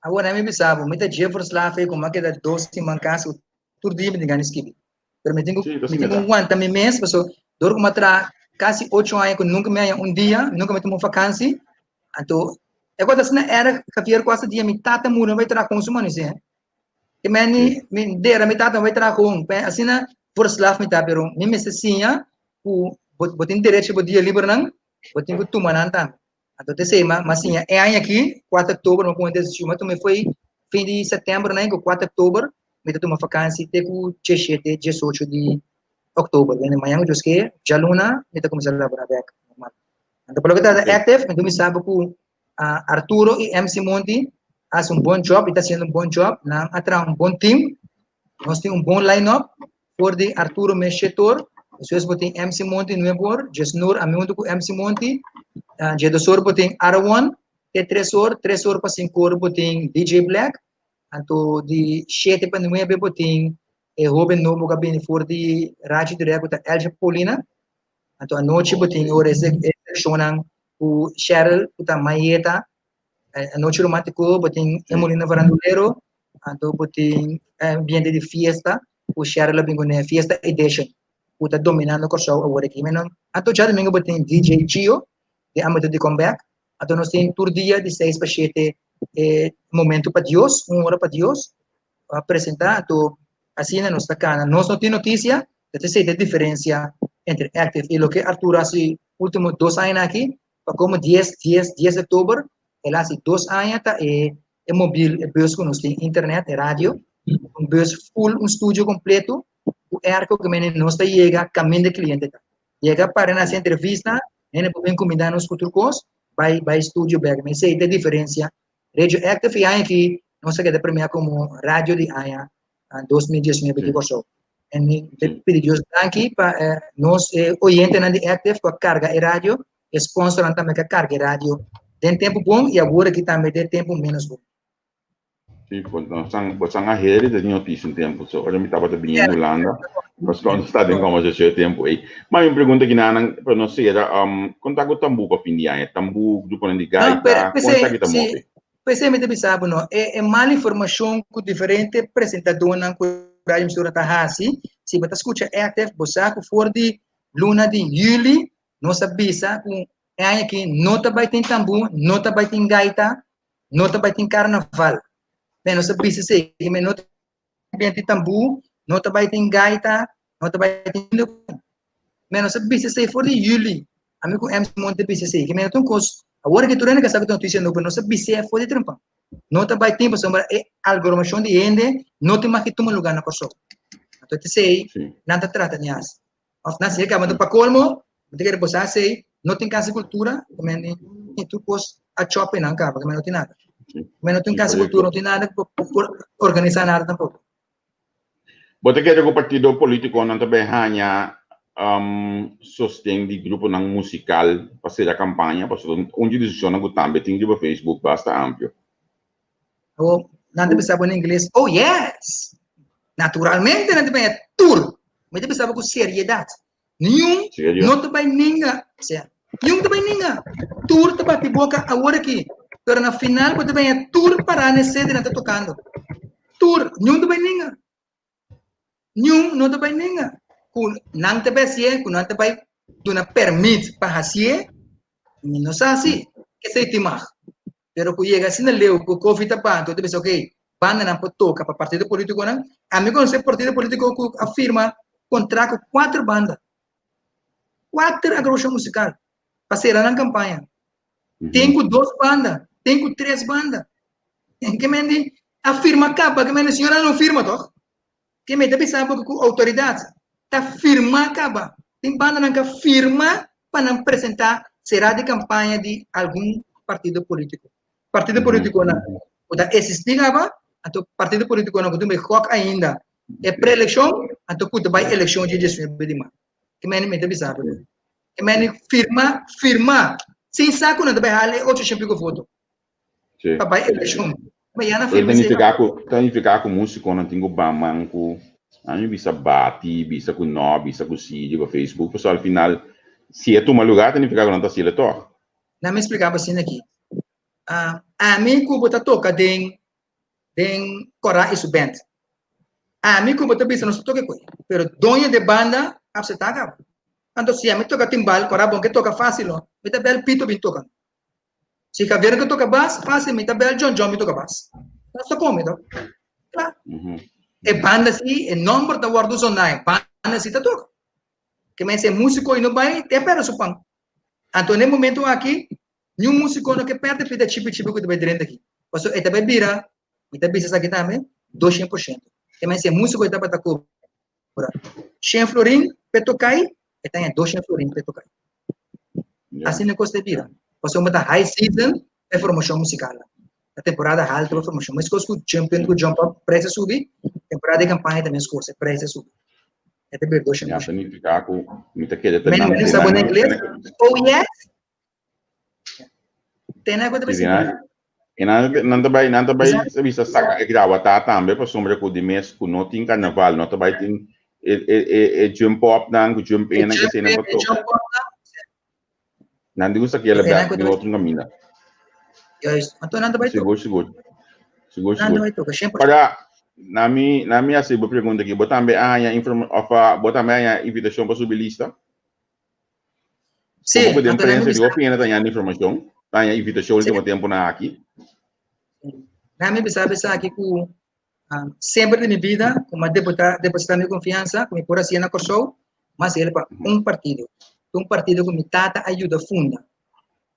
Awor mi bisa bo, mi ta dje verslaaf ei ku mi a keda dos siman kasi ku tur dia mi tin gana di skibi. Pero mi tin ku Sí, ta mi tin asina ku ta. wanta mi mes paso dor ku mi a traha. kasi ocho aña ku nunka mi haña un dia, nunka mi tuma un vakansi. Anto e kos asina erg, Javier, ku hasta dia mi tata muri mi bai traha kon su manisé. Ke men mi dera mi tata mi bai traha kon. Asina verslaaf mi ta, pero mi mester siña ku bo tin derecho bo dia liber nan, bo tin ku tuma nan tambe. Anto te esei m'a siña e aña aki, kuater oktober mi a pone desishon, mi a tuma e foi fin di sètèmber nan ku kuater oktober mi ta tuma fakansi te ku diesshete, diesocho di oktober. Wende mañan ku Dios ke, djaluna mi ta kuminsá laborá bèk normal. Anto pa loke ta trata active, mi ta kuminsá ku Arturo i MC Monti a hasi un bon job i ta hasiendo un bon job. Nan a traha un bon team. Nos tin un bon line-up. For di Arturo mes shetor, despues bo tin MC Monti nuebe or, Jesnur ami huntu ku MC Monti, djedos or bo tin Arawon, te tres or, tres or pa sinku or bo tin DJ Black, anto di shete pa nuebe bo tin e hoben nobo ku a bini for di Radio Direct ku ta Elja Paulina, anto anochi bo tin ora e sekshonnan ku Cheryl ku ta Mayeta, Anochi Romántico, bo tin E Molino Farandulero, anto bo tin Ambiente di Fiesta, ku Cheryl a bin kuné, Fiesta Edition, ku ta dominando Kòrsou awor aki. Anto djadumingu bo tin DJ Gio, di ámbito di Comeback, anto nos tin tur dia di seis pa shete e Momento pa Dios, un ora pa Dios, a presentá, anto asina nos ta kana. Nos no tin notisia, ta esei ta e diferensia entre Active i loke Arturo a hasi último dos añanan aki, pa komo dies dies dies oktober el hasi dos aña ta e e mobil e bus ku nos tin internet e radio un bus full un studio kompleto ku airco ku mene nos ta yega kaminda e kliente ta yega para nan hasi entrevista hende por bin kumindá nos ku tur kos bai bai studio bèk esei ta e diferensia Radio Active e aña aki nos a keda premiá komo radio di aña 2019 di Kòrsou. En mi ta pidi Dios danki pa nos e oyentenan di Active ku a karga e radio, e sponsornan tambe ku a karga e radio den tempu bon i awor aki tambe den tempu ménos bon. Sí, pues nos han, pues han a heri den notisia un tempu. So, ora mi tabata bini en Hulanda, nos nos ta den conversación e tempu ei. Ma mi pregunta ki nanan, pero no sera, um, kon ta ku tambú pa fin di aña? Tambú, gruponan di No, pero gaita, kon p'esei, esaki ta sí, move? P'esei mi ta bisa bo no, e e mal informashon ku diferente presentadónan ku Radio Emisora ta hasi, si bo ta skucha Active, bo sa ku for di luna di yüli nos a bisa ku e aña aki no ta bai tin tambú, no ta bai tin gaita, no ta bai tin karnaval. Be nos a bisa esei, no ta bai tin tambú, no ta bai tin gaita, no ta bai tin Menos a bisa esei for di juli. Ami ku MC Monte a bisa esei. Ke meno ta un kos, awor ke tur hende ka sa ku ta notisia nobo, nos a bis'é for di trempan. No ta bai tin pasobra e algoromashon di hende no tin mas ke tuma lugá na Kòrsou. Anto ta esei nan ta trata di hasi. Òf nan si e kaba pa kolmo, bo ta kere bo sa esei, no tin kas di kultura, ke mende tur kos a chòp einan kaba, ke mende no tin nada. Ke mende no tin kas di kultura, no tin nada ku por organisá nada tampoko. Bo ta kere ku partido politikonan ta bai haña sosten di gruponan musikal pa sera kampaña? Pasobra un di diskushonnan ku tambe tin riba Facebook basta amplio. Awor, nan ta bisa bo na ingles, Oh yes! Naturalmente nan ta bai tur! Mi ta bisa bo ku seriedat. Niun no ta bai ninga. Sea, niun ta bai ninga. Tur ta bati boka awor aki. Pero na final bo ta bai tur pará na e sede nan ta tokando. Tur, niun ta bai ninga. Niun no ta bai ninga. Ku nan ta bai hasié, ku nan ta bai duna permit pa hasié, mi no sa si esei tin mag. Pero ku yega asina leu ku Covid ta pa, anto ta bisa ok, bandanan por toka pa partido politikonan. Ami konosé partido politiko ku a firma kontrakt ku kuater banda, kuater agrupashon musikal pa sera nan kampaña. Tin ku dos banda, tin ku tres banda. Ke men di a firma kaba, ke men di señora no firma tòg? Ke men ta bisa bo ku outoridat ta firma kaba. Tin bandanan ka firma pa nan presentá será di kampaña di algun partido polítiko. Partido polítikonan ku ta eksistí kaba, anto partido polítikonan ku tin bai gòk ainda e preelekshon, anto ku ta bai elekshon dje diesnuebe di mart. Ke men mi ta bisa bo. Ke men firma, firma, sin sa ku nan ta bai hala e ocho shen piko voto. Sí. Pa bai elekshon. Ma ya na Pero firma ta esei nifiká ku ta nifiká ku músikonan tin ku ban man ku ami bisa bati, bisa ku no, bisa ku si riba Facebook, pasobra al final si e tuma lugá ta nifiká ku nan ta hasiel e tòg. Na mi splika bo asina aki. Ah, ami ku bo ta toka den den Kora i su band. Ami ku bo ta bisa nos ta toka e koi, pero doño di e banda a apseptá kaba. Anto si ami toka timbal, ora bon ke toka fásil no, mi ta bel Pito bin toka. Si Javier ke toka bas, fásil, mi ta bel John John bin toka bas. Nos ta kome to. Kla. E banda si, e nomber ta wòrdu soná, e banda si ta toka. Ke men si e músiko i no bai, te a pèrdè su pan. Anto na e momento aki, niun músiko no ke pèrdè pida chipi chipi ku ta bai drenta aki. Pasobra e ta bai bira, mi ta bisa esaki tambe, 200%. Ke men si e músiko i tabata kobra shen florin p'e tokai, e ta haña 200 florin p'e tokai. Asina e kos ta bira. Pasobra ta high season pa e formashon musikal. Ta temporada haltu pa formashon. Meskos ku jump in ku jump up, prijs a subi, temporada di kampaña ta meskos, e prijs a subi. E ta bira 200 Ya, por shento. significa ku mi ta kere Men nan men sa bon ingles? Oh yes? Tena ku ta Sí, bisa. nan, e nan, nan ta bai, nan ta bai Exacto. sa bisa saka e grabata tambe pasobra ku di mes ku no tin karnaval, no ta bai tin e e e e jump up nan ku jump E in nan jump ke in, pa e toka. jump up nan. Nan di gusta kier Tena bek ku den ta otro kaminda. Juist. Anto nan ta bai toka. Sigur, sigur. Sigur, Nan ta sigur. bai toka, 100%. Para, na mi, na mi hasi bo pregunta aki, bo tambe a haña informa, of a, bo tambe a haña invitashon pa subi lista? Sí, Como ku den anto nan mi prensa bisa, di hopi hende ta hañando informashon, ta haña invitashon sí, último temponan aki. nan mi bisa bisa aki ku semper di mi bida ku mi a depositá mi konfiansa ku mi por hasié na Kòrsou, mi a hasiel pa un partido. Un partido ku mi tata a yuda funda.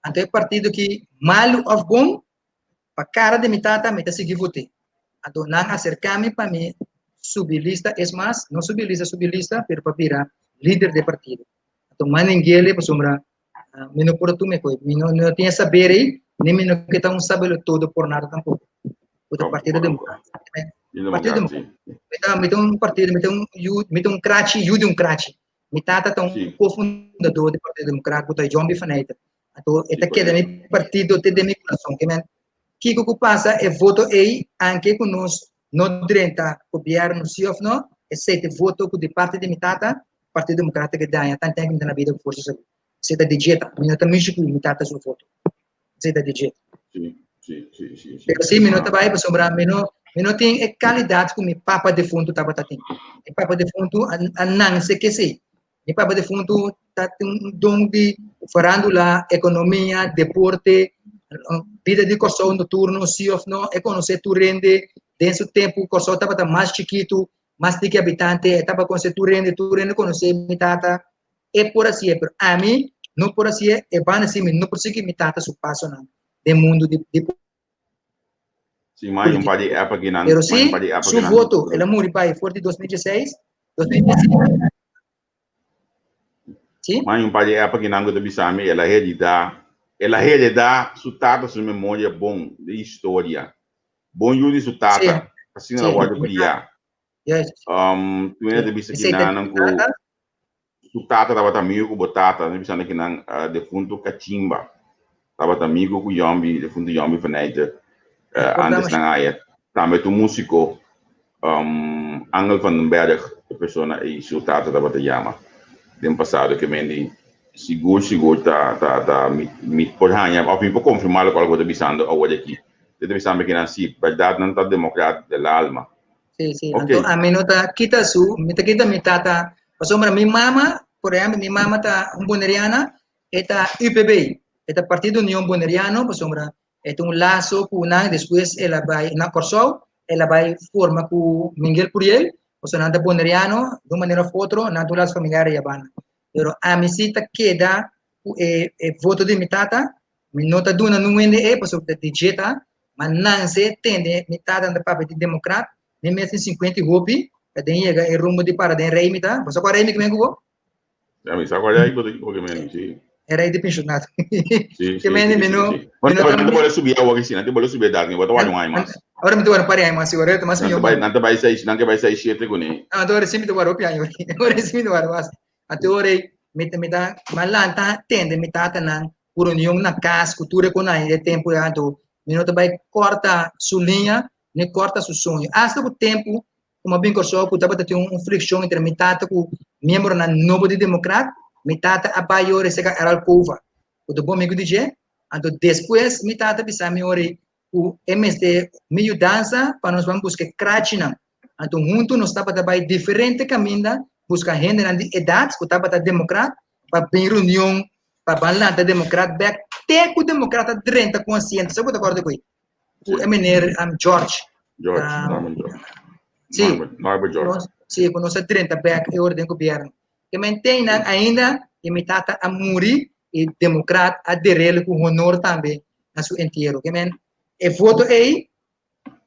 Anto e partido ki malu òf bon, pa kara di mi tata mi ta sigui vot'é. Anto nan a aserká mi pa mi subi lista, es mas, no subi lista subi lista, pero pa bira lider di e partido. Anto mi a ning'el pasobra mi no por a tuma e koe, mi no no tin e saber ei, ni mi no ke ta un sabelo todo por nada tampoko. Ku ta Partido Democrático. Partido Democrático. Mi ta mi ta un partido, mi ta un yu, mi ta un krachi, yu di un krachi. Mi tata ta un kofundador di Partido Democrático, ta John B. Van Eijten. Anto e ta keda mi partido te den mi kurason. Ke men, kiko ku pasa e voto ei, anke ku nos no drenta gobièrnu si òf no, esei ta e voto ku di parti di mi tata, Partido Democrático a daña tanten ku mi ta na bida ku forsa salú. Esei ta di djeta. Mi no ta mishi ku mi tata su voto. Esei ta di djeta. Pero si mi no ta bai pasobra mi no mi no tin e kalidat ku mi papa defuntu tabata tin. Mi papa defuntu a a nanse ku esei. Mi papa defuntu ta tin un don di farandula, ekonomia, deporte, bida di Kòrsou noturno si òf no, e konosé tur hende. Den su tempu Kòrsou tabata mas chikitu, mas tiki habitante, e tabata konosé tur hende, tur hende konosé mi tata, e por hasié, pero ami no por hasié, e banda si mi no por sigui mi tata su pasonan den mundu di di Sí, mas un par di app aki nan, Pero mas un si par di app su aki nan. voto, el a muri bai for di 2016, 2017. Sí? Mas un par di app aki nan ku ta bisa mi el a heredá, el a heredá su tata su memoria bon di historia. Bon yu di su tata, asina el a wòrdu kriá. Um, tu hende ta bisa ki nan ku su tata tabata amigo ku bo tata, nan bisa ki nan uh, defunto Kachimba tabata amigo ku Yombi, defunto Yombi van Eyter, uh, antes nan aya. Tambe tu músico um, Angel van den Berg, e persona ei su tata tabata yama den pasado ke men di sigur sigur ta ta ta mi mi por haña of mi por konfirmá lokual ku bo ta bisando awor aki. Te ta bisando ki nan si bèrdat nan ta demokrat del alma. Sí, sí. Ok. Anto ami no ta kita su, mi ta kita mi tata, pasobra mi mama, por ehempel, mi mama ta un boneriana, e ta UPB, e ta Partido Union Boneriano, pasobra e ta un laso ku nan, despues el a bai na Kòrsou, el a bai forma ku Mingel Curiel, pasobra nan ta boneriano, di un manera of otro, nan ta un laso familiar ei abanda. Pero ami si ta keda ku e e voto di mi tata, Mi no ta duna nun hende e pasobra ta di dje ta, ma nan se tende mi tata ta papia di demokrat, mi mes tin sinkuenta i hopi, ta den yega e rumbo di para den rei mi ta, bo sa kua rei mi kimen ku bo? Ya mi sa kua rei bo ta ku kimen, si. E rei di pensionato. Si, si, Kimen si, mi si, no, si. mi Bueno, no pero ta nan ta bole subi awor si, nan ta bole subi edad, bo ta wak un aña mas. Ora mi ta wak un par di aña mas, si, ora ta mas Nan miyo. ta bai, nan ta bai seis, nan ke bai seis shete kuné. Ah, anto ora si mi ta wak hopi aña, ora si mi ta wak mas. Anto ora mi ta, mi ta, mi a lanta tende mi tatanan ku reunion na kas ku tur e konai e tempu ei anto mi no ta bai kòrta su liña ni kòrta su soño. Asta ku tempu ku mi a bin Kòrsou ku tabata tin un frikshon entre mi tata ku miembronan nobo di Demokrat, mi tata a bai yora esei ka Errol Cova ku ta bon amigu di dje, anto despues mi tata bisa mi ora ei ku e mester mi yudansa pa nos ban buska e krachinan. Anto huntu nos tabata bai diferente kaminda buska hendenan di edat ku tabata demokrat. pa bin reunion pa ban lanta Democrat bek te ku Democrat a drenta ku asiento. Sa bo ta kòrda ku ei? Ku e meneer George. George, Norman George. Sí. Norbert George. Sí, ku nos a drenta bek e ora den gobièrnu. Ke men ten nan ainda i mi tata a muri i Democrat a derele ku honor tambe na su entiero. Ke men e voto ei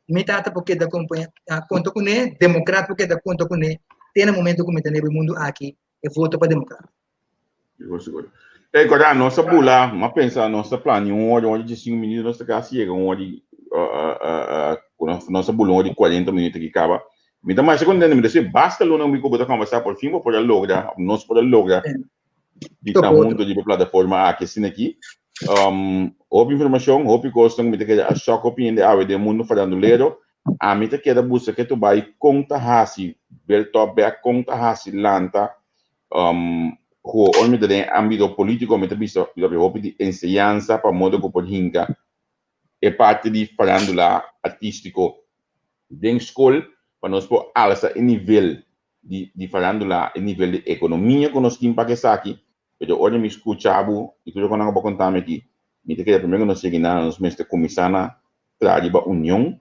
mi tata por keda konta kuné, Democrat por keda konta kuné te na momento ku mi ta na e mundu aki e voto pa Democrat. Sigur, sigur. Ey, Cora, nos a bula, m'a pensa nos a plania un ora, un ora y diescinco minuto, nos ta casi yega un ora y, nos a bula un ora y cuarenta minuto aki caba. Mi ta masha contento, mi ta si basta luna mi cu bo ta conversa, por fin bo por a logra, nos por a logra di ta hunto riba e plataforma aki asina aki. Hopi informacion, hopi cosnan cu mi ta kere a shock hopi hende awe den mundo farandulero. Ami ta keda busca ke tu bay con ta haci build up bek, con ta haci lanta. Ho ora mi ta den e ambito politico mi ta bisa mi ta papia hopi di enseñansa pa modo cu por hinca e parti di farandula artistico den scol pa nos por alsa e nivel di di farandula, e nivel di economia cu nos tin pa esaki. Pero ora mi scucha bo y tur loke nan bo contami aki, mi ta kere primer cu nos yega na nos mester cuminsa na traha riba union,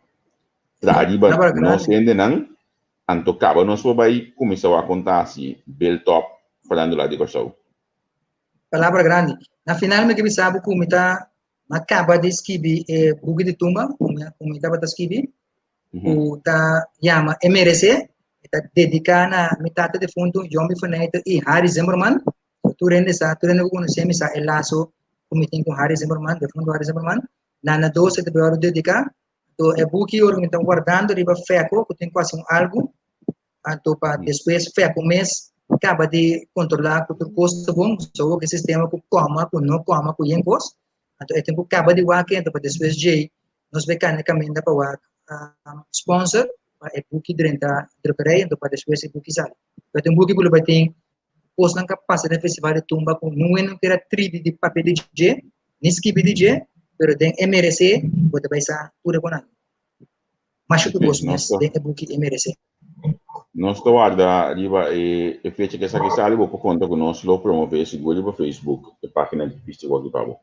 traha riba nos hendenan, anto caba nos por bay cuminsa wak con ta haci build up farandula di Corsou. Palabra grandi. Na final mi ke bisa bo cu mi ta a caba di skibi e buki di tumba cu mi tabata skibi, cu ta yama E Merece, e ta dedica na mi tata defunto Jombi Faneyte y Harry Zimmerman. Tur hende sa, tur hende cu conoce mi sa e lazo cu mi tin cu Harry Zimmerman, defunto Harry Zimmerman. Na na dos e ta bay worde dedica. Anto e buki ora cu mi ta wardando riba Feco, cu tin cu haci un algo, anto pa despues Feco mes caba di controla cu tur cos ta bon, so awor cu e sistema cu coma, cu no coma, cu yen cos, anto e tin cu caba di wak anto pa despues djey nos bay cana e caminda pa wak sponsor pa e buki drenta drukkerij anto pa despues e buki sali. Pero ta un buki cu lo bay tin cosnan cu a pasa den festival di tumba cu nunca no kier a tribi di papia di dje, ni skibi di dje, pero den e merece bo ta bay sa tur e bonan. Masha tur cos mes den e buki e merece. Nos ta warda riba e fecha cu esaki sali, bo por conta cu nos lo promove sigur riba Facebook e pagina di Vista Waki pa bo.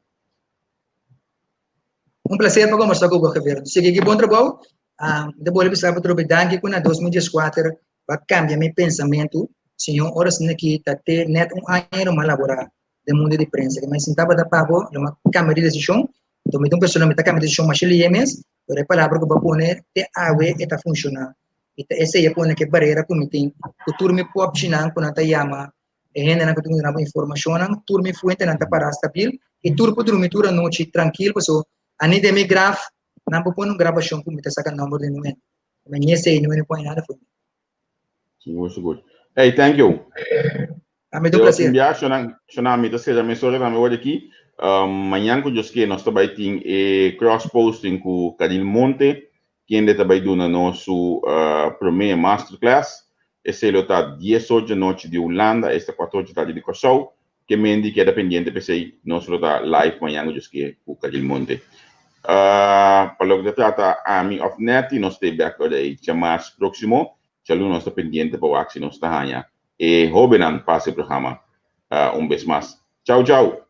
Un placer pa conversa cu bo, Javier. Sigui ki bon trabou. Mi ta bolbe bisa bo trobe danki cu na 2014 bo a cambia mi pensamento. Señor, ora asina ki ta te net un aña lo mi a labora den mundo di prensa. Ke mi sinta bo ta pa bo, lo mi a cambia di decision. Enton mi ta un persona mi ta cambia di decision masha lihe mes, pero e palabra cu bo a pone te awe e ta funciona. Y ta esey a pone ke barera cu mi tin cu tur mi popchinan cu nan ta yama e hendenan ku ta duna bo informashonnan, tur mi fuentenan ta pará stabil i tur por drumi tur anochi trankil paso ani den mi graf nan por pone un grabashon ku mi ta saka nòmber di Noen. Mi ni esei Noen no pone nada for mi. Sigur, sigur. Hey, thank you. A mi ta un placer. Bia, shonan, shonan, mi ta sera mesora tambe word aki. Mañan ku Dios ke nos ta bai tin e cross posting ku Karil Monte, kende ta bai duna nos su promé masterclass. Esei lo ta dies or djanochi di Hulanda, esta kuater or djatardi di Kòrsou. Ke mendi keda pendiente p'esei, nos lo ta live mañan ku Dios ke ku Karil Monte. Pa loke ta trata ami òf Netty, nos ta e bèk ora ei djamars próksimo. Djaluna nos ta pendiente pa wak si nos ta haña e hóbennan pa hasi e programa un bes mas. Chau chau!